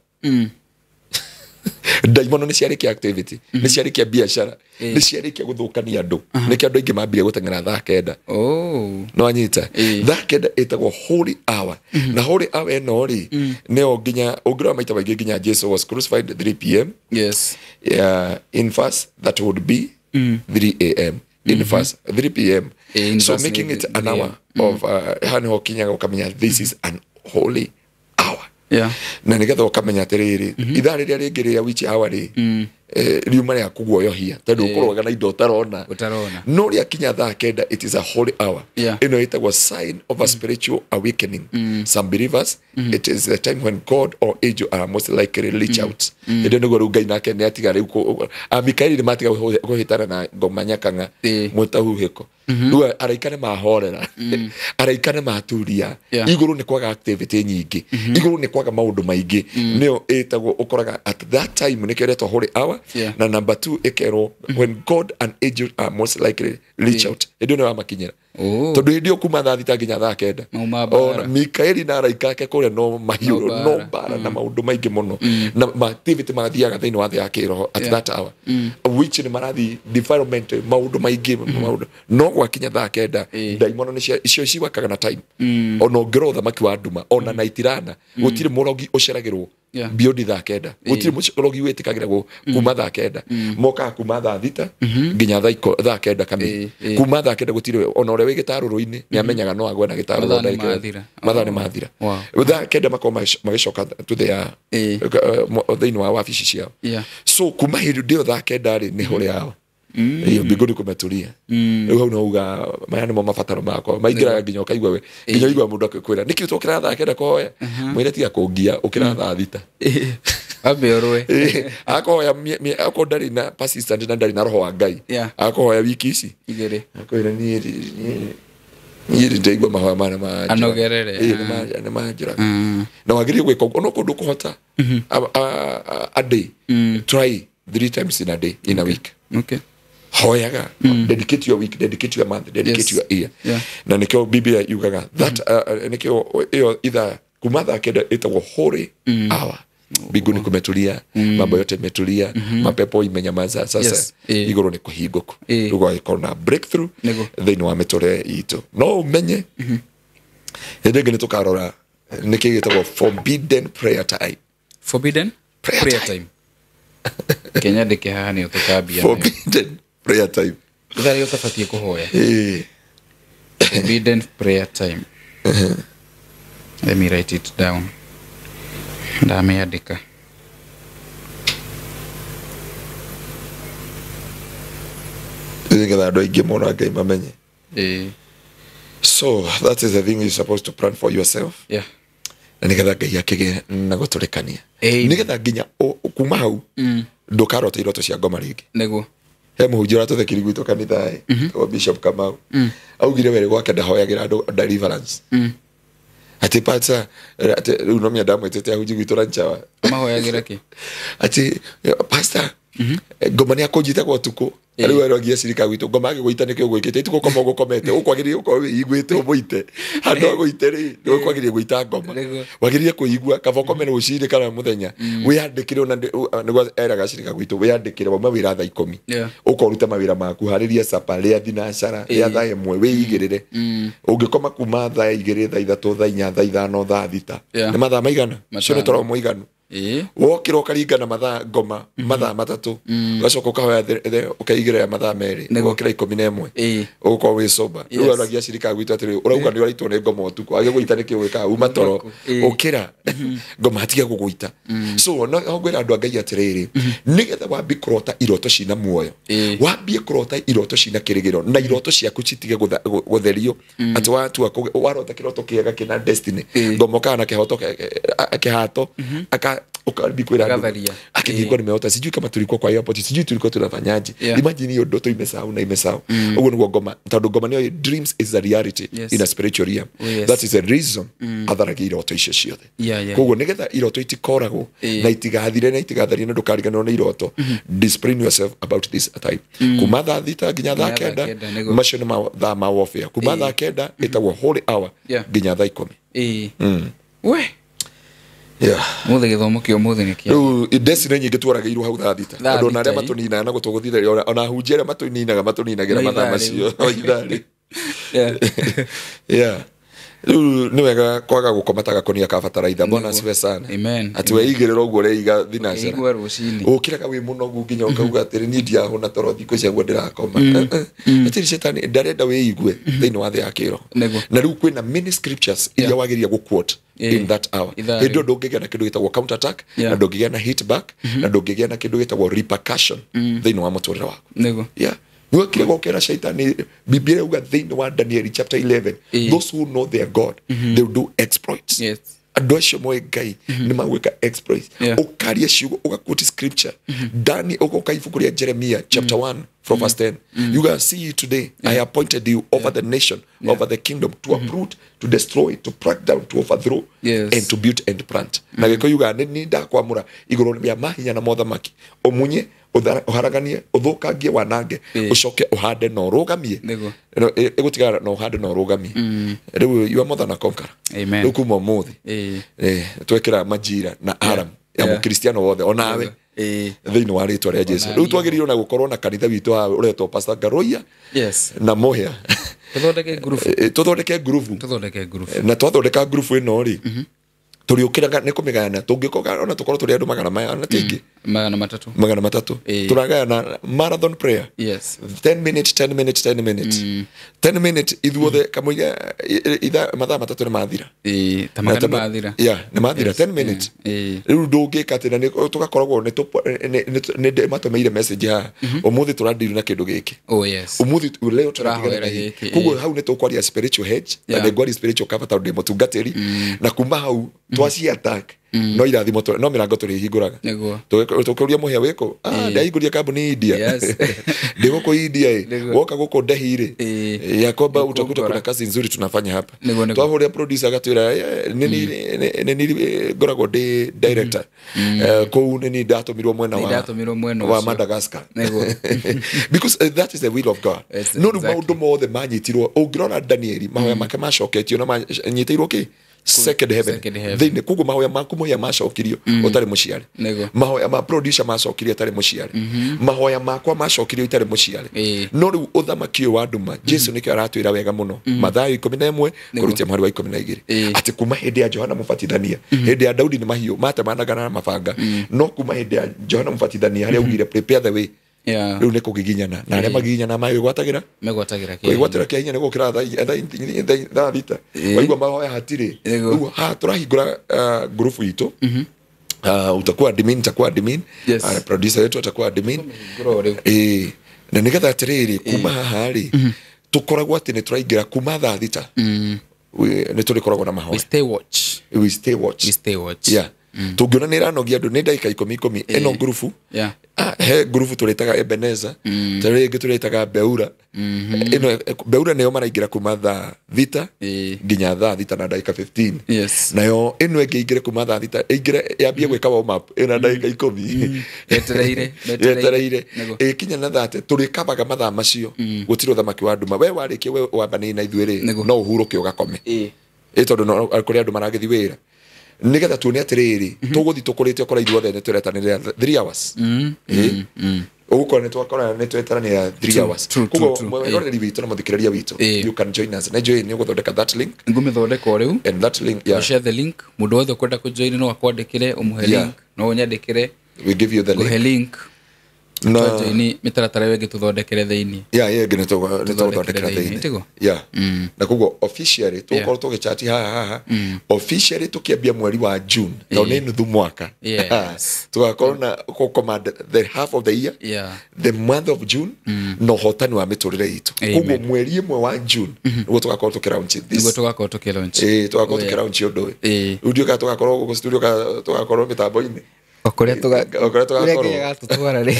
S1: Ndaimono nĩ ciarĩkia activity, nĩ ciarĩkia biacara, nĩ ciarĩkia gũthũkania andũ, nĩkĩo andũ aingĩ mambirie gũteng'era thaa 9.
S2: Oh.
S1: No anyita, thaa 9 ĩtagwo holy hour, na holy hour ĩno rĩ, nĩyo nginya ũngĩrora maita maingĩ, nginya Jesu was crucified 3 p.m.
S2: Yes.
S1: Yeah, in verse that would be 3 a.m. In verse 3 p.m.
S2: In
S1: So
S2: verse
S1: making it an
S2: 3
S1: hour of haha nĩho ũkinyaga ũkamenya this is an holy hour.
S2: Yeah.
S1: Na nĩgetha ũkamenya atĩrĩrĩ, ithaa rĩrĩa rĩngĩ rĩrĩa witch hour rĩ, riuma rĩa kũguoyohia, tondũ ũkũrũaga na indo ũtarona.
S2: Ũtarona.
S1: No rĩakinya thaa 9, it is a holy hour.
S2: Yeah.
S1: Ĩno ĩtagwo sign of a spiritual awakening. Some believers, it is the time when God or angel are most likely reach out. Hĩndĩ ĩyo nĩguo rĩu Ngai nake nĩ atiga rĩu Amikaeli nĩ matiga kũhĩtana na ngoma nyakang'a mwĩtahuhĩko, rĩu araika nĩ mahorera, araika nĩ maturia.
S2: Yeah.
S1: Igũrũ nĩ kwaga activity nyingĩ, igũrũ nĩ kwaga maũndũ maingĩ, nĩyo ĩtagwo ũkoraga at that time nĩkĩo ĩretwo holy hour.
S2: Yeah.
S1: Na number 2 ĩkerwo when God and angel are most likely reach out, hĩndĩ ĩyo nĩyo amakinyĩra.
S2: Oh.
S1: Tondũ hĩndĩ ĩyo kuma thaa 6 nginya thaa 9,
S2: Mauma mbara.
S1: ona Mikaeli na araika ake kũrĩa no mahiũ,
S2: No mbara.
S1: no mbara na maũndũ maingĩ mũno, na maactivity mathiaga thĩinĩ wa thĩ ya kĩroho at
S2: Yeah.
S1: that hour, which nĩ marathiĩ development, maũndũ maingĩ, maũndũ no gwakinya thaa 9, ndaimono nĩ icio ciwakaga na time. Ona ũngĩrora ũthamaki wa nduma, ona na itirana, gũtirĩ mũrogi ũceragĩrwo
S2: Yeah.
S1: beyond thaa 9, gũtirĩ mũrogi wĩtĩkagĩrwo kuma thaa 9, mokaga kuma thaa 6 nginya thaa 9 kamiri. Kuma thaa 9 gũtirĩ, ona ũrĩa wĩ gĩtarũrũ-inĩ nĩ amenyaga no agwe na gĩtarũrũ
S2: Mathaa nĩ
S1: ndagĩka ĩyo.
S2: mathira.
S1: Mathaa nĩ mathira.
S2: Wow.
S1: Thaa 9 makorwo magĩcoka to their thĩinĩ wa wabici ciao.
S2: Yeah.
S1: So kuma hĩndĩ ĩyo thaa 9 rĩ, nĩ holy hour iyo mbinguni kumeturia. Rĩu hau no uga maya nĩmo mabataro makwa maingĩraga, nginya ũkaigua we, nginya ũigua mũndũ akĩkwĩra nĩkĩ tũkĩra thaa 9 kũhoya, mwĩre tiga kũngia, ũkĩra thaa 6.
S2: Wambe ũrũe.
S1: Akohoya akorwo ndarĩ na persistent na ndarĩ na roho wa Ngai,
S2: Yeah.
S1: akohoya wiki ici
S2: 2.
S1: akwĩra niĩ niĩ ndaigua mahoya maya nĩ
S2: Anogerere.
S1: nĩ manjũraga. Na wagĩrĩire gwĩka ũguo, onokorwo ndũkũhota a day, try 3 times in a day, in a week.
S2: Okay.
S1: Hoyaga, dedicate your week, dedicate your month, dedicate
S2: Yes.
S1: your year.
S2: Yeah.
S1: Na nĩkĩo Biblia yugaga that nĩkĩo ĩyo ithaa kuma thaa 9 ĩtagwo holy hour. Mbinguni kumetulia, mambo yote imetulia, mapepo imenyamaza sasa.
S2: Yes.
S1: Igũrũ nĩ kũhingũku, rĩu gũgagĩkorwo na breakthrough
S2: Nĩguo.
S1: thĩinĩ wa mĩtũrĩre itũ. No ũmenye hĩndĩ ĩngĩ nĩ tũkarora nĩkĩ gĩtagwo forbidden prayer time.
S2: Forbidden
S1: Prayer
S2: prayer
S1: time.
S2: time. Kenya ndĩke haha nĩyo tũkambia nayo.
S1: Forbidden prayer time.
S2: Ithaa rĩrĩa ũtabatiĩ kũhoya. Forbidden prayer time. Let me write it down. Ndamĩandĩka.
S1: Nĩgetha andũ aingĩ mũno a Ngai mamenye. So that is the thing you're supposed to plan for yourself,
S2: Yeah.
S1: na nĩgetha Ngai akĩgĩe na gũtũrĩkania,
S2: Amen.
S1: nĩgetha nginya kuma hau ndũkarota iroto cia ngoma rĩngĩ.
S2: Nĩguo.
S1: He mũhunjia ũratũthekiri gwitũ kanitha ĩ, wa Bishop Kamau, augire were gwake ndahoyagĩra andũ deliverance, atĩ pata atĩ rĩu no mĩenda amwĩtĩte ahunji gwitũ ranchawa.
S2: Mahoyagĩra kĩ?
S1: Atĩ pastor, ngoma nĩ akũnjitagwo ũtukũ. Rĩu arogia cirika gwitũ ngoma agĩgũita nĩkĩo ũgwĩkĩte itukũ koma ũgũkomete, ũkwagĩrĩire gũkorwo wĩiguĩte ũmũite handũ agũite rĩ, nĩ ũkwagĩrĩire gũita ngoma.
S2: Nĩguo.
S1: Wagĩrĩire kũigua kaba ũkome rũcinĩ kana mũthenya, wĩyandĩkĩre ona nĩguo eraga cirika gwitũ, wĩyandĩkĩre wauma wĩra thaa 10, ũka ũrute mawĩra maku, harĩria capa, rĩa thinacara, rĩa thaa 1, wĩigĩrĩre. Ũngĩkoma kuma thaa 2, thaa 3, thaa 4, thaa 5, thaa 6,
S2: Yeah.
S1: nĩ mathaa maigana? Cio nĩ
S2: Matano.
S1: toro mũiganu. Wokĩra ũkaringana mathaa ngoma mathaa 3, ũgacoka ũkahoya ũkaigĩrĩra mathaa 2, ũgokĩra 11, ũgũkorwo wĩ sober. Rĩu aragia cirika gwitũ atĩrĩ, ũrauga nĩ ũraitwo nĩ ngoma ũtukũ, agĩgũita nĩkĩ ũgĩkaga uma toro, ũkĩra ngoma atige gũgũita. So no ngwĩra andũ a Ngai atĩrĩrĩ, nĩgetha wambie kũrota iroto cina muoyo, wambie kũrota iroto cina kĩrĩgĩro, na iroto ciaku citige gũtherio atĩ watua warota kĩroto kĩega kĩna destiny, ngoma ũkaga na kĩhoto kĩhato aka ukarudi kwenda akijikuwa nimeota, sijui kama tulikuwa kwa airport, sijui tulikuwa tunafanyaje. Imagine hiyo ndoto imesahau na imesahau. Ugo ni ngoma, tondũ ngoma niyo dreams is a reality in a spiritual realm. That is a reason atharagia iroto icio ciothe. Koguo nigetha iroto itikoragwo na itigathire na itigatharie na ndũkariganĩrwo nĩ iroto, discipline yourself about this type. Kuma thaa 6 nginya thaa 9, macio nĩ mathaa ma warfare. Kuma thaa 9 ĩtagwo holy hour nginya thaa 10.
S2: We Muthe gĩthomo kĩa ũmũthĩ nĩ kĩa.
S1: Rĩu destiny nyingĩ twaragĩirwo hau thaa 6. Andũ ona arĩa matũninaga na gũtũgũthitharia, ona ahunjia arĩa matũninaga matũninagĩra mathaa macio. Ithaa rĩu. Rĩu nĩ wega kwaga gũkoma ta gakonia ka bataraitha. Bwana asifiwe sana. Atĩ weigĩrĩra ũguo ũreiga thinacara. Ũkĩraga wĩ mũnogu nginya ũkauga atĩrĩ niĩ ndiahũna toro thikũ ici ũguo ndĩrakoma. Atĩrĩ cetani ndarenda wĩigue thĩinĩ wa thĩ ya kĩroho. Na rĩu kwĩna many scriptures iria wagĩrĩire gũ-quote in that hour. Hĩndĩ ĩyo ndũngĩgĩa na kĩndũ gĩtagwo counter attack, na ndũngĩgĩa na hit back, na ndũngĩgĩa na kĩndũ gĩtagwo repercussion thĩinĩ wa mũtũrĩre waku. Yeah. Nĩwekire gũkĩra shaitani. Biblia yuga thĩinĩ wa Daniel chapter 11, those who know their God, they will do exploits. Andũ acio moĩ Ngai nĩ magwĩka exploits. Ũkaria ciugo, ũgaquote scripture. Dani ũgoka ibuku rĩa Jeremiah chapter 1 from verse 10. You can see today, I appointed you over the nation, over the kingdom, to uproot, to destroy, to pluck down, to overthrow, and to build and plant. Na gĩko yuga nĩ ndakwamũra igũrũ rĩa mahinya na mothamaki, ũmunye, ũharaganie, ũthũkangie, wanange, ũcoke ũhande na ũrũgamie. Ĩgũtigara na ũhande na ũrũgamie. Rĩu you are more than a conqueror. Rĩu kuma ũmũthĩ twekĩra majira na aram ya mũkristiano wothe onawe thĩinĩ wa rĩtwa rĩa Jesu. Rĩu twagĩrĩirwo na gũkorwo na kanitha witũ ũretwo Pastor Ngaruiya na Mũhĩa. Tũthondeke ngurubu. Na twathondeka ngurubu ĩno rĩ, tũrĩũkĩraga nĩ kũmĩgayana, tũngĩkoga ona tũkorwo tũrĩ andũ magana maya na tingĩ
S2: 300.
S1: 300. Tũragayana marathon prayer. 10 minutes, 10 minutes, 10 minutes. 10 minutes ithuothe kamũiga ithaa mathaa 3 nĩ mathira.
S2: Ta magana mathira.
S1: Yeah, nĩ mathira 10 minutes. Rĩu ndũngĩka atĩ na tũgakoragwo nĩ matũmĩire message haha. Ũmũthĩ tũrandiru na kĩndũ gĩkĩ. Ũmũthĩ leo tũrahoera gĩkĩ. Koguo hau nĩ tũkwaria spiritual hedge, na nĩ ngwaria spiritual cover tondũ ndĩ mũtungatĩri. Na kuma hau twaci attack no irathimo no mirango tũrĩhingũraga. Tũkĩũria Mũhĩa wĩkũ, ndahingũria kambuni India. Ndĩ gũkũ India ĩ, woka gũkũ Ndehi rĩ, ya kwamba utakuta kuna kazi nzuri tunafanya hapa. Twahũrĩra producer agatwĩra nĩ ngoragwo ndĩ director kũu, nĩ ndatũmirwo mwena wa Madagascar. Because that is the will of God. No rĩu maũndũ mothe manyitirwo, ũngĩrora Danieli mahoya make macoketio na manyitĩirwo kĩ second heaven. Thĩinĩ koguo mahoya maku Mũhĩa macokirio ũtarĩ mũciare, mahoya ma producer macokirio ũtarĩ mũciare, mahoya makwa macokirio itarĩ mũciare. No rĩu ũthamaki ũyũ wa nduma, Jesu nĩkĩo aratwĩra wega mũno Mathayo 11 kũrutia mũhari wa 12, atĩ kuma hĩndĩ ya Johana Mũbatithania, hĩndĩ ya Daudi nĩ mahiũ matemanaga na mabanga, no kuma hĩndĩ ya Johana Mũbatithania harĩa augire prepare the way, rĩu nĩ kũgiginyana na arĩa magiginyana magĩgwatagĩra megwatagĩra kĩa hinya nĩ gũkĩra thaa 6 waigua mahoya hatirĩ. Rĩu haha tũrahingũra ngurubu itũ. Utakuwa admin, nitakuwa admin. Producer wetu atakuwa admin. Na nĩgetha atĩrĩrĩ kuma haha rĩ tũkoragwo atĩ nĩ tũraingĩra kuma thaa 6 nĩ tũrĩkoragwo na mahoya.
S2: We stay watch.
S1: We stay watch.
S2: We stay watch.
S1: Yeah. Tũngĩona nĩ ĩranogia andũ nĩ ndagĩka 10 10 ĩno ngurubu. He ngurubu tũrĩtaga Ebenezer, tũrĩ ĩngĩ tũrĩtaga Beura. Ĩno Beura nĩyo maraingĩra kuma thaa 6 nginya thaa 6 na ndagĩka 15. Nayo ĩno ĩngĩ ĩingĩre kuma thaa 6 ĩingĩre yambie gwĩka warm up ĩna ndagĩka 10. Yetereire. Ĩkinya na thaa tũrĩkabaga mathaa macio gũtirĩ ũthamaki wa nduma. We warĩkia we wambanĩire na ithuĩ rĩ, no ũhurũke ũgakome. Tondũ no kũrĩ andũ maragĩthiĩ wĩra. Nĩgetha tuone atĩrĩrĩ tũgũthiĩ tũkũrĩte okorwo ithuothe nĩ tũretanĩrĩra 3 hours. Ũgũkora nĩ twakora nĩ twetarania 3 hours. Koguo mwĩroreri witũ na mũthikĩrĩria witũ, you can join us. Na join nĩ ũgũthondeka that link.
S2: Ngũmĩthondeka o rĩu.
S1: And that link, yeah.
S2: Share the link. Mũndũ wothe ũkwenda kũjoin no akwandĩkĩre ũmũhe link. No ũnyandĩkĩre.
S1: We give you the link.
S2: Ũhe link.
S1: Na
S2: twajoini mĩtaratara ĩyo ĩngĩ tũthondekere thĩinĩ.
S1: Yeah, yeah, ĩngĩ nĩ tũgũthondekera thĩinĩ. Yeah. Na koguo officially tũgũkorwo tũgĩchati haha. Officially tũkĩambia mweri wa June. Tondũ nĩ nuthu mwaka.
S2: Yes.
S1: Tũgakorwo na command the half of the year.
S2: Yeah.
S1: The month of June na ũhotani wa mĩtũrĩre itũ. Koguo mweri ĩmwe wa June nĩguo tũgakorwo tũkĩlaunch this.
S2: Nĩguo tũgakorwo tũkĩlaunch.
S1: Tũgakorwo tũkĩlaunch ũndũ ũyũ. Rĩu ndiũĩ kana tũgakorwo gũkũ studio kana tũgakorwo mĩtambo-inĩ.
S2: Okorĩa tugakorwo gatutwara ri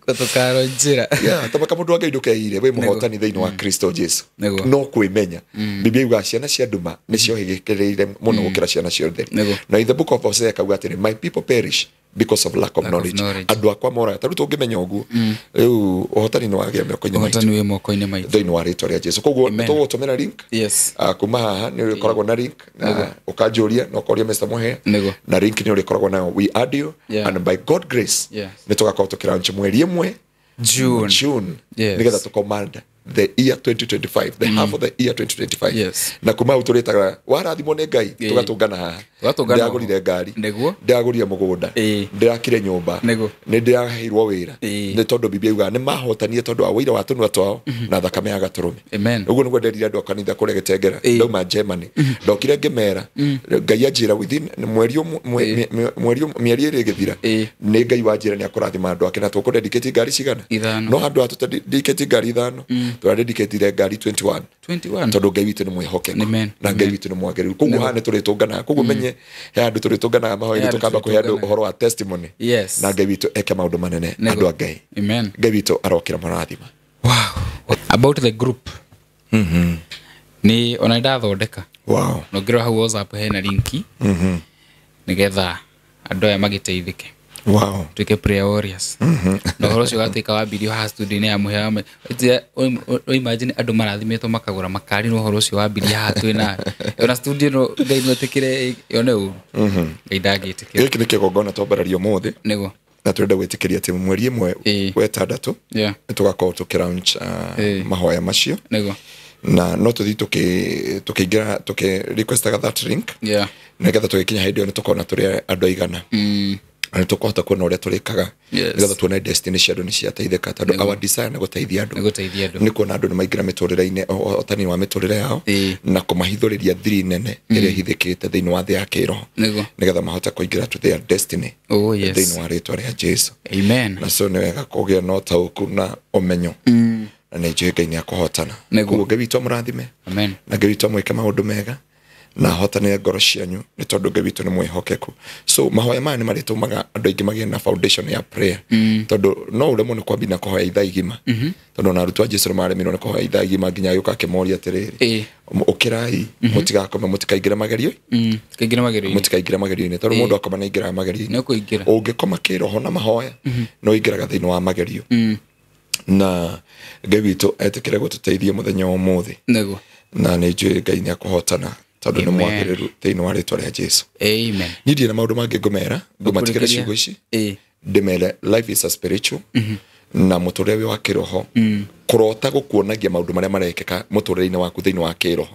S2: tũkaro njĩra.
S1: Yeah, tamaka mũndũ wa Ngai ndũkeire wĩ mũhotani thĩinĩ wa Kristo Jesu. No kwĩmenya. Biblia yugaga ciana cia nduma nĩcio hĩgĩkĩrĩire mũno gũkĩra ciana cia ũtheri. Na in the book of Hosea kauga atĩrĩ, my people perish because of lack of knowledge. Andũ akwa moraga. Ta rĩu tũngĩmenya ũguo, rĩu ũhotani nĩ wagĩa mĩoko-inĩ maitũ.
S2: Ũhotani wĩ moko-inĩ maitũ.
S1: Thĩinĩ wa rĩtwa rĩa Jesu. Koguo tũgũtũmĩra link.
S2: Yes.
S1: Kuma haha nĩ ũrĩkoragwo na link na ũkanjũria na ũkoria Mr. Muhea. Na link nĩ ũrĩkoragwo nayo. We add you and by God grace nĩ tũgakorwo tũkĩlaunch mweri ĩmwe June.
S2: Yes.
S1: Nĩgetha tũcommand the year 2025, the half of the year 2025.
S2: Yes.
S1: Na kuma hau tũrĩtaga warathimwo nĩ Ngai tũgatũngana haha. Ndĩragũrire ngari, ndĩragũrire mũgũnda, ndĩrakire nyũmba, nĩ ndĩraheirwo wĩra. Nĩ tondũ Biblia yugaga nĩ mahotanire tondũ wa ũira wa tũnua twao na thakame ya gatũrũme.
S2: Amen.
S1: Ũguo nĩguo nderire andũ a kanitha kũrĩa Gĩtengera, ndauma Germany. Ndokire ngĩmera Ngai anjĩra within mweri mĩeri ĩrĩ ĩgĩthira nĩ Ngai wanjĩra nĩ akũrathima andũ ake na tũkũdedicate ngari cigana. No handũ ha tũtadedicate ngari ithano, tũradedicatire ngari 21. Tondũ Ngai witũ nĩ mwĩhokeku na Ngai witũ nĩ mwagĩrĩru. Koguo haha nĩ tũrĩtũnganaga. Koguo menye he handũ tũrĩtũnganaga mahoya-inĩ tũkamba kũhe andũ ũhoro wa testimony.
S2: Yes.
S1: Na Ngai witũ eke maũndũ manene andũ a Ngai.
S2: Amen.
S1: Ngai witũ arokĩra marathima.
S2: Wow. About the group. Nĩ ona ndathondeka.
S1: Wow.
S2: No ngĩrora hau WhatsApp hena linki. Nĩgetha andũ aya magĩteithĩke.
S1: Wow.
S2: Tuike prayer warriors. Na ũhoro ũcio ũgatuĩka wambirio haha studio-inĩ ya Mũhĩa wa imagine andũ marathimĩtwo makagũra makari na ũhoro ũcio wambirie haha twĩ nayo. Ona studio ĩno Ngai no etĩkĩre yone ũru. Ngai ndangĩtĩkĩra.
S1: Gĩkĩ nĩ kĩgongona twambararia ũmũthĩ.
S2: Nĩguo.
S1: Na tũrenda gwĩtĩkĩria atĩ mweri ĩmwe wa ĩtandatũ nĩ tũgakorwo tũkĩlaunch mahoya macio.
S2: Nĩguo.
S1: Na no tũthiĩ tũkĩingĩra tũkĩ-requestaga that link.
S2: Yeah.
S1: Nĩgetha tũgĩkinya hĩndĩ ĩyo nĩ tũkona tũrĩ andũ aigana. Na tũkũhota kuona ũrĩa tũrĩkaga nĩgetha tuone destiny cia andũ nĩ ciateithĩka tondũ our desire nĩ gũteithia andũ. Nĩ kuona andũ nĩ maingĩra mĩtũrĩre-inĩ ũhotani wa mĩtũrĩre yao na kũmahithũrĩria thiri nene ĩrĩa ĩhithĩkĩte thĩinĩ wa thĩ ya kĩroho nĩgetha mahote kũingĩra to their destiny thĩinĩ wa rĩtwa rĩa Jesu.
S2: Amen.
S1: Na so nĩ wega kũgĩa na ũtaũku na ũmenyo na nĩ njũĩ Ngai nĩ akũhotana. Koguo Ngai witũ amũrathime.
S2: Amen.
S1: Na Ngai witũ amwĩke maũndũ mega na hotanĩre ngoro cianyu nĩ tondũ Ngai witũ nĩ mwĩhokeku. So mahoya maya nĩ marĩtũmaga andũ aingĩ magĩe na foundation ya prayer tondũ no ũremwo nĩ kwambia na kũhoya ithaa igima tondũ ona arutwo a Jesu nĩ maremirwo nĩ kũhoya ithaa igima nginya agĩũka akĩmoria atĩrĩrĩ, ũkĩrai mũtigakome mũtikaingĩre magerio mũtikaingĩre magerio-inĩ tondũ mũndũ akoma nĩ aingĩraga magerio-inĩ. Ũngĩkoma kĩroho na mahoya no ũingĩraga thĩinĩ wa magerio. Na Ngai witũ etĩkĩre gũtũteithia mũthenya wa ũmũthĩ. Na nĩ njũĩ Ngai nĩ akũhotana tondũ nĩ mwagĩrĩru thĩinĩ wa rĩtwa rĩa Jesu.
S2: Amen.
S1: Niĩ ndirĩ na maũndũ mangĩ ngũmera, ngũmatigĩre ciugo ici. Ndĩmere life is a spiritual na mũtũrĩre wĩ wa kĩroho. Kũrota gũkuonagia maũndũ marĩa marekĩka mũtũrĩre-inĩ waku thĩinĩ wa kĩroho.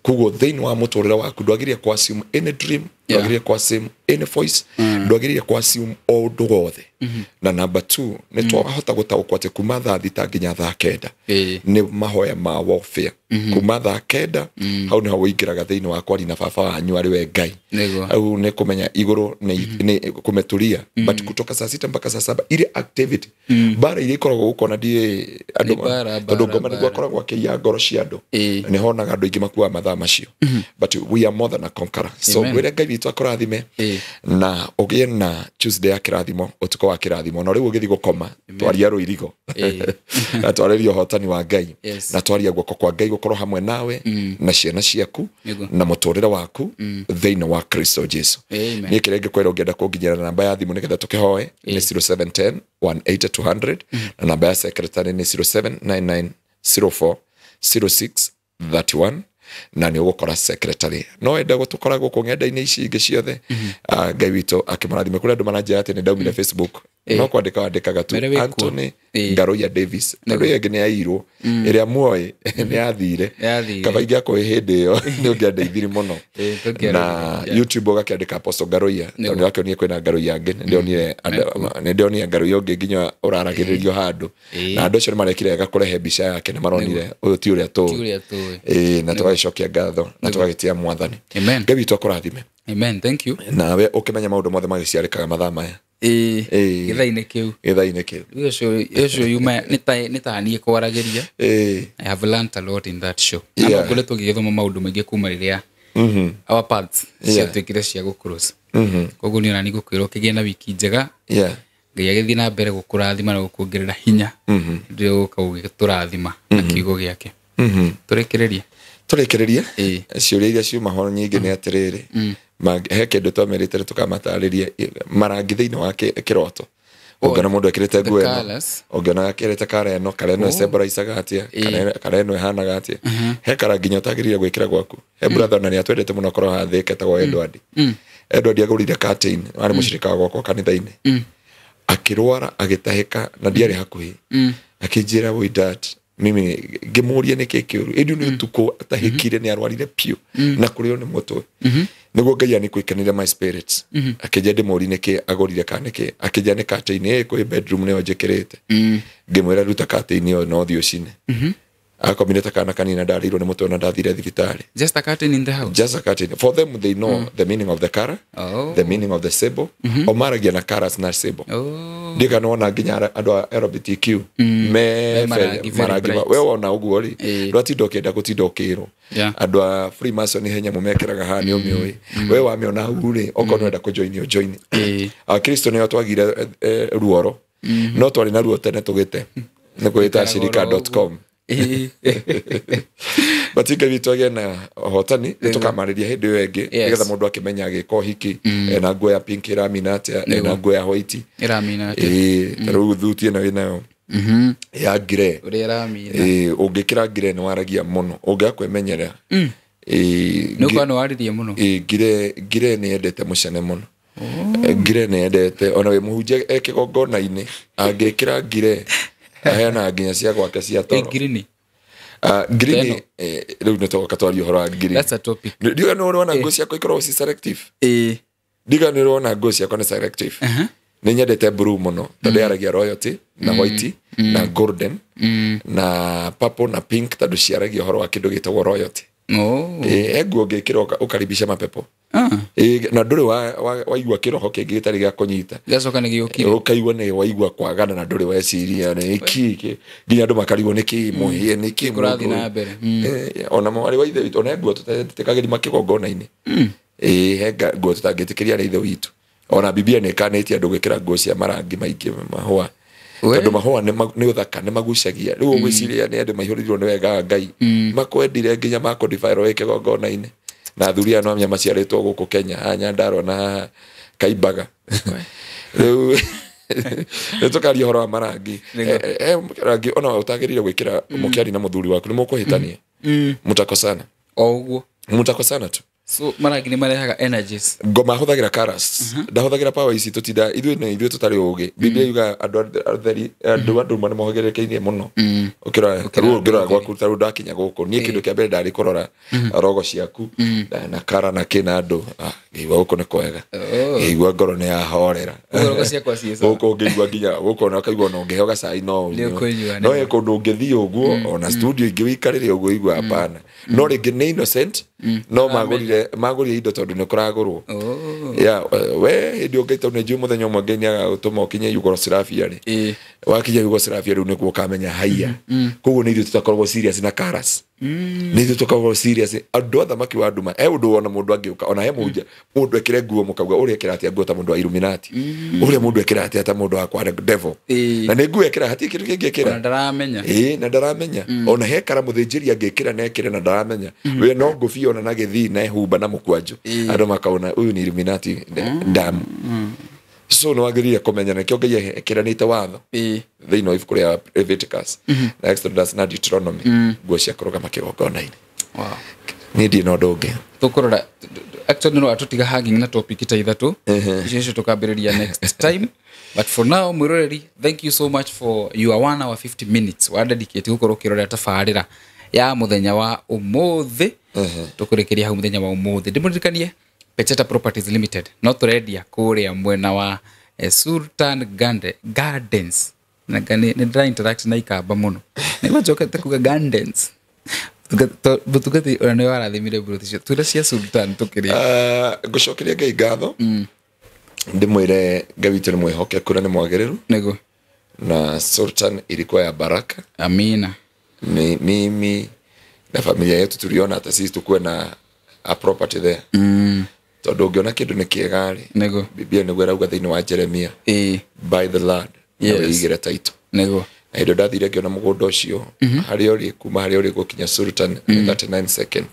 S1: Koguo thĩinĩ wa mũtũrĩre waku ndwagĩrĩire kũ assume any dream, ndwagĩrĩire kũ assume any voice, ndwagĩrĩire kũ assume o ũndũ wothe. Na number 2 nĩ twahota gũtaũkwo atĩ kuma thaa 6 nginya thaa 9 nĩ mahoya ma warfare. Kuma thaa 9 hau nĩho ũingĩraga thĩinĩ wa kwaria na baba wanyu arĩ we Ngai. Hau nĩ kũmenya igũrũ nĩ kũmeturia, but kutoka saa 6 mpaka saa 7 ile activity bara iria ikoragwo gũkũ ona ndiĩ andũ tondũ ngoma nĩguo akoragwo akĩiya ngoro cia andũ nĩ honaga andũ aingĩ makuaga mathaa macio, but we are more than a conqueror. So ngwĩre Ngai witũ akũrathime na ũgĩe na Tuesday ya kĩrathimo, ũtukũ wa kĩrathimo, na rĩu ũgĩthiĩ gũkoma twaria rũirigo na twarĩrie ũhotani wa Ngai na twaria guoko kwa Ngai gũkorwo hamwe nawe na ciana ciaku na mũtũrĩre waku thĩinĩ wa Kristo Jesu. Niĩ kĩrĩa ngĩkwĩra ũngĩenda kũnginyĩra na namba ya thimũ nĩgetha tũkĩhoe nĩ 0710 180 200 na namba ya secretary nĩ 0799 04 06 31 na nĩ ũgũkora secretary. No wende gũtũkora gũkũ ng'enda-inĩ ici ingĩ ciothe. Ngai witũ akĩmũrathime. Kũrĩ andũ maranjĩra atĩ nĩ ndaumire Facebook. No kwandĩka wandĩkaga tu Anthony Ngaruiya Davis. Tondũ ĩyo ĩngĩ nĩ yairwo, ĩrĩa muoĩ nĩ yathire. Kaba ingĩakũĩ hĩndĩ ĩyo nĩ ũngĩandeithirie mũno. Na YouTube ũgakĩandĩka Apostle Ngaruiya, tondũ nĩwakĩonire kwĩna Ngaruiya angĩ. Nĩ ndĩronire Ngaruiya ũngĩ nginya ũraragĩrĩrio handũ. Na andũ acio nĩ marekire wega kũrehe mbica yake, nĩ maronire ũyũ ti ũrĩa tũĩ. Na tũgagĩcokia ngatho na tũgagĩtĩa Mwathani. Ngai witũ akũrathime.
S2: Amen, thank you.
S1: Nawe ũkĩmenya maũndũ mothe magĩciarĩkaga mathaa maya.
S2: Gĩthaa-inĩ kĩu.
S1: Gĩthaa-inĩ kĩu.
S2: Ũcio yuma nĩ ta niĩ kwaragĩria. I have learnt a lot in that show. Na no ngoretwo ngĩgĩthoma maũndũ maingĩ kuma rĩrĩa our paths ciatuĩkire cia gũcross. Koguo niĩ ona nĩ ngũkwĩra ũkĩgĩe na wiki njega. Ngai agĩthiĩ na mbere gũkũrathima na gũkuongerera hinya. Hĩndĩ ĩyo ũgũka ũgĩtũrathima na kiugo gĩake. Tũrĩkĩrĩrie.
S1: Tũrĩkĩrĩrie. Ciũria iria ciuma ho nyingĩ nĩ atĩrĩrĩ. He kĩndũ twamerĩte nĩ tũkamatarĩria marangi thĩinĩ wa kĩroto. Ũngĩona mũndũ ekĩrĩte nguo ĩno, ũngĩona ekĩrĩte kara ĩno, kara ĩno ĩcemboraicaga atĩa, kara ĩno ĩhanaga atĩa. He kara nginya ũtagĩrĩire gwĩkĩra gwaku. He brother ona nĩatwendete mũno akorwo haha thĩ etagwo Edward. Edward agũrire curtain, arĩ mũcirika wa gwakwa kanitha-inĩ. Akĩrwara agĩtahĩka na ndiarĩ hakuhĩ. Akĩnjĩra woi dad, mimi ngĩmũria nĩkĩ kĩũru. Ĩndĩ nĩ ũtukũ atahĩkire nĩ arwarire piũ na kũrĩo nĩ mũtwe. Nĩguo Ngai anĩkũikanire my spirits. Akĩnjia ndĩmũrie nĩkĩ agũrire kana nĩkĩ. Akĩnjia nĩ curtain ĩ kwĩ bedroom nĩyo njĩkĩrĩte. Ngĩmwĩra ruta curtain ĩyo na ũthiĩ ũcine. Akomire ta kana kanini na ndarĩirwo nĩ mũtwe na ndathire thibitarĩ.
S2: Just a curtain in the house.
S1: Just a curtain. For them they know the meaning of the color, the meaning of the symbol. O maragia na colors na symbol. Ndiga nona nginya andũ a LGBTQ me marangi we wona ũguo rĩ ndwatinda ũkĩenda gũtinda ũkĩrwo. Andũ a Freemason he nyamũ mekĩraga haha nĩ ũmĩũĩ. We wamĩona hau rĩ okorwo nĩwenda kũjoin ũjoin. Akristo nĩo twagire ruoro. No twarĩ na ruo tene tũgĩte. Nĩ kwĩta shirika.com. But Ngai witũ agĩe na ũhotani nĩtũkamarĩria hĩndĩ ĩyo ĩngĩ nĩgetha mũndũ akĩmenya agĩka ũhiki ena nguo ya pink ĩramina atĩa, ena nguo ya white
S2: ĩramina atĩa.
S1: Ta rĩu thuti ĩno wĩnayo ya grey
S2: ũrĩa ĩramina.
S1: Ũngĩkĩra grey nĩ waragia mũno ũngĩaga kwĩmenyerera.
S2: Nĩ ũkorwo nĩ waririe mũno.
S1: Grey nĩ yendete mũcene mũno. Grey nĩ yendete ona wĩ mũhunjia e kĩgongona-inĩ angĩkĩra grey aheanaga nginya cia gwake cia toro.
S2: Green
S1: Green rĩu nĩ tũgoka twarie ũhoro wa green.
S2: That's a topic.
S1: Ndiga nĩ ũrona nguo ciakwa ikoragwo ci selective. Ndiga nĩ ũrona nguo ciakwa nĩ selective. Nĩ nyendete blue mũno tondũ yaragia royalty na white na golden na purple na pink tondũ ciaragia ũhoro wa kĩndũ gĩtagwo royalty. He nguo ũngĩkĩra ũkaribisha mapepo. Na ndũrĩ waigua kĩroho kĩngĩ gĩtarĩ gĩa kũnyita.
S2: Gĩgacoka nĩ gĩũkire.
S1: Ũkaigua nĩ waigua kwagana na ndũrĩ weciria nĩkĩ nginya andũ makarigwo nĩkĩ mũhĩe nĩkĩ
S2: kũrathiĩ na mbere.
S1: Ona mwarĩ wa ithe witũ ona he nguo tũtetĩkagĩria makĩgongona-inĩ. He nguo tũtangĩtĩkĩria arĩ ithe witũ. Ona Biblia nĩ ĩkanĩtie andũ gwĩkĩra nguo cia marangi maingĩ mahũa. Tondũ mahũa nĩ ũthaka nĩ magucagia. Rĩu ũgwĩciria nĩ andũ maihũrĩirwo nĩ wega wa Ngai. Makwendire nginya makũdefile wĩ kĩgongona-inĩ. Na athuri aya no amenya maciarĩtwo gũkũ Kenya, haha Nyandarua na haha Kaimbaga. Rĩu nĩ tũkaria ũhoro wa marangi. Rangi ona ũtagĩrĩire gwĩkĩra mũkĩaria na mũthuri waku nĩ mũkũhĩtania. Mũtakosana.
S2: O ũguo.
S1: Mũtakosana tu.
S2: So marangi nĩ marehaga energies.
S1: Ngoma hũthagĩra colours. Ndahũthagĩra power ici tũtinda ithuĩ nĩ ithuĩ tũtarĩ ũgĩ. Biblia yuga andũ atheri andũ andũ nĩ mogererekeirie mũno. Ũkĩrora rĩu ũngĩrora gwaku ta rĩu ndakinya gũkũ niĩ kĩndũ kĩa mbere ndarĩ kũrora rogo ciaku na kara na kĩna andũ ngĩigua gũkũ nĩ kwega. Ngĩigua ngoro nĩ yahorera.
S2: Rogo ciakwa ciĩ sawa.
S1: Gũkũ ngĩigua nginya gũkũ ona ũkaigua ona ũngĩheo gacai no ũnyue. No he kũndũ ũngĩthiĩ ũguo ona studio ingĩ wĩikarĩre ũguo ũigue hapana. No rĩngĩ nĩ innocent no magũrire indo tondũ nĩ kũragũrwo. We hĩndĩ ũngĩ tondũ nĩ njũĩ mũthenya ũmwe Ngai nĩagagũtũma ũkinye Yugoslavia rĩ. Wakinya Yugoslavia rĩu nĩguo ũkamenya haiya. Koguo nĩ ithuĩ tũtakoragwo serious na colours. Nĩ ithuĩ tũkoragwo serious. Andũ a thamaki wa nduma he ũndũ wona mũndũ angĩũka ona he mũhunjia mũndũ ekĩre nguo mũkauga ũrĩa ekĩra atĩa nguo ta mũndũ wa Illuminati. Ũrĩa mũndũ ekĩra atĩa ta mũndũ wa kwa devil. Na nĩ nguo ekĩra hatirĩ kĩndũ kĩngĩ ekĩra.
S2: Ona ndaramenya.
S1: Na ndaramenya. Ona he kara mũthĩnjĩri angĩkĩra na ekĩre na ndaramenya. We no ngũbia ona na gĩthii na ehumba na mũkwanjũ. Andũ makaona ũyũ nĩ Illuminati damu. So nĩ wagĩrĩire kũmenya nĩkĩo Ngai ekĩranĩte watho thĩinĩ wa ibuku rĩa Leviticus na Exodus na Deuteronomy nguo cia kũrũgama kĩgongona-inĩ. Niĩ ndirĩ na ũndũ ũngĩ.
S2: Tũkũrora actually Actually no atũtiga hanging na topic ta ithatũ icio icio tũkambĩrĩria next time, but for now, mwĩroreri, thank you so much for your 1 hour 50 minutes wa dedicate gũkorwo ũkĩrorera tabarĩra ya mũthenya wa ũmũthĩ. Tũkũrĩkĩria hau mũthenya wa ũmũthĩ. Ndĩmũririkanie Pecheta Properties Limited no tũrendia kũrĩa mwena wa Sultan Gardens. Na nĩ ndĩra interact na ikamba mũno nĩguo njokete kuga gardens. Mũtungati ũrĩa nĩwe warathimire mburoti icio twĩre cia Sultan tũkĩrĩa.
S1: Ngũcokeria Ngai ngatho, ndĩmwĩre Ngai witũ nĩ mwĩhokeku na nĩ mwagĩrĩru.
S2: Nĩguo.
S1: Na Sultan ilikuwa ya baraka.
S2: Amina.
S1: Ni mimi na familia yetu tuliona hata sisi tukuwe na a property there, tondũ ũngĩona kĩndũ nĩ kĩega rĩ,
S2: Nĩguo.
S1: Biblia nĩguo ĩrauga thĩinĩ wa Jeremia,
S2: Ĩĩ.
S1: buy the land na
S2: Yes.
S1: wĩigĩre title.
S2: Nĩguo.
S1: Na hĩndĩ ĩyo ndathire ngĩona mũgũnda ũcio harĩa ũrĩ, kuma harĩa ũrĩ gũkinya Sultan nĩ 39 second,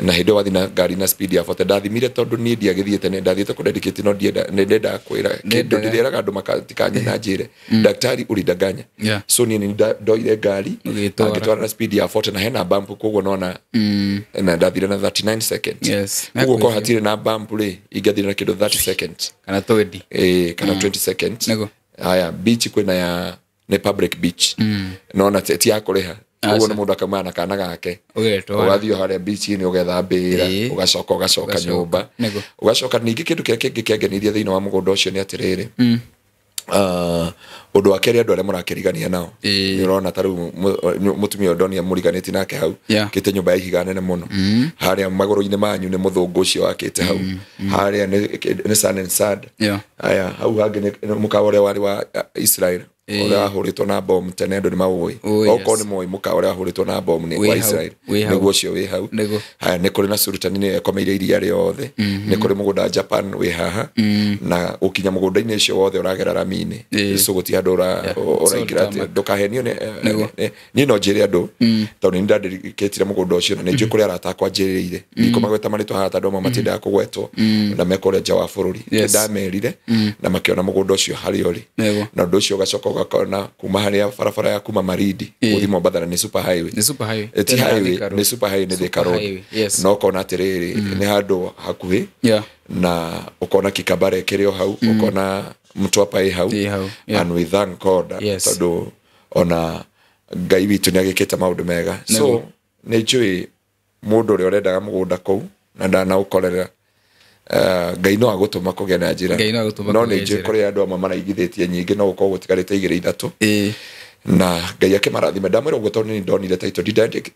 S1: na hĩndĩ ĩyo wathiĩ na ngari na speed ya 40. Ndathimire tondũ niĩ ndiagĩthiĩte, nĩ ndathiĩte kũdedicate, no ndienda, nĩ ndendaga kwĩra kĩndũ.
S2: Ndendaga.
S1: Ndĩreraga andũ matikanyina njĩre daktari ulidanganya.
S2: Yeah.
S1: So niĩ nĩ ndoire ngari
S2: Ũgĩtwara.
S1: ngĩtwara na speed ya 40 na hena bump, koguo nona na ndathire na 39 seconds.
S2: Yes.
S1: Koguo korwo hatirĩ na bump rĩ, ingĩathire na kĩndũ 30 seconds
S2: Kana 20.
S1: Kana 20 seconds.
S2: Nĩguo.
S1: Haya, beach kwĩna ya nĩ public beach, nona ti ya kũrĩha, koguo nĩ mũndũ akauma na kana gake,
S2: Ũgetwara.
S1: ũgathiĩ o harĩa beach-inĩ ũgethambĩra,
S2: Ĩĩ.
S1: ũgacoka ũgacoka
S2: Ũgacoka.
S1: nyũmba.
S2: Nĩguo.
S1: Ũgacoka ningĩ kĩndũ kĩrĩa kĩngĩ kĩangenirie thĩinĩ wa mũgũnda ũcio nĩ atĩrĩrĩ, ũndũ wa kerĩ, andũ arĩa mũrakĩrigania nao,
S2: Ĩĩ.
S1: nĩ ũrona ta rĩu mũtumia ũyũ ndonire mũriganĩtie nake hau,
S2: Yeah.
S1: kĩte nyũmba ya ihiga nene mũno harĩa magũrũ-inĩ manyu, nĩ mũthũngũ ũcio wakĩte hau harĩa nĩ Sun and Sand.
S2: Yeah.
S1: Aya, hau hangĩ nĩ mũkawa ũrĩa warĩ wa Israel, ũrĩa wahũrĩtwo na bomu tene, andũ nĩ maũĩ.
S2: Oh, yes.
S1: Okorwo nĩ moĩ mũkawa ũrĩa wahũrĩtwo na bomu nĩ
S2: Wĩ
S1: wa
S2: hau,
S1: Israel,
S2: wĩ hau.
S1: nĩguo ũcio wĩ hau.
S2: Nĩguo.
S1: Haya, nĩ kũrĩ na Sultan nĩ ĩkomeire iria rĩothe, nĩ kũrĩ mũgũnda wa Japan wĩ haha, na ũkinya mũgũnda-inĩ ũcio wothe ũragera rami-inĩ.
S2: Ĩĩ.
S1: So gũtirĩ handũ
S2: Yeah.
S1: ũraingĩra
S2: It's all
S1: atĩ ndũkahenio nĩ
S2: Nĩguo.
S1: niĩ no njĩre andũ, tondũ nĩ ndandĩkĩtire mũgũnda ũcio na nĩ njũĩ kũrĩa arata akwa njĩrĩire, ndikũmagweta marĩtwa haha tondũ amwe matiendaga kũgwetwo na me kũrĩa nja wa bũrũri.
S2: Yes.
S1: Nĩndamerire na makĩona mũgũnda ũcio harĩa ũrĩ.
S2: Nĩguo.
S1: Na ũndũ ũcio ũgacoka ũgakona kuma harĩa barabara ya kuma Marindi
S2: Ĩĩ.
S1: gũthiĩ Mombatha na nĩ super highway.
S2: Nĩ super highway.
S1: Ti
S2: Tena
S1: highway,
S2: Thika Road.
S1: nĩ super highway, nĩ
S2: Super
S1: Thika Road.
S2: highway, yes.
S1: Na ũkona atĩrĩrĩ, nĩ handũ hakuhĩ,
S2: Yeah.
S1: na ũkona Kikambare kĩrĩ o hau, ũkona Mtwapa ĩ hau.
S2: Ĩ hau, yeah.
S1: And we thank God,
S2: Yes.
S1: tondũ ona Ngai witũ nĩ agĩkĩte maũndũ mega. So
S2: Nĩguo.
S1: nĩ njũĩ mũndũ ũrĩa ũrendaga mũgũnda kũu na ndanaũkorera, Ngai no agũtũma kũgĩa na njĩra.
S2: Ngai no agũtũma
S1: No
S2: kũgĩe
S1: nĩ njũĩ
S2: njĩra.
S1: kũrĩ andũ amwe maraigithĩtie nyingĩ, no gũkorwo gũtigarĩte igĩrĩ ithatũ,
S2: Ĩĩ.
S1: na Ngai akĩmarathime. Ndamwĩra ũguo tondũ nĩ ndonire title,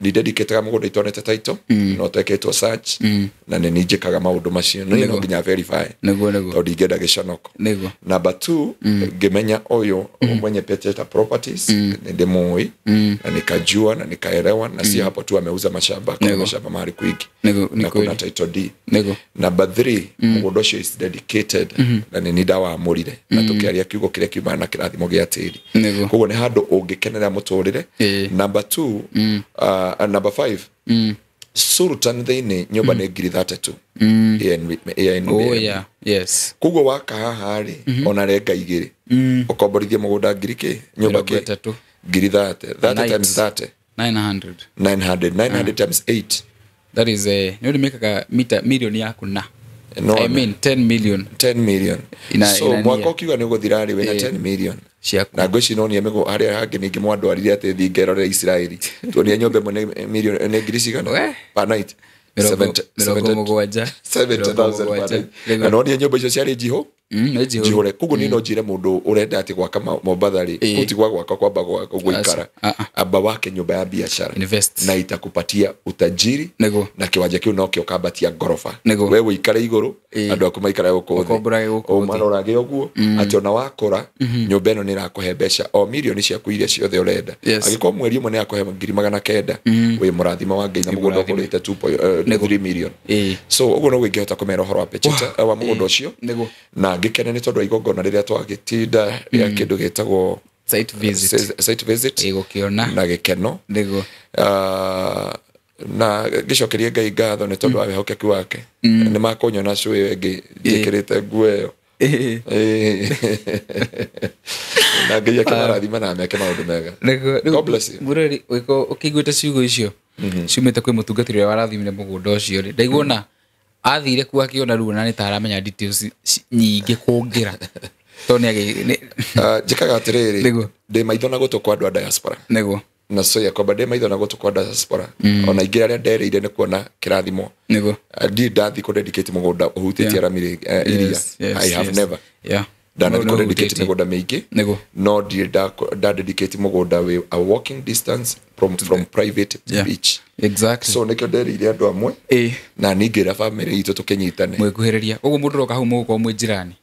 S1: ndidedicatega mũgũnda itonete title, no twekĩtwo search, na nĩ niĩ njĩkaga maũndũ macio no
S2: Nĩguo.
S1: nginya verify,
S2: Nĩguo, nĩguo.
S1: tondũ ndingĩenda gĩconoko.
S2: Nĩguo.
S1: Number two, ngĩmenya ũyũ mwenye Peteta Properties nĩ ndĩmũĩ na nikajua na nikaelewa, na si hapo tu ameuza mashamba, kuna
S2: Nĩguo.
S1: mashamba mahali kwingi
S2: Nĩguo, nĩ
S1: na kuna
S2: kweli.
S1: title deed.
S2: Nĩguo.
S1: Number three, mũgũnda ũcio is dedicated na nĩ niĩ ndawamũrire na tũkĩaria kiugo kĩrĩa kiumana na kĩrathimo gĩa tĩri.
S2: Nĩguo.
S1: Koguo nĩ handũ ũngĩkenera mũtũrĩre.
S2: Ĩĩ.
S1: Number two, and number five, Sultan thĩinĩ nyũmba nĩ ngiri 32 ANB.
S2: Oh, yeah. Yes.
S1: Koguo waka haha rĩ, ona renga igĩrĩ ũkomborithie mũgũnda ngiri kĩ nyũmba
S2: Mĩrongo
S1: kĩ
S2: ĩtatũ.
S1: ngiri 30 30
S2: Night.
S1: times 30,
S2: 900.
S1: 900 900 times 8.
S2: That is nĩ ũndũ mĩkaga mita milioni yaku na
S1: No,
S2: I mean 10 million.
S1: 10 million. So
S2: Ina
S1: mwaka
S2: nia.
S1: ũkiuga nĩ ũgũthira rĩ, wĩna
S2: Ĩĩ.
S1: 10 million
S2: Ciaku.
S1: na ngwĩci nonie mĩgũ harĩa hangĩ ningĩ mwandwarire atĩ thiĩ ngerorere Isiraeli, tuonie nyũmba ĩmwe nĩ million nĩ ngiri cigana
S2: We.
S1: per night.
S2: Mĩrongo mũgwanja.
S1: 70,000
S2: Mĩrongo
S1: per
S2: mũgwanja.
S1: night. Na nonie nyũmba icio ciarĩ njihũ
S2: Nĩ njihũru.
S1: njihũre. Koguo niĩ no njĩre mũndũ ũrenda atĩ gwaka Mombatha rĩ,
S2: Ĩĩ.
S1: kũu ti gwa gwaka kwamba gũikara,
S2: Ah, ah.
S1: amba wake nyũmba ya biashara
S2: Invest.
S1: na itakupatia utajiri.
S2: Nĩguo.
S1: Na kĩwanja kĩu nokĩo kambatia ngoroba.
S2: Nĩguo.
S1: We wĩikare igũrũ,
S2: Ĩĩ.
S1: andũ aku maikare gũkũ thĩ.
S2: Ũkomborage gũkũ thĩ.
S1: Ũmarorage ũguo atĩ ona wakũra nyũmba ĩno nĩ ĩrakũhe mbeca o mirioni ciaku iria ciothe ũrenda.
S2: Yes.
S1: Angĩkorwo mweri ũmwe nĩ yakũhe 900,000, wĩ mũrathime wa Ngai na mũgũnda
S2: mũrathime.
S1: ũgũrĩte 2.3 million.
S2: Ĩĩ.
S1: So ũguo noguo ingĩhota kũmera ũhoro wa Pecheta wa mũgũnda ũcio.
S2: Nĩguo.
S1: Na ngĩkene nĩ tondũ wa igongona rĩrĩa twagĩtinda rĩa kĩndũ gĩtagwo
S2: Site visit.
S1: Site visit.
S2: Ĩĩ, gũkĩona.
S1: Na gĩkeno.
S2: Nĩguo.
S1: Na ngĩcokerie Ngai ngatho nĩ tondũ wa wĩhokeku wake, nĩ makũnyona cũ ĩyo ĩngĩ njĩkĩrĩte nguo ĩyo.
S2: Ĩĩ.
S1: Ĩĩ. Na Ngai akĩmarathima na meke maũndũ mega.
S2: Nĩguo.
S1: God bless you.
S2: Mũrori, ũkĩiguĩte ciugo icio ciumĩte kwĩ mũtungatĩri ũrĩa warathimire mũgũnda ũcio rĩ, ndaiguona Athire kuo akiona rĩu na nĩ ta aramenya details nyingĩ kũngĩra. Tondũ nĩ
S1: njĩkaga atĩrĩrĩ,
S2: Nĩguo.
S1: ndĩ maitho na gũtũ kwa andũ a diaspora.
S2: Nĩguo.
S1: Na so ya kwamba ndĩ maitho na gũtũ kwa diaspora. Ona ingĩ arĩa nderĩire nĩ kuona kĩrathimo.
S2: Nĩguo.
S1: Ndirĩ ndathiĩ kũ dedicate mũgũnda ũhutĩtie
S2: Yeah.
S1: rami iria.
S2: Yes, yes,
S1: I have
S2: yes.
S1: never.
S2: Yeah.
S1: Ndanathiĩ
S2: No,
S1: kũ
S2: no
S1: dedicate
S2: ũhutĩtie.
S1: mĩgũnda mĩingĩ.
S2: Nĩguo.
S1: No ndirĩ nda dedicate mũgũnda wĩ a walking distance from private
S2: Yeah.
S1: beach.
S2: Exactly.
S1: So nĩkĩo nderĩire andũ amwe
S2: Ĩĩ.
S1: na ningĩra bamĩrĩ itũ tũkĩnyitane.
S2: Mwĩkuhĩrĩria. Ũguo mũndũ ũroka hau mũgũkorwo mwĩ jirani.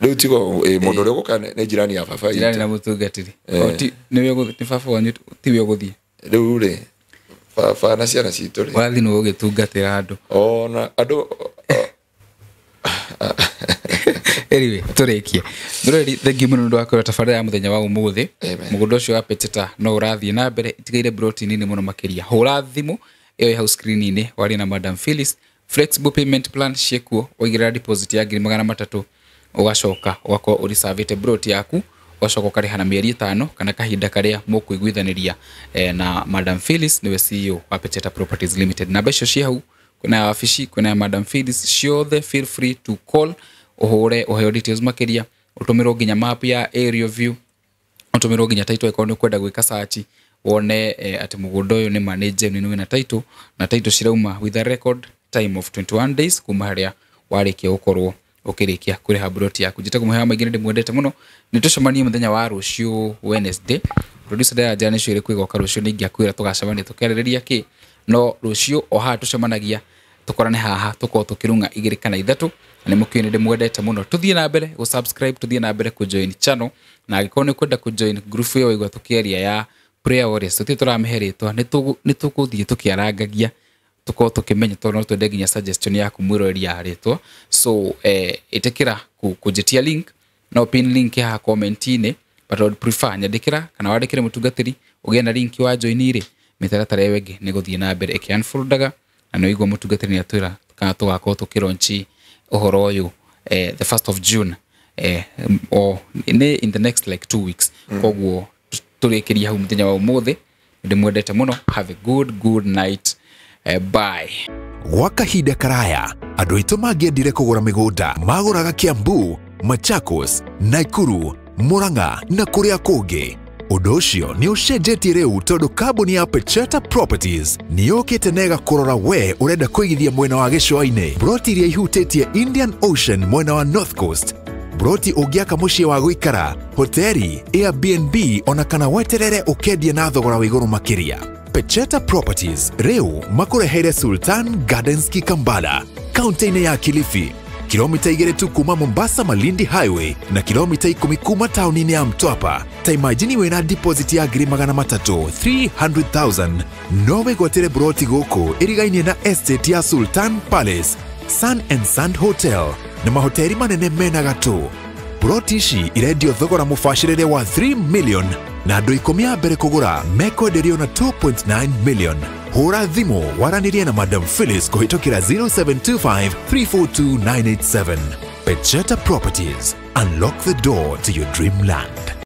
S1: Rĩu tigo mũndũ ũrĩa ũgũka nĩ jirani ya baba
S2: Jirani
S1: itũ.
S2: na mũtungatĩri. O ti nĩwe ũgũthiĩ, nĩ baba wanyu tiwe ũgũthiĩ.
S1: Rĩu rĩ baba na ciana citũ rĩ
S2: Wathiĩ nĩwe ũgĩtungatĩra andũ.
S1: ona andũ
S2: Anyway, tũrĩkie. Mũrori, thengiũ mũno nĩ ũndũ wa kwĩrora tabarĩra ya mũthenya wa ũmũthĩ.
S1: Amen.
S2: Mũgũnda ũcio wa Peteta no ũrathiĩ na mbere, itigaire broti nini mũno makĩria. Hũra thimũ ĩyo ĩ hau screen-inĩ warie na Madam Phyllis. Flexible payment plan ciĩkuo, waigĩrĩra deposit ya 300,000 ũgacoka ũgakorwo ũreservĩte broti yaku, ũgacoka ũkarĩha na mĩeri 5 kana kahinda karĩa mũkũiguithanĩria na Madam Phyllis nĩwe CEO wa Peteta Properties Limited. Namba icio ciĩ hau, kwĩna ya wabici, kwĩna ya Madam Phyllis, ciothe feel free to call, ũhũre ũheo details makĩria, ũtũmĩrwo nginya map ya aerial view, ũtũmĩrwo nginya title ĩkorwo nĩ ũkwenda gwĩka search wone atĩ mũgũnda ũyũ nĩ ma nĩ genuine wĩna title, na title cirauma with a record time of 21 days kuma harĩa warĩkia gũkorwo ũkĩrĩkia kũrĩha broti yaku. Njĩtagwo Mũhĩa wa Maingĩ, nĩ ndĩmwendete mũno. Nĩ tũcemanie mũthenya wa rũciũ Wednesday. Producer ndĩranjĩra nĩ cio ĩrĩkũ ĩgoka rũciũ, nĩ ingĩakwĩra tũgacemania tũkĩarĩrĩria kĩ, no rũciũ o haha tũcemanagia, tũkorane haha tũkorwo tũkĩrung'a 2 kana 3, na nĩ mũkĩũĩ nĩ ndĩmwendete mũno. Tũthiĩ na mbere gũ subscribe, tũthiĩ na mbere kũ join channel, na angĩkorwo nĩ ũkwenda kũ join group ĩyo waigua tũkĩaria ya prayer warriors, tũtirĩ tũramĩhe rĩtwa, nĩ tũgũthiĩ tũkĩarangagia, tũkorwo tũkĩmenya, tondũ no twende nginya suggestion yaku mwĩroreri ya rĩtwa. So ĩtĩkĩra kũnjĩtia link, no pin link haha comment-inĩ, but I would prefer nyandĩkĩra kana wandĩkĩre mũtungatĩri ũgĩe na link wa join rĩ, mĩtaratara ĩyo ĩngĩ nĩ gũthiĩ na mbere ĩkĩ unfoldaga, na nĩ ũigua mũtungatĩri nĩ atwĩra kana tũgakorwo tũkĩronchi ũhoro ũyũ the 1st of June, o nĩ in the next like 2 weeks. Koguo tũrĩkĩria hau mũthenya wa ũmũthĩ. Ndĩmwendete mũno, have a good night. Bye.
S3: Gwa kahinda karaya andũ aitũ mangĩendire kũgũra mĩgũnda magũraga Kiambu, Machakos, Nakuru, Murang'a na kũrĩa kũngĩ. Ũndũ ũcio nĩ ũcenjetie rĩu tondũ kambuni ya Pecheta Properties nĩ yũkĩte na ĩgakũrora we ũrenda kũigithia mwena wa gĩcũa-inĩ, broti iria ihutĩtie Indian Ocean mwena wa North Coast, broti ũngĩaka mũciĩ wa gũikara, hoteri, Airbnb ona kana weterere ũkendia na thogora wa igũrũ makĩria. Pecheta Properties rĩu makũreheire Sultan Gardens Kikambala, kaunti-inĩ ya Kilifi, kilomita 2 tu kuma Mombasa Malindi Highway na kilomita 10 kuma tauni-inĩ ya Mtwapa. Ta imagine wĩna deposit ya 300,000 300,000 no wĩgwatĩre broti gũkũ ĩrigainie na estate ya Sultan Palace, Sun and Sand Hotel na mahoteri manene mena gatũ. Broti ici irendio thogora mũbacĩrĩre wa 3 million na andũ 10 a mbere kũgũra mekwenderio na 2.9 million. Hũra thimũ waranĩrie na Madam Phyllis kũhĩtũkĩra 0725 342 987. Pecheta Properties, unlock the door to your dreamland.